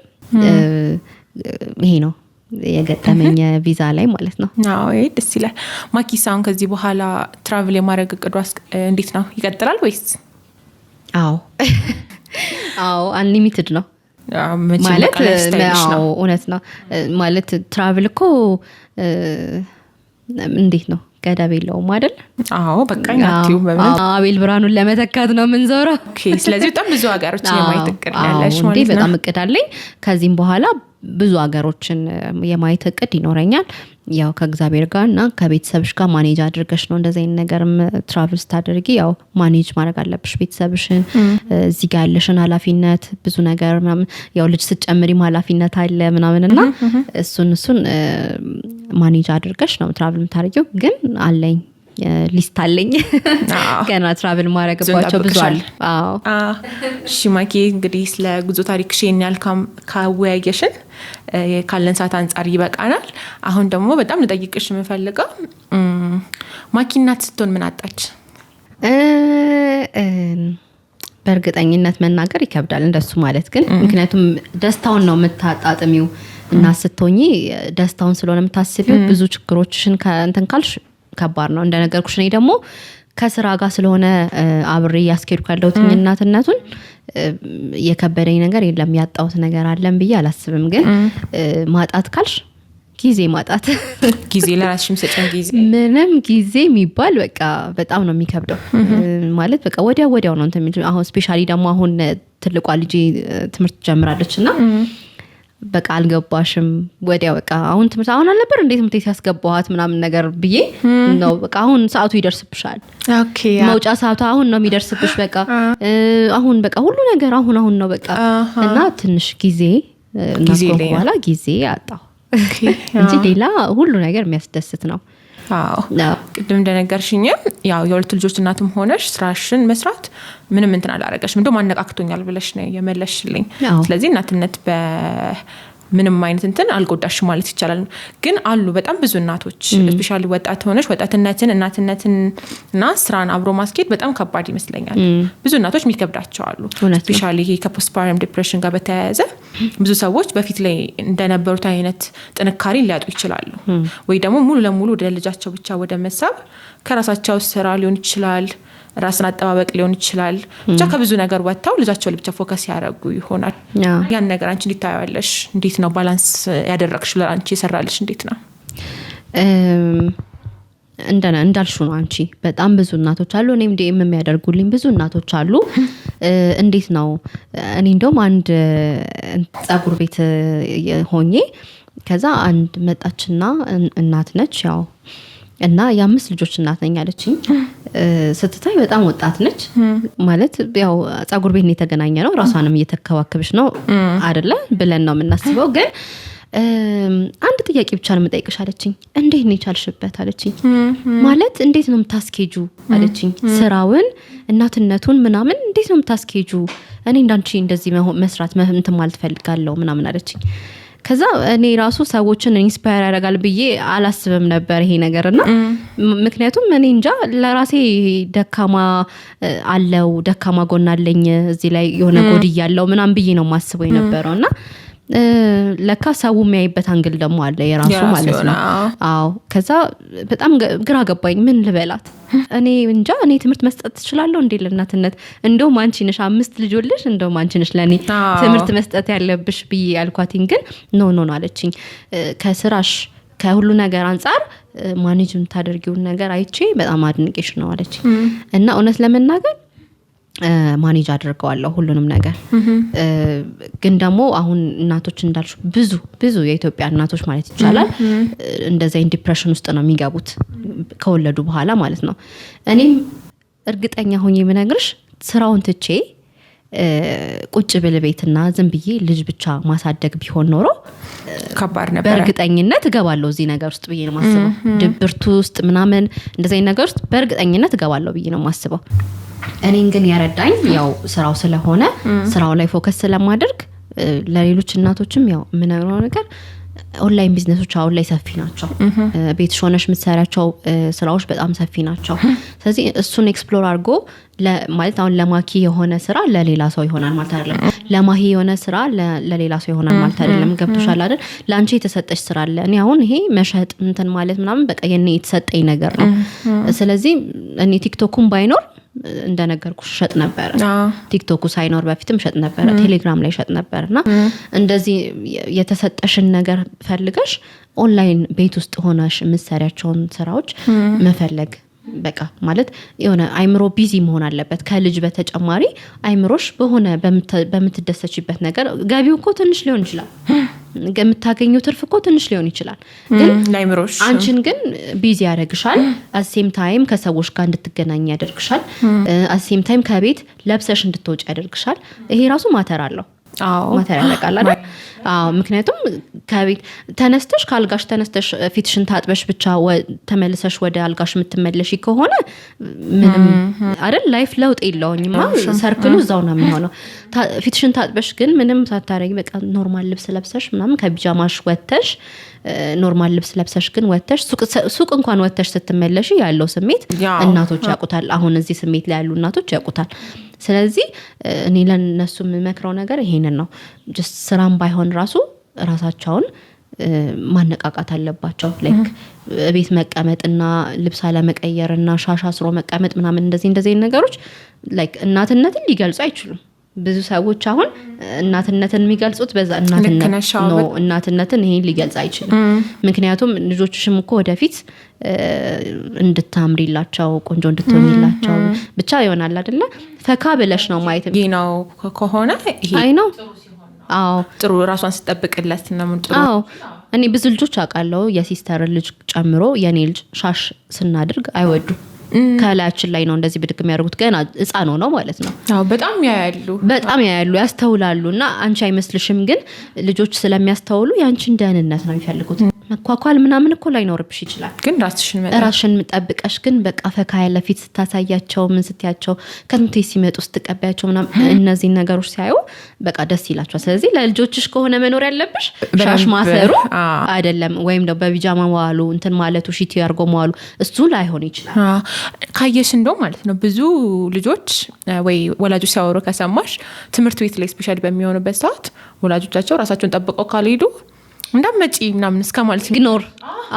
ይሄ ነው የገጠመኝ ቪዛ ላይ ማለት ነው። አዎ ይሄ ደስ ይላል። ማኪስ አሁን ከዚህ በኋላ travel የማድረግ እቅዷ እንዴት ነው? ይቀጥላል ወይስ? አዎ አዎ unlimited ነው ማለት ነው። እውነት ነው ማለት travel እኮ እንዴት ነው ገደብ የለውም አይደል? አዎ በቃኝ አትይው በምን አቤል ብርሃኑን ለመተካት ነው የምንዞረው። Okay ስለዚህ በጣም ብዙ ሀገሮች የማየት እቅድ ያለሽ ማለት ነው። በጣም እቅድ አለኝ። ከዚህም በኋላ ብዙ ሀገሮችን የማየት እቅድ ይኖረኛል። ያው ከእግዚአብሔር ጋር እና ከቤተሰብሽ ጋር manage አድርገሽ ነው እንደዚህ አይነት ነገርም travel ስታደርጊ ያው manage ማድረግ አለብሽ ቤተሰብሽን፣ እዚህ ጋር ያለሽን ኃላፊነት ብዙ ነገር ምናምን፣ ያው ልጅ ስትጨምሪም ኃላፊነት አለ ምናምን እና እሱን manage አድርገሽ ነው travel የምታደርጊው። ግን አለኝ list አለኝ ገና travel ማድረግባቸው ብዙ አሉ። አዎ እሺ ማኪ፣ እንግዲህ ስለ ጉዞ ታሪክሽ ይሄን ያህል ካወያየሽን ካለን ሰዓት አንጻር ይበቃናል። አሁን ደግሞ በጣም ልጠይቅሽ የምፈልገው ማኪ እናት ስትሆን ምን አጣች? በእርግጠኝነት መናገር ይከብዳል እንደሱ ማለት ግን፣ ምክንያቱም ደስታውን ነው የምታጣጥሚው እና ስትሆኚ ደስታውን ስለሆነ የምታስቢው ብዙ ችግሮችሽን እንትን ካልሽ ከባድ ነው። እንደነገርኩሽ እኔ ደግሞ ከስራ ጋር ስለሆነ አብሬ እያስኬድኩ ያለሁት እናትነቱን የከበደኝ ነገር የለም፣ ያጣሁት ነገር አለም ብዬ አላስብም። ግን ማጣት ካልሽ ጊዜ ማጣት፣ ጊዜ ለራስሽም ሰጪን ጊዜ ምንም ጊዜ የሚባል በቃ በጣም ነው የሚከብደው። ማለት በቃ ወዲያው ነው እንትን የሚለው። አሁን specially ደግሞ አሁን ትልቋ ልጄ ትምህርት ጀምራለች እና በቃ አልገባሽም ወዲያው በቃ አሁን ትምህርት አሁን አልነበር እንዴ ትምህርት ቤት ያስገባኋት ምናምን ነገር ብዬ ነው በቃ አሁን ሰዓቱ ይደርስብሻል። መውጫ ሰዓቱ አሁን ነው የሚደርስብሽ። በቃ አሁን በቃ ሁሉ ነገር አሁን አሁን ነው በቃ እና ትንሽ ጊዜ ጊዜ በኋላ ጊዜ አጣሁ እንጂ ሌላ ሁሉ ነገር የሚያስደስት ነው። አዎ ቅድም እንደነገርሽኝም ያው የሁለት ልጆች እናትም ሆነሽ ስራሽን መስራት ምንም እንትን አላረገሽም፣ እንደውም አነቃክቶኛል ብለሽ ነው የመለስሽልኝ። ስለዚህ እናትነት በምንም አይነት እንትን አልጎዳሽም ማለት ይቻላል። ግን አሉ በጣም ብዙ እናቶች especially ወጣት ሆነሽ ወጣትነትን እናትነትን እና ስራን አብሮ ማስኬድ በጣም ከባድ ይመስለኛል። ብዙ እናቶች የሚከብዳቸው አሉ። Especially ይሄ ከ postpartum depression ጋር በተያያዘ ብዙ ሰዎች በፊት ላይ እንደነበሩት አይነት ጥንካሬ ሊያጡ ይችላሉ። ወይ ደግሞ ሙሉ ለሙሉ ወደ ልጃቸው ብቻ ወደ መሳብ ከራሳቸው ስራ ሊሆን ይችላል፣ ራስን አጠባበቅ ሊሆን ይችላል፣ ብቻ ከብዙ ነገር ወጥተው ልጃቸው ላይ ብቻ focus ያደርጉ ይሆናል። ያን ነገር አንቺ እንዴት ታያለሽ? እንዴት ነው balance ያደረግሽ? ለአንቺ የሰራልሽ እንዴት ነው? እንዳልሽው ነው አንቺ። በጣም ብዙ እናቶች አሉ፣ እኔም DM የሚያደርጉልኝ ብዙ እናቶች አሉ። እንዴት ነው እኔ እንደውም አንድ ፀጉር ቤት ሆኜ ከዛ አንድ መጣችና እናት ነች ያው እና የአምስት ልጆች እናት ነኝ አለችኝ። ስትታይ በጣም ወጣት ነች ማለት ያው ፀጉር ቤት ነው የተገናኘነው፣ ራሷንም እየተከባከበች ነው አይደለ ብለን ነው የምናስበው። ግን አንድ ጥያቄ ብቻ ነው የምጠይቅሽ አለችኝ። እንዴት ነው የቻልሽበት አለችኝ። ማለት እንዴት ነው የምታስኬጁ አለችኝ። ስራውን እናትነቱን ምናምን እንዴት ነው የምታስኬጁ? እኔ እንዳንቺ እንደዚህ መስራት እንትን ማለት እፈልጋለሁ ምናምን አለችኝ። ከዛ እኔ ራሱ ሰዎችን inspire ያደርጋል ብዬ አላስብም ነበር ይሄ ነገር እና ምክንያቱም እኔ እንጃ ለራሴ ደካማ አለው ደካማ ጎን አለኝ እዚህ ላይ የሆነ ጎድያለሁ ምናምን ብዬ ነው የማስበው የነበረው እና ለካ ሰው የሚያይበት angle ደግሞ አለ የራሱ ማለት ነው። አዎ ከዛ በጣም ግራ ገባኝ። ምን ልበላት እኔ እንጃ እኔ ትምህርት መስጠት እችላለሁ እንዴ ለእናትነት? እንደውም አንቺ ነሽ 5 ልጅ ወልደሽ እንደውም አንቺ ነሽ ለኔ ትምህርት መስጠት ያለብሽ ብዬ ያልኳትኝ፣ ግን no no no አለችኝ። ከስራሽ ከሁሉ ነገር አንፃር manage የምታደርጊውን ነገር አይቼ በጣም አድንቄሽ ነው አለችኝ። እና እውነት ለመናገር Manage አድርገዋለሁ ሁሉንም ነገር። ግን ደግሞ አሁን እናቶች እንዳልሽ ብዙ ብዙ የኢትዮጵያ እናቶች ማለት ይቻላል እንደዚህ አይነት depression ውስጥ ነው የሚገቡት ከወለዱ በኋላ ማለት ነው። እኔም እርግጠኛ ሆኜ የምነግርሽ ስራውን ትቼ ቁጭ ብል ቤትና ዝም ብዬ ልጅ ብቻ ማሳደግ ቢሆን ኖሮ ከባድ ነበረ። በእርግጠኝነት እገባለሁ እዚህ ነገር ውስጥ ብዬ ነው የማስበው። ድብርቱ ውስጥ ምናምን እንደዚህ አይነት ነገር ውስጥ በእርግጠኝነት እገባለሁ ብዬ ነው የማስበው። እኔን ግን የረዳኝ ያው ስራው ስለሆነ ስራው ላይ focus ስለማደርግ፣ ለሌሎች እናቶችም ያው የምነግረው ነገር online business ኦች አሁን ላይ ሰፊ ናቸው። ቤትሽ ሆነሽ የምትሰሪያቸው ስራዎች በጣም ሰፊ ናቸው። ስለዚህ እሱን explore አድርጎ ማለት አሁን ለማኪ የሆነ ስራ ለሌላ ሰው ይሆናል ማለት አይደለም። ለማሂ የሆነ ስራ ለሌላ ሰው ይሆናል ማለት አይደለም። ገብቶሻል አይደል? ለአንቺ የተሰጠሽ ስራ አለ። እኔ አሁን ይሄ መሸጥ እንትን ማለት ምናምን በቃ የኔ የተሰጠኝ ነገር ነው። ስለዚህ እኔ ቲክቶኩም ባይኖር እንደነገርኩሽ እሸጥ ነበረ። ቲክቶኩ ሳይኖር በፊትም እሸጥ ነበረ። ቴሌግራም ላይ እሸጥ ነበር። እና እንደዚህ የተሰጠሽን ነገር ፈልገሽ ኦንላይን ቤት ውስጥ ሆነሽ የምትሰሪያቸውን ስራዎች መፈለግ፣ በቃ ማለት የሆነ አይምሮ busy መሆን አለበት። ከልጅ በተጨማሪ አይምሮሽ በሆነ በምትደሰችበት ነገር፣ ገቢው እኮ ትንሽ ሊሆን ይችላል፣ የምታገኘው ትርፍ እኮ ትንሽ ሊሆን ይችላል፣ ግን ለአይምሮሽ አንቺን ግን busy ያደርግሻል። At the same time ከሰዎች ጋር እንድትገናኝ ያደርግሻል። At the same time ከቤት ለብሰሽ እንድትወጪ ያደርግሻል። ይሄ ራሱ matter አለው። Matter ያደርጋል አይደል? አዎ። ምክንያቱም ከቤት ተነስተሽ፣ ከአልጋሽ ተነስተሽ ፊትሽን ታጥበሽ ብቻ ተመልሰሽ ወደ አልጋሽ የምትመለሺ ከሆነ ምንም አይደል፣ life ለውጥ የለውኝማ። Circle ኡ እዛው ነው የሚሆነው። ፊትሽን ታጥበሽ ግን ምንም ሳታረጊ በቃ normal ልብስ ለብሰሽ ምናምን ከቢጃማሽ ወጥተሽ፣ normal ልብስ ለብሰሽ ግን ወጥተሽ ሱቅ እንኳን ወጥተሽ ስትመለሽ ያለው ስሜት እናቶች ያውቁታል። አሁን እዚህ ስሜት ላይ ያሉ እናቶች ያውቁታል። ስለዚህ እኔ ለነሱ የምመክረው ነገር ይሄንን ነው። Just ስራም ባይሆን ራሱ ራሳቸውን ማነቃቃት አለባቸው። Like ቤት መቀመጥና ልብስ አለመቀየርና ሻሽ አስሮ መቀመጥ ምናምን እንደዚህ እንደዚህ አይነት ነገሮች like እናትነትን ሊገልጹ አይችሉም። ብዙ ሰዎች አሁን እናትነትን የሚገልጹት በዛ እናትነት ልክ ነሽ፣ አዎ። No፣ እናትነትን ይሄን ሊገልጽ አይችልም። ምክንያቱም ልጆችሽም እኮ ወደፊት እንድታምሪላቸው፣ ቆንጆ እንድትሆኝላቸው ብቻ ይሆናል አይደለ? ፈካ ብለሽ ነው ማየት። ይህ ነው ከሆነ ይሄ አይ ነው፣ አዎ። ጥሩ ራሷን ስጠብቅለት ነው ጥሩ። አዎ፣ እኔ ብዙ ልጆች አውቃለሁ፣ የ sister ልጅ ጨምሮ የኔ ልጅ ሻሽ ስናድርግ አይወዱም። ከላያችን ላይ ነው እንደዚህ ብድግ የሚያደርጉት፣ ገና ህፃን ሆነው ማለት ነው። አዎ፣ በጣም ያያሉ። በጣም ያያሉ፣ ያስተውላሉ። እና አንቺ አይመስልሽም፣ ግን ልጆች ስለሚያስተውሉ የአንቺን ደህንነት ነው የሚፈልጉት። መኳኳል ምናምን እኮ ላይኖርብሽ ይችላል። ግን ራስሽን መጠበቅ። ራስሽን ጠብቀሽ ግን በቃ ፈካ ያለ ፊት ስታሳያቸው፣ ምን ስትያቸው፣ ከትምህርት ቤት ሲመጡ ስትቀበያቸው ምናምን እነዚህን ነገሮች ሲያዩ በቃ ደስ ይላቸዋል። ስለዚህ ለልጆችሽ ከሆነ መኖር ያለብሽ ሻሽ ማሰሩ አይደለም፣ ወይም ደግሞ በቢጃማ መዋሉ፣ እንትን ማለቱ፣ ሽቲ አድርጎ መዋሉ እሱ ላይሆን ይችላል። ካየሽ እንደው ማለት ነው ብዙ ልጆች ወይ ወላጆች ሲያወሩ ከሰማሽ ትምህርት ቤት ላይ especially በሚሆኑበት ሰዓት ወላጆቻቸው ራሳቸውን ጠብቀው ካልሄዱ እንዳትመጪ ምናምን እስከ ማለት Ignore፣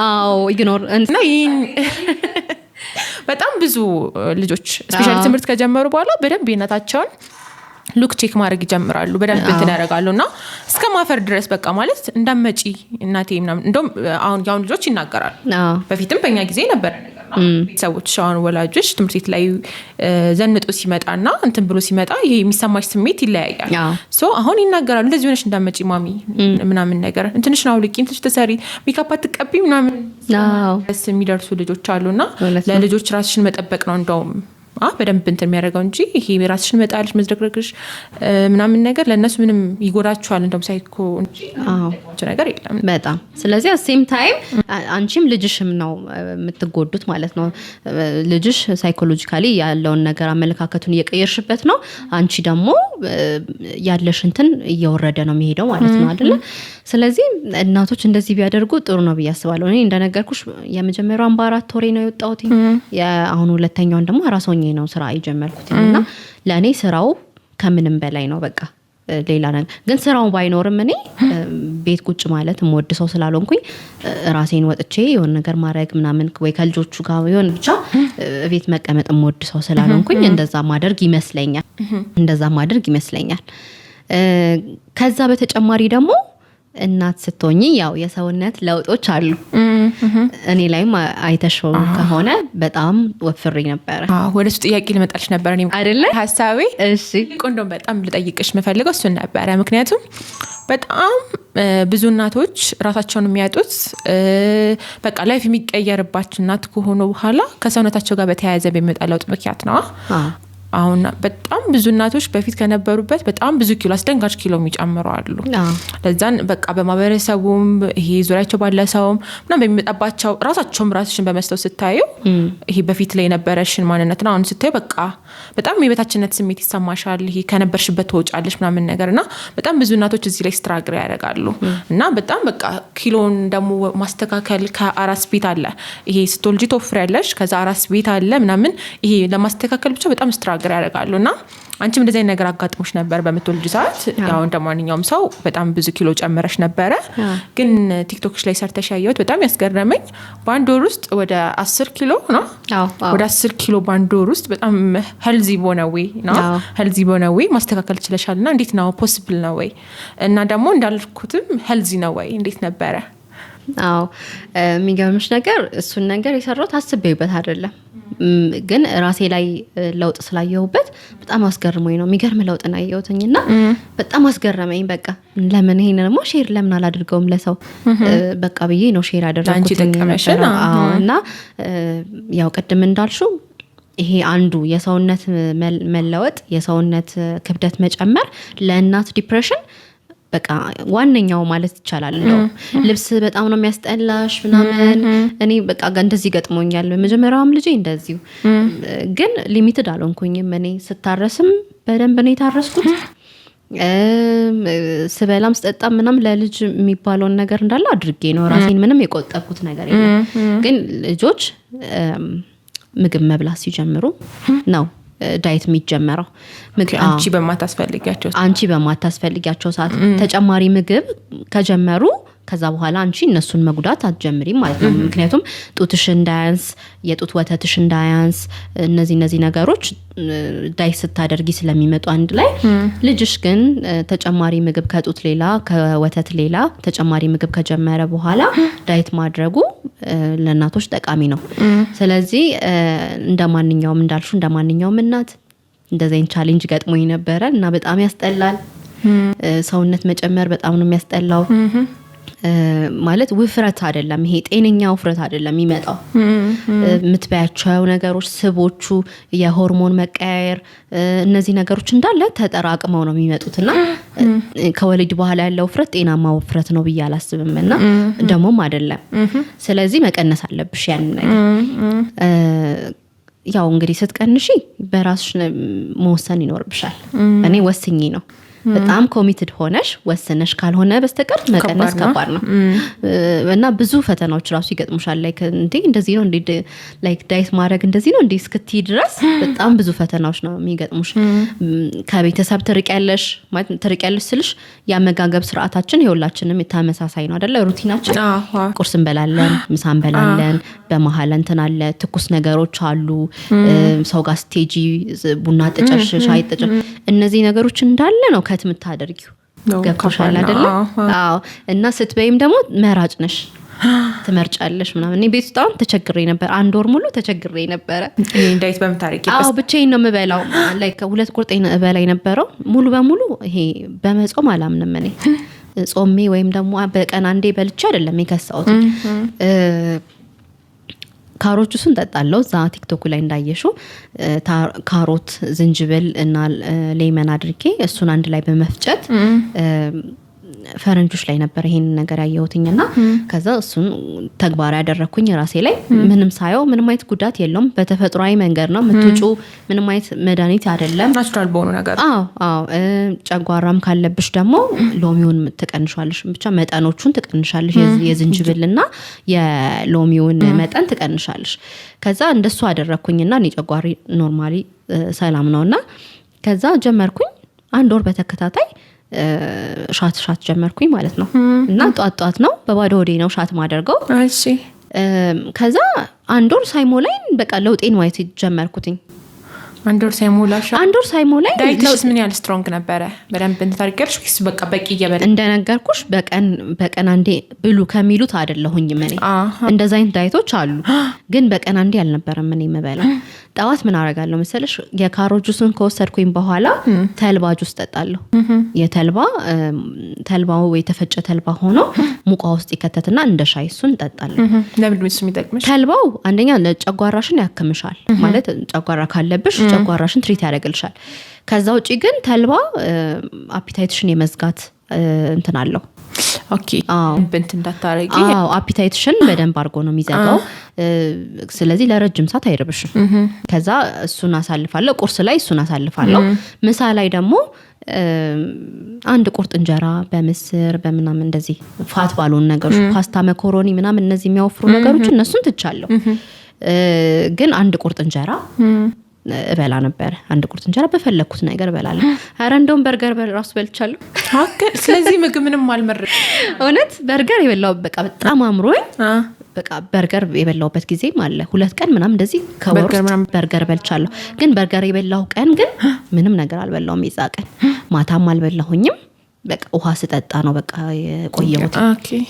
አዎ፣ ignore። እና ይህን በጣም ብዙ ልጆች especially ትምህርት ከጀመሩ በኋላ በደንብ የእናታቸውን look check ማድረግ ይጀምራሉ። በደንብ እንትን ያደርጋሉ እና እስከ ማፈር ድረስ በቃ ማለት እንዳትመጪ እናቴ ምናምን። እንደውም አሁን የአሁን ልጆች ይናገራሉ። በፊትም በእኛ ጊዜ ነበረ ነገር ነው። ቤተሰቦች አሁን ወላጆች ትምህርት ቤት ላይ ዘንጦ ሲመጣና እንትን ብሎ ሲመጣ ይሄ የሚሰማሽ ስሜት ይለያያል። So አሁን ይናገራሉ። እንደዚህ ሆነሽ እንዳትመጪ ማሚ ምናምን ነገር፣ እንትንሽን አውልቂ፣ እንትንሽ ተሰሪ፣ ሜካፕ አትቀቢ ምናምን ደስ የሚደርሱ ልጆች አሉና ለልጆች ራስሽን መጠበቅ ነው እንደውም በደንብ እንትን የሚያደርገው እንጂ ይሄ ራስሽን መጣልሽ፣ መዝረክረክሽ ምናምን ነገር ለእነሱ ምንም ይጎዳቸዋል። እንደውም ሳይኮ እንጂ የሚጠቅማቸው ነገር የለም። በጣም። ስለዚህ same time አንቺም ልጅሽም ነው የምትጎዱት ማለት ነው። ልጅሽ psychologically ያለውን ነገር አመለካከቱን እየቀየርሽበት ነው። አንቺ ደግሞ ያለሽ እንትን እየወረደ ነው የሚሄደው ማለት ነው አይደለ? ስለዚህ እናቶች እንደዚህ ቢያደርጉ ጥሩ ነው ብዬ አስባለሁ። እኔ እንደነገርኩሽ የመጀመሪያውን በ4 ወሬ ነው የወጣሁት። አሁን ሁለተኛውን ደግሞ አራስ ሆኜ ነው ስራ የጀመርኩት እና ለእኔ ስራው ከምንም በላይ ነው። በቃ ሌላ ነገር ግን ስራው ባይኖርም እኔ ቤት ቁጭ ማለት የምወድ ሰው ስላልሆንኩኝ ራሴን ወጥቼ የሆነ ነገር ማድረግ ምናምን ወይ ከልጆቹ ጋር የሆነ ብቻ ቤት መቀመጥ የምወድ ሰው ስላልሆንኩኝ እንደዛ ማደርግ ይመስለኛል። ከዛ በተጨማሪ ደግሞ እናት ስትሆኚ ያው የሰውነት ለውጦች አሉ። እኔ ላይም አይተሽው ከሆነ በጣም ወፍሬ ነበረ። ወደ እሱ ጥያቄ ልመጣልሽ ነበር እኔም አይደለ? ሀሳቤ። እሺ። እንደውም በጣም ልጠይቅሽ የምፈልገው እሱን ነበረ። ምክንያቱም በጣም ብዙ እናቶች ራሳቸውን የሚያጡት፣ በቃ life የሚቀየርባቸው እናት ከሆኑ በኋላ ከሰውነታቸው ጋር በተያያዘ በሚመጣ ለውጥ ምክንያት ነው። አሁን በጣም ብዙ እናቶች በፊት ከነበሩበት በጣም ብዙ ኪሎ፣ አስደንጋጭ ኪሎ የሚጨምሩ አሉ። ለዛን በቃ በማህበረሰቡም ይሄ ዙሪያቸው ባለ ሰውም ምናምን በሚመጣባቸው፣ ራሳቸውም ራስሽን በመስታወት ስታዩ ይሄ በፊት ላይ የነበረሽን ማንነትና አሁን ስታዩ በቃ በጣም የበታችነት ስሜት ይሰማሻል። ይሄ ከነበርሽበት ትወጫለሽ ምናምን ነገር። እና በጣም ብዙ እናቶች እዚህ ላይ struggle ያደርጋሉ። እና በጣም በቃ ኪሎን ደግሞ ማስተካከል፣ ከአራስ ቤት አለ፣ ይሄ ስትወልጂ ትወፍሪያለሽ፣ ከዛ አራስ ቤት አለ ምናምን፣ ይሄ ለማስተካከል ብቻ በጣም struggle ያደርጋሉ። እና አንቺም እንደዚህ አይነት ነገር አጋጥሞሽ ነበር በምትወልጂ ሰዓት። ያው እንደ ማንኛውም ሰው በጣም ብዙ ኪሎ ጨምረሽ ነበረ። ግን ቲክቶክሽ ላይ ሰርተሽ ያየሁት በጣም ያስገረመኝ በአንድ ወር ውስጥ ወደ 10 ኪሎ ነው። ወደ 10 ኪሎ በአንድ ወር ውስጥ በጣም healthy በሆነ way ነው፣ healthy በሆነ way ማስተካከል ችለሻል። እና እንዴት ነው? Possible ነው ወይ? እና ደግሞ እንዳልኩትም healthy ነው ወይ? እንዴት ነበረ? አዎ፣ የሚገርምሽ ነገር እሱን ነገር የሰራሁት አስቤበት አይደለም፣ ግን ራሴ ላይ ለውጥ ስላየሁበት በጣም አስገርሞኝ ነው። የሚገርም ለውጥ ነው ያየሁትኝ እና በጣም አስገረመኝ። በቃ ለምን ይሄን ደግሞ share ለምን አላድርገውም ለሰው በቃ ብዬ ነው share ያደረኩት። እና ያው ቅድም እንዳልሽው ይሄ አንዱ የሰውነት መለወጥ፣ የሰውነት ክብደት መጨመር ለእናት depression በቃ ዋነኛው ማለት ይቻላል። እንደው ልብስ በጣም ነው የሚያስጠላሽ ምናምን። እኔ በቃ እንደዚህ ገጥሞኛል። መጀመሪያውም ልጄ እንደዚሁ፣ ግን limited አልሆንኩኝም። እኔ ስታረስም በደንብ ነው የታረስኩት። ስበላም ስጠጣም ምናምን ለልጅ የሚባለውን ነገር እንዳለ አድርጌ ነው፣ ራሴን ምንም የቆጠብኩት ነገር የለም። ግን ልጆች ምግብ መብላት ሲጀምሩ ነው diet የሚጀመረው። አንቺ በማታስፈልጊያቸው አንቺ በማታስፈልጊያቸው ሰዓት ተጨማሪ ምግብ ከጀመሩ ከዛ በኋላ አንቺ እነሱን መጉዳት አትጀምሪም ማለት ነው። ምክንያቱም ጡትሽ እንዳያንስ፣ የጡት ወተትሽ እንዳያንስ፣ እነዚህ ነገሮች diet ስታደርጊ ስለሚመጡ አንድ ላይ። ልጅሽ ግን ተጨማሪ ምግብ ከጡት ሌላ፣ ከወተት ሌላ ተጨማሪ ምግብ ከጀመረ በኋላ diet ማድረጉ ለእናቶች ጠቃሚ ነው። ስለዚህ እንደ ማንኛውም፣ እንዳልሽው እንደ ማንኛውም እናት እንደዚህ አይነት challenge ገጥሞኝ ነበረ እና በጣም ያስጠላል። ሰውነት መጨመር በጣም ነው የሚያስጠላው። ማለት ውፍረት አይደለም ይሄ፣ ጤነኛ ውፍረት አይደለም የሚመጣው። የምትበያቸው ነገሮች፣ ስቦቹ፣ የሆርሞን መቀያየር፣ እነዚህ ነገሮች እንዳለ ተጠራቅመው ነው የሚመጡት። እና ከወሊድ በኋላ ያለው ውፍረት ጤናማ ውፍረት ነው ብዬ አላስብም እና ደግሞም አይደለም። ስለዚህ መቀነስ አለብሽ ያንን ነገር። ያው እንግዲህ ስትቀንሺ በራስሽ መወሰን ይኖርብሻል። እኔ ወስኜ ነው፣ በጣም committed ሆነሽ ወስነሽ ካልሆነ በስተቀር መቀነስ ከባድ ነው እና ብዙ ፈተናዎች ራሱ ይገጥሙሻል። Like እንዴ እንደዚህ ነው እንዴ፣ like diet ማድረግ እንደዚህ ነው እንዴ እስክትይ ድረስ በጣም ብዙ ፈተናዎች ነው የሚገጥሙሽ። ከቤተሰብ ትርቂያለሽ። ማለት ትርቂያለሽ ስልሽ የአመጋገብ ስርዓታችን የሁላችንም ተመሳሳይ ነው አደለ? Routine ኣችን ቁርስ እንበላለን፣ ምሳ እንበላለን፣ በመሀል እንትን አለ፣ ትኩስ ነገሮች አሉ። ሰው ጋር ስትሄጂ ቡና ጠጨሽ፣ ሻይ ጠጨሽ፣ እነዚህ ነገሮች እንዳለ ነው cut የምታደርጊው። ገብቶሻል አይደለ? አዎ። እና ስትበይም ደግሞ መራጭ ነሽ፣ ትመርጫለሽ ምናምን። እኔ ቤት ውስጥ አሁን ተቸግሬ ነበር። አንድ ወር ሙሉ ተቸግሬ ነበረ። Diet በምታረጊ? አዎ፣ ብቻዬን ነው የምበላው። Like ሁለት ቁርጥ እበላ የነበረው ሙሉ በሙሉ። ይሄ በመጾም አላምንም እኔ። ጾሜ ወይም ደግሞ በቀን አንዴ በልቼ አይደለም የከሳሁት። ካሮት ጁስን ጠጣለው። እዛ ቲክቶኩ ላይ እንዳየሽው ካሮት፣ ዝንጅብል እና lemon አድርጌ እሱን አንድ ላይ በመፍጨት፣ ፈረንጆች ላይ ነበር ይሄንን ነገር ያየሁትኝ እና ከዛ እሱን ተግባራዊ ያደረግኩኝ ራሴ ላይ። ምንም ሳየው ምንም አይነት ጉዳት የለውም። በተፈጥሯዊ መንገድ ነው የምትውጪው። ምንም አይነት መድኃኒት አይደለም። Natural በሆኑ ነገር። አዎ። ጨጓራም ካለብሽ ደግሞ ሎሚውን ትቀንሻለሽ። ብቻ መጠኖቹን ትቀንሻለሽ። የዝንጅብልና የሎሚውን መጠን ትቀንሻለሽ። ከዛ እንደሱ አደረግኩኝና እኔ ጨጓራዬ normally ሰላም ነው እና ከዛ ጀመርኩኝ፣ አንድ ወር በተከታታይ shot shot ጀመርኩኝ ማለት ነው። እና ጧት ጧት ነው፣ በባዶ ሆዴ ነው shot ማደርገው። ከዛ አንድ ወር ሳይሞላኝ በቃ ለውጤን ማየት ጀመርኩትኝ። አንድ ወር ሳይሞላሽ? አንድ ወር ሳይሞላኝ። Diet ሽስ ምን ያህል strong ነበረ? በደንብ እንትን ታደርጊያለሽ ወይስ በቃ በቂ እየበላ እንደነገርኩሽ በቀን አንዴ ብሉ ከሚሉት አይደለሁኝም እኔ። እንደዛ አይነት diet ኦች አሉ፣ ግን በቀን አንዴ አልነበረም እኔ የምበላው። ጠዋት ምን አደርጋለሁ መሰለሽ? የካሮት ጁስን ከወሰድኩኝ በኋላ ተልባ ጁስ ጠጣለሁ። የተልባ ተልባው የተፈጨ ተልባ ሆኖ ሙቅ ውሃ ውስጥ ይከተትና እንደ ሻይ እሱን እጠጣለሁ። ለምንድን ነው እሱ የሚጠቅምሽ? ተልባው አንደኛ ጨጓራሽን ያክምሻል። ማለት ጨጓራ ካለብሽ ጨጓራሽን treat ያደርግልሻል። ከዛ ውጪ ግን ተልባ appetite ሽን የመዝጋት እንትን አለው። እንትን እንዳታረጊ። አዎ፣ appetite ሽን በደንብ አድርጎ ነው የሚዘጋው። ስለዚህ ለረጅም ሰዓት አይርብሽም። ከዛ እሱን አሳልፋለሁ። ቁርስ ላይ እሱን አሳልፋለሁ። ምሳ ላይ ደግሞ አንድ ቁርጥ እንጀራ በምስር በምናምን፣ እንደዚህ fat ባልሆኑ ነገሮች፣ ፓስታ፣ መኮሮኒ ምናምን፣ እነዚህ የሚያወፍሩ ነገሮች እነሱን ትቻለሁ። ግን አንድ ቁርጥ እንጀራ እበላ ነበረ። አንድ ቁርጥ እንጀራ በፈለግኩት ነገር እበላለሁ። ኧረ እንደውም በርገር ራሱ በልቻለሁ። ስለዚህ ምግብ ምንም አልመረጥም። እውነት በርገር የበላው በቃ በጣም አምሮኝ በቃ በርገር የበላሁበት ጊዜም አለ። 2 ቀን ምናምን እንደዚህ ከወር ውስጥ በርገር በልቻለሁ። ግን በርገር የበላሁ ቀን ግን ምንም ነገር አልበላሁም። የዛ ቀን ማታም አልበላሁኝም። በቃ ውሃ ስጠጣ ነው በቃ የቆየሁት።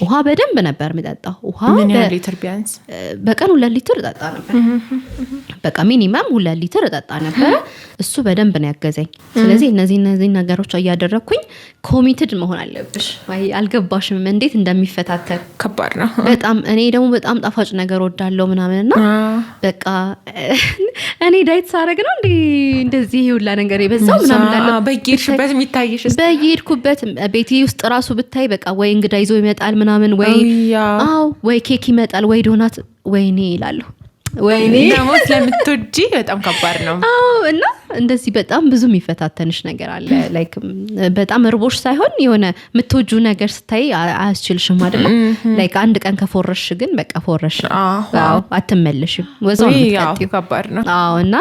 ውሃ በደንብ ነበር የምጠጣው። ውሃ ምን ያህል ሊትር ቢያንስ? በቀን 2 ሊትር እጠጣ ነበር። በቃ minimum 2 ሊትር እጠጣ ነበረ። እሱ በደንብ ነው ያገዘኝ። ስለዚህ እነዚህ ነገሮች እያደረግኩኝ committed መሆን አለብሽ። አይ አልገባሽም እንዴት እንደሚፈታተን። ከባድ ነው። በጣም። እኔ ደግሞ በጣም ጣፋጭ ነገር ወዳለው ምናምን እና በቃ እኔ diet ሳረግ ነው እንዴ እንደዚህ ሁላ ነገር የበዛው ምናምን እላለሁ። በየሄድሽበት የሚታይሽ በየሄድኩበት ቤቴ ውስጥ ራሱ ብታይ በቃ ወይ እንግዳ ይዞ ይመጣል ምናምን፣ ወይ አዎ ወይ ኬክ ይመጣል ወይ ዶናት፣ ወይኔ ይላለሁ፣ ወይኔ። ደግሞ ስለምትወጂ በጣም ከባድ ነው። አዎ፣ እና እንደዚህ በጣም ብዙ የሚፈታተንሽ ነገር አለ። Like በጣም እርቦሽ ሳይሆን የሆነ የምትወጂው ነገር ስታይ አያስችልሽም አይደለ? Like አንድ ቀን ከፎረሽ ግን በቃ ፎረሽ፣ አዎ አትመለሽም። ወዛው ነው የምትቀጥይው። ከባድ ነው። አዎ፣ እና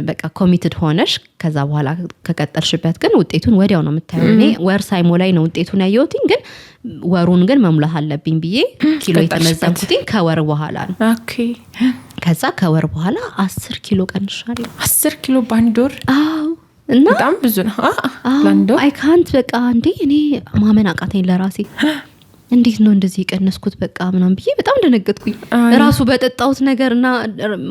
በቃ committed ሆነሽ ከዛ በኋላ ከቀጠልሽበት ግን ውጤቱን ወዲያው ነው የምታየው። እኔ ወር ሳይሞላኝ ነው ውጤቱን ያየሁትኝ፣ ግን ወሩን ግን መሙላት አለብኝ ብዬ ኪሎ የተመዘንኩትኝ ከወር በኋላ ነው። ከዛ ከወር በኋላ 10 ኪሎ ቀንሻለሁ። 10 ኪሎ በአንድ ወር? አዎ፣ እና በጣም ብዙ ነው ለአንድ ወር። አይ ካንት፣ በቃ እንዴ እኔ ማመን አቃተኝ ለራሴ። እንዴት ነው እንደዚህ የቀነስኩት በቃ ምናምን ብዬ በጣም ደነገጥኩኝ። ራሱ በጠጣሁት ነገር እና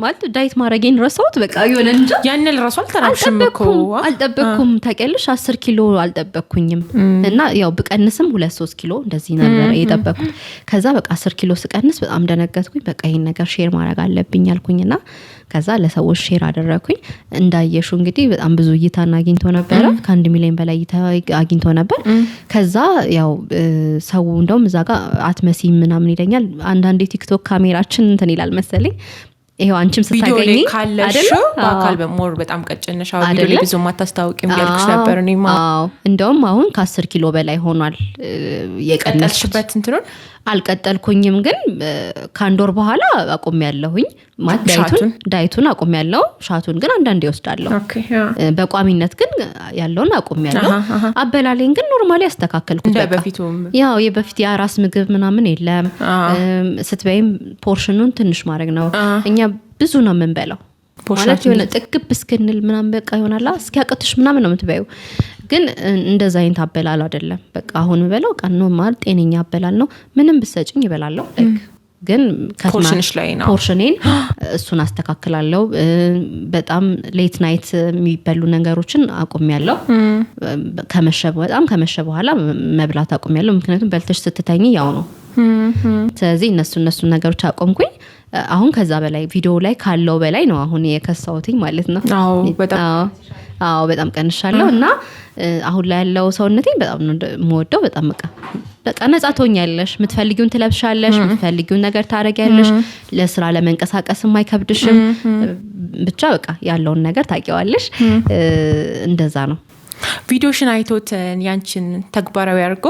ማለት diet ማድረጌን ረሳሁት። በቃ የሆነ እንጃ። ያንን ራሱ አልተራብሽም እኮ። አልጠበቅኩም። ታውቂያለሽ፣ 10 ኪሎ አልጠበቅኩኝም። እና ያው ብቀንስም 2-3 ኪሎ እንደዚህ ነበረ የጠበቅኩት። ከዛ በቃ 10 ኪሎ ስቀንስ በጣም ደነገጥኩኝ። በቃ ይህን ነገር share ማድረግ አለብኝ አልኩኝና ከዛ ለሰዎች share አደረግኩኝ። እንዳየሹ እንግዲህ በጣም ብዙ እይታን አግኝቶ ነበረ። ከ1 ሚሊዮን በላይ እይታ አግኝቶ ነበር። ከዛ ያው ሰው እንደውም እዛ ጋር አትመሲም ምናምን ይለኛል። አንዳንዴ ቲክቶክ ካሜራችን እንትን ይላል መሰለኝ። ይኸው አንቺም ቪዲዮ ላይ ስታገኝ ካለሽው በአካል በ more በጣም ቀጭን ነሽ። አሁን ቪዲዮ ላይ አይደለ? ብዙ አታስታውቂም እያልኩሽ ነበር። እኔማ አዎ፣ እንደውም አሁን ከ10 ኪሎ በላይ ሆኗል የቀነስኩት። ቀጠልሽበት እንትኑን? አልቀጠልኩኝም፣ ግን ከአንድ ወር በኋላ አቁሜያለሁኝ። ማለት diet ኡን Shot ኡን? Diet ኡን አቁሜያለሁ። Shot ኡን ግን አንዳንዴ እወስዳለሁ። በቋሚነት ግን ያለውን አቁሜያለሁ። አበላሌን ግን normally ያስተካከልኩት። እንደ በቃ በፊቱም ያው የበፊት የአራስ ምግብ ምናምን የለም። ስትበይም portion ኑን ትንሽ ማድረግ ነው። እኛ ብዙ ነው የምንበላው። ማለት የሆነ ጥግብ እስክንል ምናምን በቃ ይሆናላ፣ እስኪያቅትሽ ምናምን ነው የምትበይው። ግን እንደዛ አይነት አበላል አይደለም። በቃ አሁን የምበላው በቃ normal ጤነኛ አበላል ነው። ምንም ብሰጭኝ እበላለሁ። Like ግን Portion ሽ ላይ ነው። Portion ኔን እሱን አስተካክላለሁ። በጣም late night የሚበሉ ነገሮችን አቁሜያለሁ። ከመሸ፣ በጣም ከመሸ በኋላ መብላት አቁሜያለሁ። ምክንያቱም በልተሽ ስትተኝ ያው ነው። ስለዚህ እነሱን ነገሮች አቆምኩኝ። አሁን ከዛ በላይ ቪዲዮ ላይ ካለው በላይ ነው አሁን የከሳሁትኝ ማለት ነው። አዎ በጣም። አዎ በጣም ቀንሻለሁ እና አሁን ላይ ያለው ሰውነቴን በጣም ነው የምወደው። በጣም በቃ ነጻ ትሆኛለሽ። የምትፈልጊውን ትለብሻለሽ፣ የምትፈልጊውን ነገር ታደርጊያለሽ። ለስራ ለመንቀሳቀስም አይከብድሽም። ብቻ በቃ ያለውን ነገር ታውቂዋለሽ። እንደዛ ነው። ቪዲዮሽን አይቶት ያንቺን ተግባራዊ አድርጎ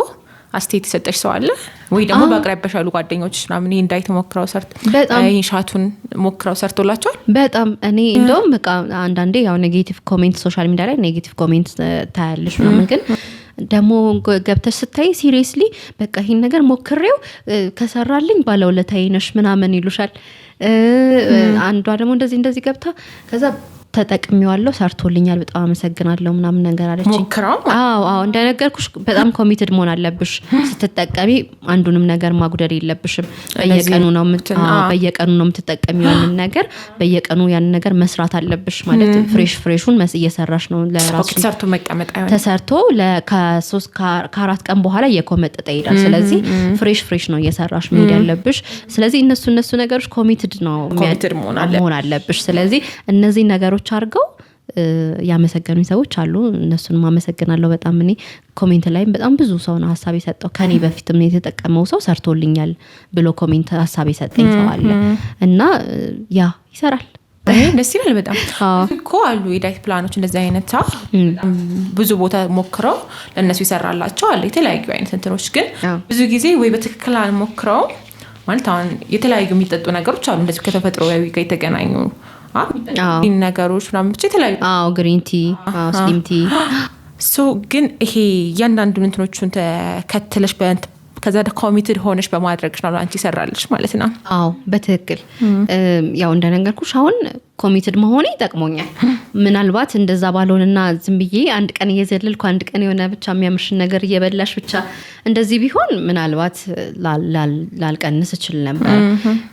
አስተያየት የሰጠሽ ሰው አለ ወይ? ደግሞ በአቅራቢያሽ ያሉ ጓደኞች ምናምን ይህን diet ሞክረው ሰርት በጣም። ይህን shot ኡን ሞክረው ሰርቶላቸዋል? በጣም። እኔ እንደውም በቃ አንዳንዴ ያው negative comment፣ social media ላይ negative comment ታያለሽ ምናምን፣ ግን ደግሞ ገብተሽ ስታይ seriously በቃ ይህን ነገር ሞክሬው ከሰራልኝ ባለውለታዬ ነሽ ምናምን ይሉሻል። አንዷ ደግሞ እንደዚህ እንደዚህ ገብታ ከዛ ተጠቅሜዋለሁ፣ ሰርቶልኛል፣ በጣም አመሰግናለሁ ምናምን ነገር አለችኝ። ሞክረው። አዎ፣ እንደነገርኩሽ በጣም committed መሆን አለብሽ ስትጠቀሚ። አንዱንም ነገር ማጉደል የለብሽም። በየቀኑ ነው የምትጠቀሚው ያንን ነገር፣ በየቀኑ ያንን ነገር መስራት አለብሽ። ማለት fresh fresh ኡን እየሰራሽ ነው ለራስሽ። ተሰርቶ መቀመጥ አይሆንም። ተሰርቶ ከ3 ከ4 ቀን በኋላ እየኮመጠጠ ይሄዳል። ስለዚህ fresh fresh ነው እየሰራሽ መሄድ ያለብሽ። ስለዚህ እነሱ ነገሮች committed ነው committed መሆን አለ መሆን አለብሽ። ስለዚህ እነዚህ ነገሮች አድርገው ያመሰገኑኝ ሰዎች አሉ። እነሱንም አመሰግናለሁ በጣም። እኔ comment ላይም በጣም ብዙ ሰው ነው ሀሳብ የሰጠው። ከኔ በፊትም የተጠቀመው ሰው ሰርቶልኛል ብሎ comment ሀሳብ የሰጠኝ ሰው አለ እና ያ ይሰራል። ደስ ይላል በጣም። እኮ አሉ የ diet plan ኦች እንደዚህ አይነት፣ ብዙ ቦታ ሞክረው ለእነሱ ይሰራላቸው አለ። የተለያዩ አይነት እንትኖች ግን ብዙ ጊዜ ወይ በትክክል አልሞክረው፣ ማለት አሁን የተለያዩ የሚጠጡ ነገሮች አሉ እንደዚህ ከተፈጥሮ ጋር የተገናኙ ነገሮች ምናምን፣ ብቻ የተለያዩ። አዎ፣ green tea፣ slim tea። So ግን ይሄ እያንዳንዱን እንትኖቹን ተከትለሽ ከዛ committed ሆነሽ በማድረግሽ ነው አንቺ ይሰራልሽ ማለት ነው። አዎ፣ በትክክል። ያው እንደነገርኩሽ አሁን committed መሆኔ ይጠቅሞኛል። ምናልባት እንደዛ ባልሆንና ዝም ብዬ አንድ ቀን እየዘለልኩ፣ አንድ ቀን የሆነ ብቻ የሚያምርሽን ነገር እየበላሽ ብቻ እንደዚህ ቢሆን ምናልባት ላልቀንስ እችል ነበር።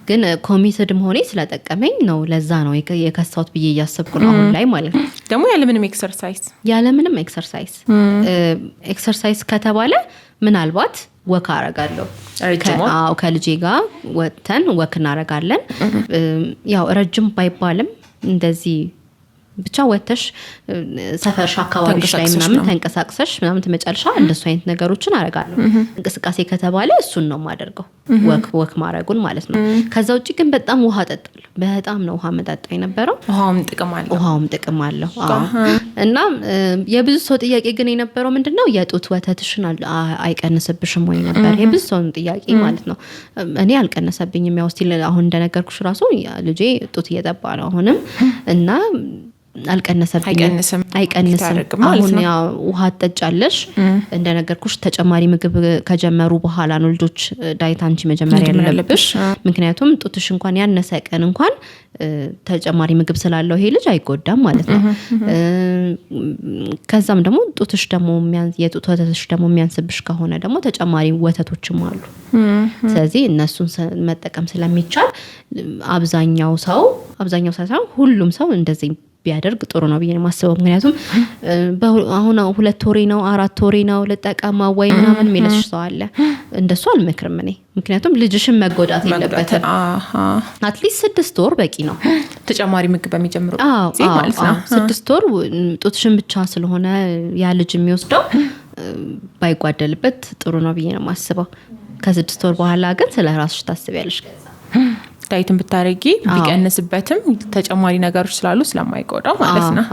ግን committed መሆኔ ስለጠቀመኝ ነው። ለዛ ነው የከሳሁት ብዬ እያሰብኩ ነው አሁን ላይ ማለት ነው። ደግሞ ያለምንም exercise። ያለምንም exercise። Exercise ከተባለ ምናልባት walk አረጋለሁ። አዎ፣ ከልጄ ጋር ወጥተን walk እናረጋለን። ያው ረጅም ባይባልም እንደዚህ ብቻ ወጥተሽ ሰፈርሽ አካባቢሽ ላይ ምናምን ተንቀሳቅሰሽ ምናምን ትመጫለሽ። እንደሱ አይነት ነገሮችን አረጋለሁ። እንቅስቃሴ ከተባለ እሱን ነው የማደርገው፣ walk ማድረጉን ማለት ነው። ከዛ ውጭ ግን በጣም ውሃ እጠጣለሁ። በጣም ነው ውሃ መጠጣ የነበረው። ውሃውም ጥቅም አለው። ውሃውም ጥቅም አለው። እና የብዙ ሰው ጥያቄ ግን የነበረው ምንድን ነው፣ የጡት ወተትሽን አይቀንስብሽም ወይ ነበር የብዙ ሰውን ጥያቄ ማለት ነው። እኔ አልቀነሰብኝም። ያው still አሁን እንደነገርኩሽ ራሱ ልጄ ጡት እየጠባ ነው አሁንም እና አልቀነሰብኝም። አይቀንስም። አሁን ያው ውሃ ትጠጫለሽ፣ እንደነገርኩሽ ተጨማሪ ምግብ ከጀመሩ በኋላ ነው ልጆች diet አንቺ መጀመሪያ ያለብሽ። ምክንያቱም ጡትሽ እንኳን ያነሰ ቀን እንኳን ተጨማሪ ምግብ ስላለው ይሄ ልጅ አይጎዳም ማለት ነው። ከዛም ደግሞ ጡትሽ ደግሞ የጡት ወተትሽ ደግሞ የሚያንስብሽ ከሆነ ደግሞ ተጨማሪ ወተቶችም አሉ። ስለዚህ እነሱን መጠቀም ስለሚቻል አብዛኛው ሰው፣ አብዛኛው ሳይሆን ሁሉም ሰው እንደዚህ ቢያደርግ ጥሩ ነው ብዬ ነው የማስበው። ምክንያቱም አሁን 2 ወሬ ነው፣ 4 ወሬ ነው፣ ልጠቀማ ወይ ምናምን የሚልሽ ሰው አለ። እንደሱ አልመክርም እኔ። ምክንያቱም ልጅሽን መጎዳት የለበትም። At least 6 ወር በቂ ነው። ተጨማሪ ምግብ በሚጀምሩ ጊዜ ማለት ነው። 6 ወር ጡትሽን ብቻ ስለሆነ ያ ልጅ የሚወስደው ባይጓደልበት ጥሩ ነው ብዬ ነው የማስበው። ከ6 ወር በኋላ ግን ስለ ራስሽ ታስቢያለሽ። Diet ን ብታደርጊ ቢቀንስበትም ተጨማሪ ነገሮች ስላሉ ስለማይጎዳው ማለት ነው።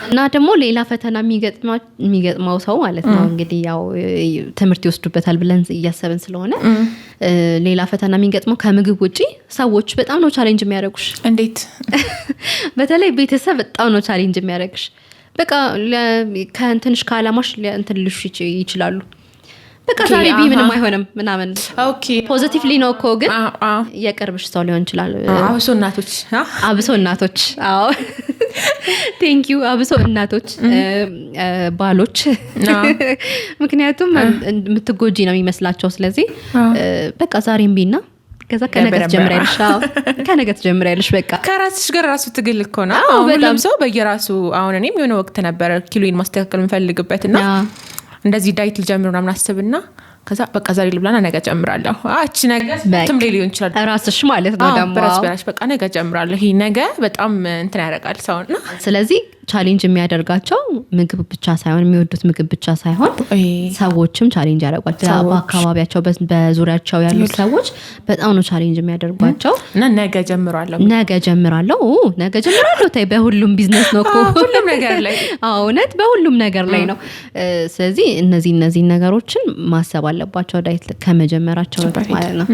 እና ደግሞ ሌላ ፈተና የሚገጥመው ሰው ማለት ነው፣ እንግዲህ ያው ትምህርት ይወስዱበታል ብለን እያሰብን ስለሆነ፣ ሌላ ፈተና የሚገጥመው ከምግብ ውጪ ሰዎች በጣም ነው challenge የሚያደርጉሽ። እንዴት? በተለይ ቤተሰብ በጣም ነው challenge የሚያደርግሽ። በቃ ከእንትንሽ ከአላማሽ እንትን ሊሉሽ ይችላሉ። በቃ ዛሬ ቢ ምንም አይሆንም ምናምን። Positively ነው እኮ ግን የቅርብሽ ሰው ሊሆን ይችላል። አብሶ እናቶች። አብሶ እናቶች። አዎ፣ thank you። አብሶ እናቶች፣ ባሎች፣ ምክንያቱም የምትጎጂ ነው የሚመስላቸው። ስለዚህ በቃ ዛሬም ቢና ከዛ ከነገ ትጀምሪያለሽ፣ ከነገ ትጀምሪያለሽ። በቃ ከራስሽ ጋር ራሱ ትግል እኮ ነው። ሁሉም ሰው በየራሱ። አሁን እኔም የሆነ ወቅት ነበረ ኪሎን ማስተካከል የምፈልግበት እና እንደዚህ diet ልጀምር ምናምን አስብና ከዛ በቃ ዛሬ ልብላና ነገ ጨምራለሁ። እቺ ነገ ትምሌ ሊሆን ይችላል። ራስሽ ማለት ነው ደግሞ። በራስ በራሽ በቃ ነገ ጨምራለሁ። ይሄ ነገ በጣም እንትን ያደርጋል ሰውና። ስለዚህ challenge የሚያደርጋቸው ምግብ ብቻ ሳይሆን፣ የሚወዱት ምግብ ብቻ ሳይሆን ሰዎችም challenge ያደርጓቸው። በአካባቢያቸው በዙሪያቸው ያሉት ሰዎች በጣም ነው challenge የሚያደርጓቸው። እና ነገ ጀምራለሁ፣ ነገ ጀምራለሁ፣ ነገ ጀምራለሁ። ታይ በሁሉም ቢዝነስ ነው እኮ። ሁሉም ነገር ላይ። እውነት በሁሉም ነገር ላይ ነው። ስለዚህ እነዚህ ነገሮችን ማሰብ አለባቸው diet ከመጀመራቸው በፊት ማለት ነው።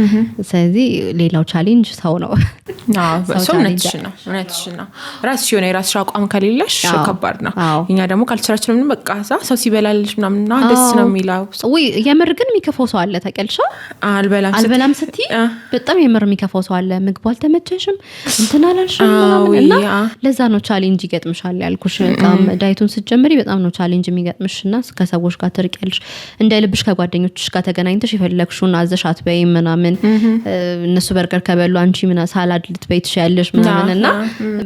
ስለዚህ ሌላው challenge ሰው ነው። ሰው እውነትሽን ነው፣ እውነትሽን ነው። ራስሽ የሆነ የራስሽ አቋም ከሌለሽ ከባድ ነው። እኛ ደግሞ culture ኣችን ምንም በቃ ሰው ሲበላልሽ ምናምንና ደስ ነው የሚለው። ውይ የምር ግን የሚከፋው ሰው አለ ታውቂያለሽ? አልበላም ስትይ በጣም የምር የሚከፋው ሰው አለ። ምግቡ አልተመቸሽም እንትን አላልሽም ምናምን እና ለዛ ነው challenge ይገጥምሻል ያልኩሽ። በጣም diet ኡን ስትጀምሪ በጣም ነው challenge የሚገጥምሽ እና ከሰዎች ጋር ትርቂያለሽ። እንደ ልብሽ ከጓደኞችሽ ጋር ተገናኝተሽ የፈለግሽውን አዘሽ አትበይም ምናምን። እነሱ በርገር ከበሉ አንቺ ምና salad ልትበይ ትችያለሽ ምናምን እና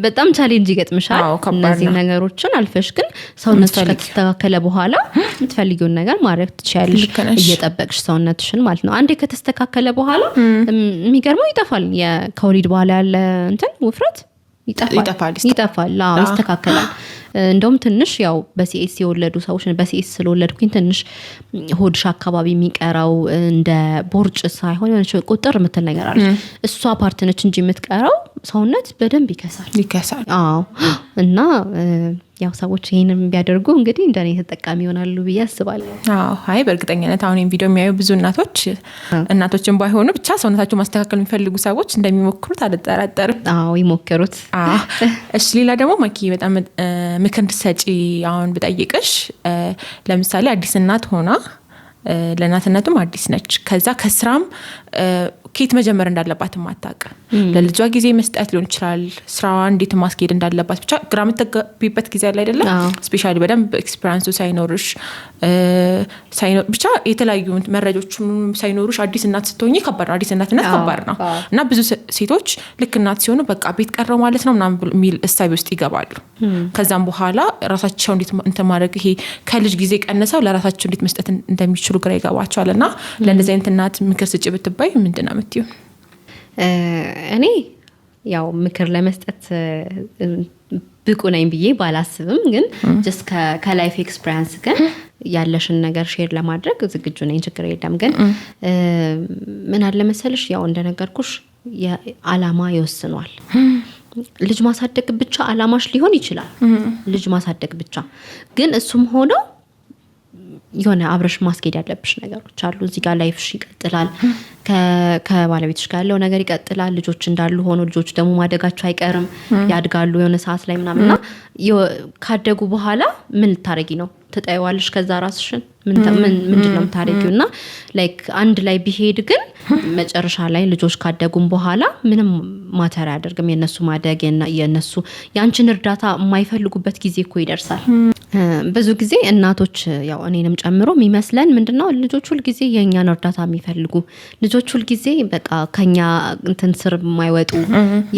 በጣም challenge ይገጥምሻል። እነዚህ ነገሮችን አልፈሽ ግን ሰውነትሽ ከተስተካከለ በኋላ የምትፈልጊውን ነገር ማድረግ ትችያለሽ፣ እየጠበቅሽ ሰውነትሽን ማለት ነው። አንዴ ከተስተካከለ በኋላ የሚገርመው ይጠፋል። ከወሊድ በኋላ ያለ እንትን ውፍረት ይጠፋል፣ ይስተካከላል። እንደውም ትንሽ ያው በ CS የወለዱ ሰዎች በ CS ስለወለድኩኝ ትንሽ ሆድሽ አካባቢ የሚቀረው እንደ ቦርጭ ሳይሆን የሆነች ቁጥር የምትል ነገር አለች። እሷ part ነች እንጂ የምትቀረው ሰውነት በደንብ ይከሳል ይከሳል። አዎ። እና ያው ሰዎች ይሄንን ቢያደርጉ እንግዲህ እንደኔ ተጠቃሚ ይሆናሉ ብዬ አስባለሁ። አዎ፣ አይ በእርግጠኝነት አሁን ይሄን ቪዲዮ የሚያዩ ብዙ እናቶችን ባይሆኑ ብቻ ሰውነታቸው ማስተካከል የሚፈልጉ ሰዎች እንደሚሞክሩት አልጠራጠርም። አዎ ይሞክሩት። አዎ። እሺ፣ ሌላ ደግሞ ማኪ በጣም ምክር እንድትሰጪ አሁን ብጠይቅሽ፣ ለምሳሌ አዲስ እናት ሆና ለእናትነቱም አዲስ ነች፣ ከዛ ከስራም ከየት መጀመር እንዳለባት ማታውቅ፣ ለልጇ ጊዜ መስጠት ሊሆን ይችላል፣ ስራዋ እንዴት ማስኬድ እንዳለባት ብቻ ግራ የምትገቢበት ጊዜ አለ አይደለም? Especially በደንብ experience ኡ ሳይኖርሽ ብቻ የተለያዩ መረጃዎች ሳይኖሩሽ አዲስ እናት ስትሆኚ ከባድ ነው። አዲስ እናትነት ከባድ ነው። እና ብዙ ሴቶች ልክ እናት ሲሆኑ በቃ ቤት ቀረው ማለት ነው ምናምን የሚል እሳቤ ውስጥ ይገባሉ። ከዛም በኋላ ራሳቸው እንዴት እንትን ማድረግ ይሄ ከልጅ ጊዜ ቀንሰው ለራሳቸው እንዴት መስጠት እንደሚችሉ ግራ ይገባቸዋል። እና ለእንደዚህ አይነት እናት ምክር ስጪ ብትባይ ምንድን ነው የምትይው? እኔ ያው ምክር ለመስጠት ብቁ ነኝ ብዬ ባላስብም ግን just ከ life experience ግን ያለሽን ነገር share ለማድረግ ዝግጁ ነኝ፣ ችግር የለም። ግን ምን አለ መሰለሽ፣ ያው እንደነገርኩሽ አላማ ይወስኗል። ልጅ ማሳደግ ብቻ አላማሽ ሊሆን ይችላል። ልጅ ማሳደግ ብቻ ግን እሱም ሆኖ የሆነ አብረሽ ማስኬድ ያለብሽ ነገሮች አሉ። እዚህ ጋር life ሽ ይቀጥላል፣ ከባለቤትሽ ጋር ያለው ነገር ይቀጥላል። ልጆች እንዳሉ ሆኖ ልጆች ደግሞ ማደጋቸው አይቀርም፣ ያድጋሉ የሆነ ሰዓት ላይ ምናምን እና ካደጉ በኋላ ምን ልታረጊ ነው? ትጠይዋለሽ። ከዛ ራስሽን ምንድን ነው የምታረጊው? እና like አንድ ላይ ቢሄድ ግን መጨረሻ ላይ ልጆች ካደጉም በኋላ ምንም matter አያደርግም። የነሱ ማደግ የነሱ ያንቺን እርዳታ የማይፈልጉበት ጊዜ እኮ ይደርሳል። ብዙ ጊዜ እናቶች ያው እኔንም ጨምሮ የሚመስለን ምንድነው ልጆች ሁል ጊዜ የኛን እርዳታ የሚፈልጉ፣ ልጆች ሁል ጊዜ በቃ ከኛ እንትን ስር የማይወጡ፣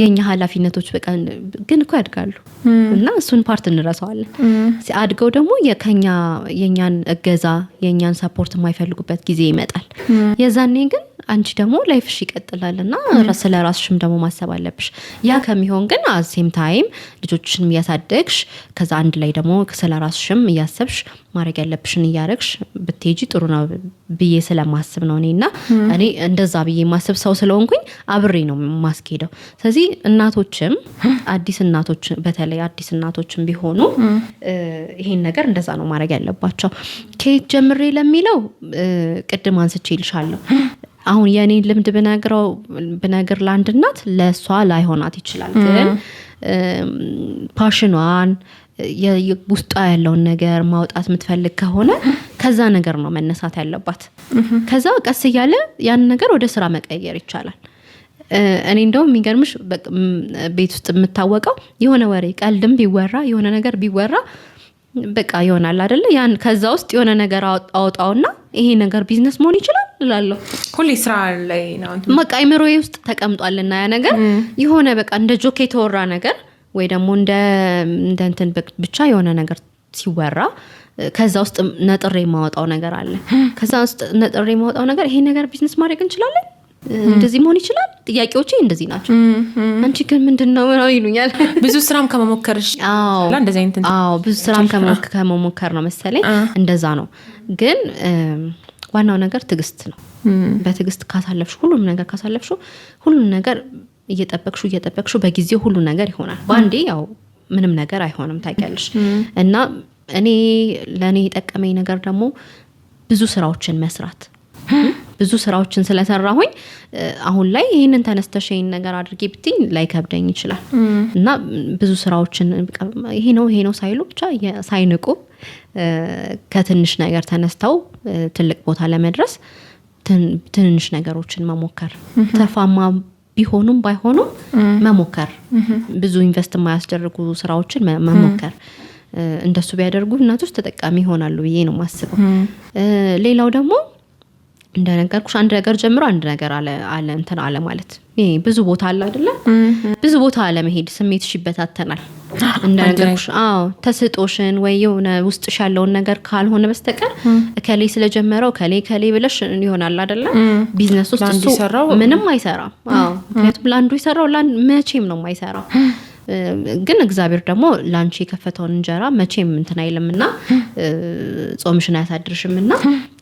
የኛ ኃላፊነቶች በቃ ግን እኮ ያድጋሉ እና እሱን part እንረሳዋለን። አድገው ደግሞ ከኛ የኛን እገዛ የኛን support የማይፈልጉበት ጊዜ ይመጣል። የዛኔ ግን አንቺ ደግሞ life ሽ ይቀጥላል እና ስለ ራስሽም ደግሞ ማሰብ አለብሽ። ያ ከሚሆን ግን at same time ልጆችሽንም እያሳደግሽ ከዛ አንድ ላይ ደግሞ ስለ ራስሽም እያሰብሽ ማድረግ ያለብሽን እያረግሽ ብትሄጂ ጥሩ ነው ብዬ ስለማስብ ነው እኔና እኔ እንደዛ ብዬ የማስብ ሰው ስለሆንኩኝ አብሬ ነው የማስኬደው። ስለዚህ እናቶችም አዲስ እናቶች በተለይ አዲስ እናቶችም ቢሆኑ ይሄን ነገር እንደዛ ነው ማድረግ ያለባቸው። ከየት ጀምሬ ለሚለው ቅድም አንስቼልሻለሁ። አሁን የኔን ልምድ ብነግር ለአንድ እናት ለሷ ላይሆናት ይችላል። ግን passion ኗን ውስጧ ያለውን ነገር ማውጣት የምትፈልግ ከሆነ ከዛ ነገር ነው መነሳት ያለባት። ከዛ ቀስ እያለ ያን ነገር ወደ ስራ መቀየር ይቻላል። እኔ እንደውም የሚገርምሽ ቤት ውስጥ የምታወቀው የሆነ ወሬ ቀልድም ቢወራ የሆነ ነገር ቢወራ በቃ ይሆናል አይደለ? ያን ከዛ ውስጥ የሆነ ነገር አወጣውና ይሄ ነገር ቢዝነስ መሆን ይችላል እላለሁ። ሁሌ ስራ ላይ ነው እንትን በቃ አይምሮዬ ውስጥ ተቀምጧልና ያ ነገር የሆነ በቃ እንደ joke የተወራ ነገር ወይ ደግሞ እንደ እንትን ብቻ የሆነ ነገር ሲወራ ከዛ ውስጥ ነጥሬ የማወጣው ነገር አለ። ከዛ ውስጥ ነጥሬ የማወጣው ነገር ይሄ ነገር ቢዝነስ ማድረግ እንችላለን፣ እንደዚህ መሆን ይችላል፣ ጥያቄዎቼ እንደዚህ ናቸው። አንቺ ግን ምንድነው ነው ይሉኛል። ብዙ ስራም ከመሞከርሽ እንደዚህ አይነት እንትን አዎ፣ ብዙ ስራም ከመሞከር ነው መሰለኝ እንደዛ ነው። ግን ዋናው ነገር ትዕግስት ነው። በትዕግስት ካሳለፍሽ ሁሉንም ነገር ካሳለፍሽው ሁሉንም ነገር እየጠበቅሽው እየጠበቅሽው በጊዜው ሁሉ ነገር ይሆናል። በአንዴ ያው ምንም ነገር አይሆንም ታውቂያለሽ። እና ለኔ የጠቀመኝ ነገር ደግሞ ብዙ ስራዎችን መስራት። ብዙ ስራዎችን ስለሰራሁኝ አሁን ላይ ይሄንን ተነስተሽ ይሄን ነገር አድርጊ ብትይኝ ላይከብደኝ ይችላል። እና ብዙ ስራዎችን በቃ ይሄ ነው ይሄ ነው ሳይሉ ብቻ ሳይንቁ ከትንሽ ነገር ተነስተው ትልቅ ቦታ ለመድረስ ትንንሽ ነገሮችን መሞከር፣ ትርፋማ ቢሆኑም ባይሆኑም መሞከር፣ ብዙ invest የማያስደርጉ ስራዎችን መሞከር፣ እንደሱ ቢያደርጉ እናቶች ተጠቃሚ ይሆናሉ ብዬ ነው የማስበው። ሌላው ደግሞ እንደነገርኩሽ አንድ ነገር ጀምሮ አንድ ነገር አለ አለ እንትን አለ ማለት ይሄ ብዙ ቦታ አለ አይደለ? ብዙ ቦታ አለመሄድ፣ ስሜትሽ ይበታተናል። እንደነገርኩሽ አዎ ተስጦሽን ወይ የሆነ ውስጥሽ ያለውን ነገር ካልሆነ በስተቀር እከሌ ስለጀመረው እከሌ እከሌ ብለሽ ይሆናል አይደለ? ቢዝነስ ውስጥ ለአንዱ እሱ የሰራው ምንም አይሰራም። አዎ፣ ምክንያቱም ለአንዱ የሰራው መቼም ነው የማይሰራው። ግን እግዚአብሔር ደግሞ ላንቺ የከፈተውን እንጀራ መቼም እንትን አይልምና ጾምሽን አያሳድርሽምና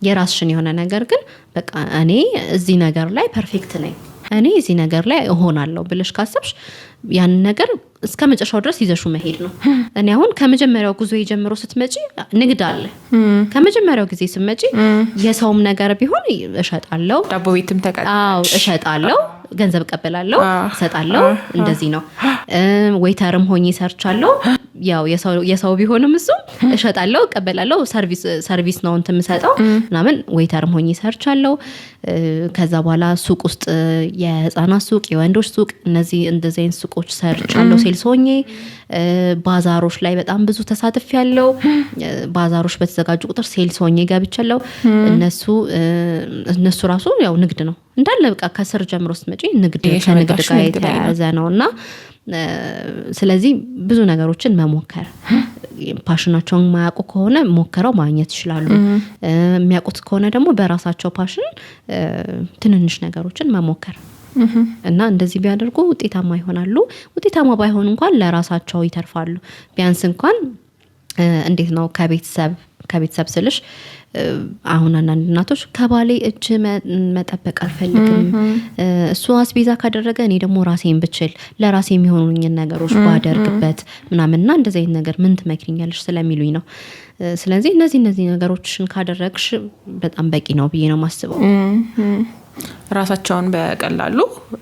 የራስሽን የሆነ ነገር ግን በቃ እኔ እዚህ ነገር ላይ perfect ነኝ፣ እኔ እዚህ ነገር ላይ እሆናለሁ ብለሽ ካሰብሽ ያንን ነገር እስከ መጨረሻው ድረስ ይዘሹ መሄድ ነው። እኔ አሁን ከመጀመሪያው ጉዞ ጀምሮ ስትመጪ ንግድ አለ። ከመጀመሪያው ጊዜ ስትመጪ የሰውም ነገር ቢሆን እሸጣለሁ። ዳቦ ቤትም ተቀ አዎ እሸጣለሁ፣ ገንዘብ እቀበላለሁ፣ እሰጣለሁ። እንደዚህ ነው። Waiter ም ሆኜ ሰርቻለሁ። ያው የሰው ቢሆንም እሱም እሸጣለሁ፣ እቀበላለሁ። Service ነው እንትን የምሰጠው ምናምን። Waiter ም ሆኜ ሰርቻለሁ። ከዛ በኋላ ሱቅ ውስጥ የህፃናት ሱቅ፣ የወንዶች ሱቅ፣ እነዚህ እንደዚህ አይነት ሱቆች ሰርቻለሁ sales ሆኜ። ባዛሮች ላይ በጣም ብዙ ተሳትፌያለሁ። ባዛሮች በተዘጋጁ ቁጥር sales ሆኜ ገብቻለሁ። እነሱ ራሱ ያው ንግድ ነው እንዳለ፣ በቃ ከስር ጀምሮ ስትመጪ ንግድ ከንግድ የሸመታሽ ጋር ንግድ ላይ ነው። የተያያዘ ነው። እና ስለዚህ ብዙ ነገሮችን መሞከር፣ passion ኣቸውን የማያውቁ ከሆነ ሞክረው ማግኘት ይችላሉ። የሚያውቁት ከሆነ ደግሞ በራሳቸው passion ትንንሽ ነገሮችን መሞከር እና እንደዚህ ቢያደርጉ ውጤታማ ይሆናሉ። ውጤታማ ባይሆኑ እንኳን ለራሳቸው ይተርፋሉ። ቢያንስ እንኳን እንዴት ነው ከቤተሰብ ስልሽ አሁን አንዳንድ እናቶች ከባሌ እጅ መጠበቅ አልፈልግም፣ እሱ አስቤዛ ካደረገ እኔ ደግሞ ራሴን ብችል ለራሴ የሚሆኑኝን ነገሮች ባደርግበት ምናምን እና እንደዚህ አይነት ነገር ምን ትመክሪኛለሽ ስለሚሉኝ ነው። ስለዚህ እነዚህ ነገሮችን ካደረግሽ በጣም በቂ ነው ብዬ ነው የማስበው። ራሳቸውን በቀላሉ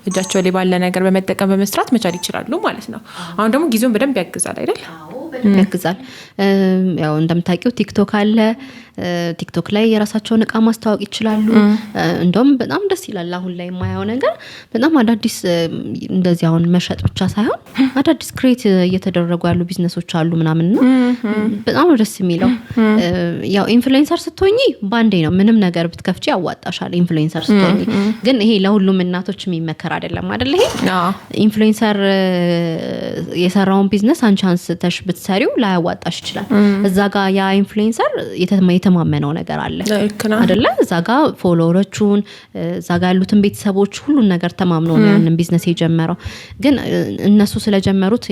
እጃቸው ላይ ባለ ነገር በመጠቀም በመስራት መቻል ይችላሉ ማለት ነው። አሁን ደግሞ ጊዜውን በደንብ ያግዛል አይደል? በደንብ ያግዛል። ያው እንደምታውቂው ቲክቶክ አለ። ቲክቶክ ላይ የራሳቸውን እቃ ማስተዋወቅ ይችላሉ። እንደውም በጣም ደስ ይላል። አሁን ላይ የማየው ነገር በጣም አዳዲስ እንደዚህ አሁን መሸጥ ብቻ ሳይሆን አዳዲስ create እየተደረጉ ያሉ ቢዝነሶች አሉ ምናምን እና በጣም ነው ደስ የሚለው። ያው influencer ስትሆኚ ባንዴ ነው ምንም ነገር ብትከፍቺ ያዋጣሻል። Influencer ስትሆኚ ግን ይሄ ለሁሉም እናቶች የሚመከር አይደለም አይደል? ይሄ influencer የሰራውን ቢዝነስ አንቺ አንስተሽ ብትሰሪው ላያዋጣሽ ይችላል። እዛ ጋ ያ influencer የተማመነው ነገር አለ አይደለ? እዛ ጋ follower ኦቹን፣ እዛ ጋ ያሉትን ቤተሰቦች ሁሉን ነገር ተማምኖ ነው ያንን ቢዝነስ የጀመረው። ግን እነሱ ስለጀመሩት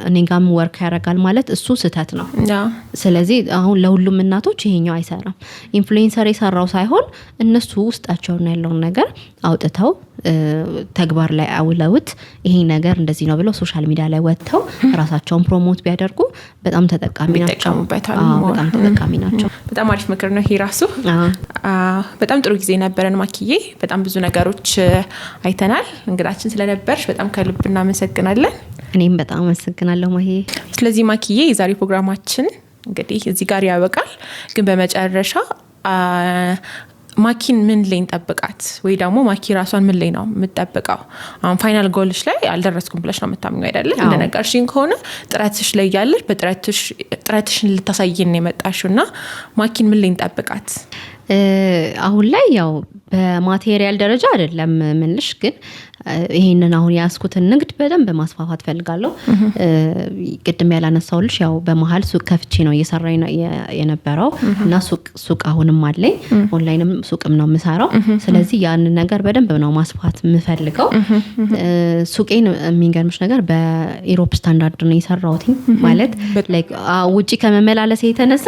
እኔ ጋም work ያደርጋል ማለት እሱ ስህተት ነው። ስለዚህ አሁን ለሁሉም እናቶች ይሄኛው አይሰራም። Influencer የሰራው ሳይሆን እነሱ ውስጣቸውን ያለውን ነገር አውጥተው ተግባር ላይ አውለውት ይሄ ነገር እንደዚህ ነው ብለው social media ላይ ወጥተው ራሳቸውን promote ቢያደርጉ በጣም ተጠቃሚ ናቸው። ይጠቀሙበታል። አዎ፣ በጣም ተጠቃሚ ናቸው። በጣም አሪፍ ምክር ነው ይሄ ራሱ። በጣም ጥሩ ጊዜ ነበረን ማኪዬ። በጣም ብዙ ነገሮች አይተናል። እንግዳችን ስለነበርሽ በጣም ከልብ እናመሰግናለን። እኔም በጣም አመሰግናለሁ ማሂ። ስለዚህ ማኪዬ የዛሬ ፕሮግራማችን እንግዲህ እዚህ ጋር ያበቃል። ግን በመጨረሻ ማኪን ምን ላይ እንጠብቃት? ወይ ደግሞ ማኪ ራሷን ምን ላይ ነው የምትጠብቀው? አሁን final goal ሽ ላይ አልደረስኩም ብለሽ ነው የምታምኘው አይደለ? አዎ። እንደነገርሽኝ ከሆነ ጥረትሽ ላይ ያለሽ ጥረትሽን ልታሳይን ነው የመጣሽው እና ማኪን ምን ላይ እንጠብቃት? አሁን ላይ ያው በ material ደረጃ አይደለም ምንልሽ፣ ግን ይሄንን አሁን የያዝኩትን ንግድ በደንብ ማስፋፋት ፈልጋለሁ። ቅድም ያላነሳውልሽ ያው በመሀል ሱቅ ከፍቼ ነው እየሰራ የነበረው እና ሱቅ አሁንም አለኝ። ኦንላይንም ሱቅም ነው የምሰራው። ስለዚህ ያንን ነገር በደንብ ነው ማስፋት የምፈልገው። ሱቄን የሚገርምሽ ነገር በ Europe standard ነው የሰራሁት። ማለት like ውጪ ከመመላለስ የተነሳ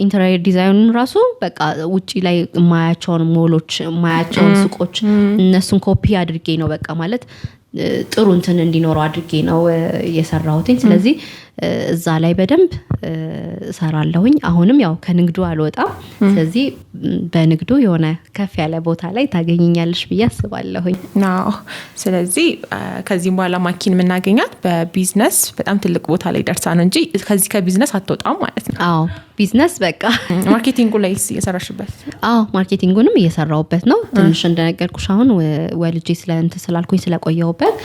interior design ኑን ራሱ በቃ ውጪ ላይ የማያቸውን ሞሎች፣ የማያቸውን ሱቆች እነሱን ኮፒ አድርጌ ነው በቃ ማለት ጥሩ እንትን እንዲኖረው አድርጌ ነው የሰራሁትኝ። ስለዚህ እዛ ላይ በደንብ እሰራለሁኝ። አሁንም ያው ከንግዱ አልወጣም። ስለዚህ በንግዱ የሆነ ከፍ ያለ ቦታ ላይ ታገኚኛለሽ ብዬ አስባለሁኝ። አዎ። ስለዚህ ከዚህም በኋላ ማኪን የምናገኛት በቢዝነስ በጣም ትልቅ ቦታ ላይ ደርሳ ነው እንጂ ከዚህ ከቢዝነስ አትወጣም ማለት ነው። አዎ፣ ቢዝነስ በቃ። Marketing ኡ ላይ እየሰራሽበት? አዎ፣ marketing ኡንም እየሰራሁበት ነው። ትንሽ እንደነገርኩሽ አሁን ወልጄ ስለ እንትን ስላልኩኝ ስለቆየሁበት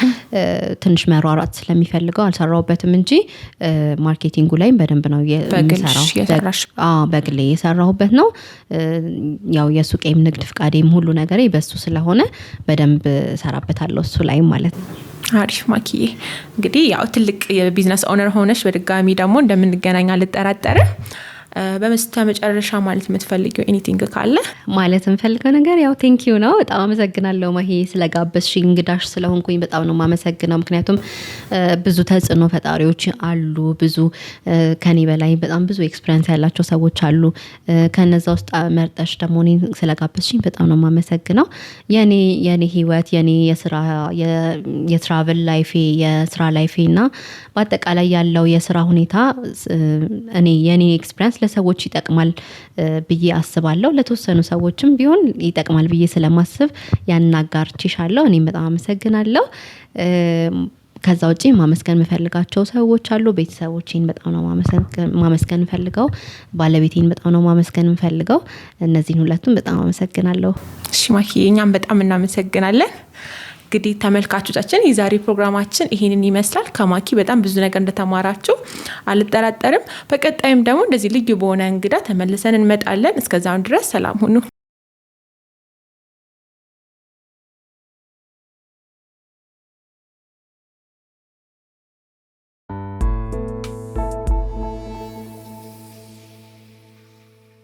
ትንሽ መሯሯጥ ስለሚፈልገው አልሰራሁበትም እንጂ marketing ኡ ላይም በደንብ ነው በግልሽ የምሰራው። እየሰራሽ? አዎ፣ በግሌ እየሰራሁበት ነው። ያው የሱቄም ንግድ ፍቃዴም ሁሉ ነገሬ በሱ ስለሆነ በደንብ እሰራበታለሁ እሱ ላይም ማለት ነው። አሪፍ ማኪዬ። እንግዲህ ያው ትልቅ የ business owner ሆነሽ በድጋሚ ደግሞ እንደምንገናኝ አልጠራጠርም። በመስተ መጨረሻ ማለት የምትፈልጊው anything ካለ? ማለት የምፈልገው ነገር ያው thank you ነው። በጣም አመሰግናለሁ ማሂ፣ ስለጋበዝሽኝ፣ እንግዳሽ ስለሆንኩኝ በጣም ነው የማመሰግነው። ምክንያቱም ብዙ ተጽዕኖ ፈጣሪዎች አሉ፣ ብዙ ከኔ በላይ በጣም ብዙ experience ያላቸው ሰዎች አሉ። ከነዛ ውስጥ መርጠሽ ደግሞ እኔን ስለጋበዝሽኝ በጣም ነው የማመሰግነው። የኔ ህይወት፣ የኔ የስራ የ travel life ኤ፣ የስራ life ኤ እና በአጠቃላይ ያለው የስራ ሁኔታ እኔ የኔ experience ለሰዎች ይጠቅማል ብዬ አስባለሁ። ለተወሰኑ ሰዎችም ቢሆን ይጠቅማል ብዬ ስለማስብ ያን አጋርቼሻለሁ። እኔም በጣም አመሰግናለሁ። ከዛ ውጪ ማመስገን የምፈልጋቸው ሰዎች አሉ። ቤተሰቦቼን በጣም ነው ማመስገን የምፈልገው። ባለቤቴን በጣም ነው ማመስገን የምፈልገው። እነዚህን ሁለቱን በጣም አመሰግናለሁ። እሺ ማኪ፣ እኛም በጣም እናመሰግናለን። እንግዲህ ተመልካቾቻችን፣ የዛሬ ፕሮግራማችን ይሄንን ይመስላል። ከማኪ በጣም ብዙ ነገር እንደተማራችሁ አልጠራጠርም። በቀጣይም ደግሞ እንደዚህ ልዩ በሆነ እንግዳ ተመልሰን እንመጣለን። እስከዛውን ድረስ ሰላም ሁኑ።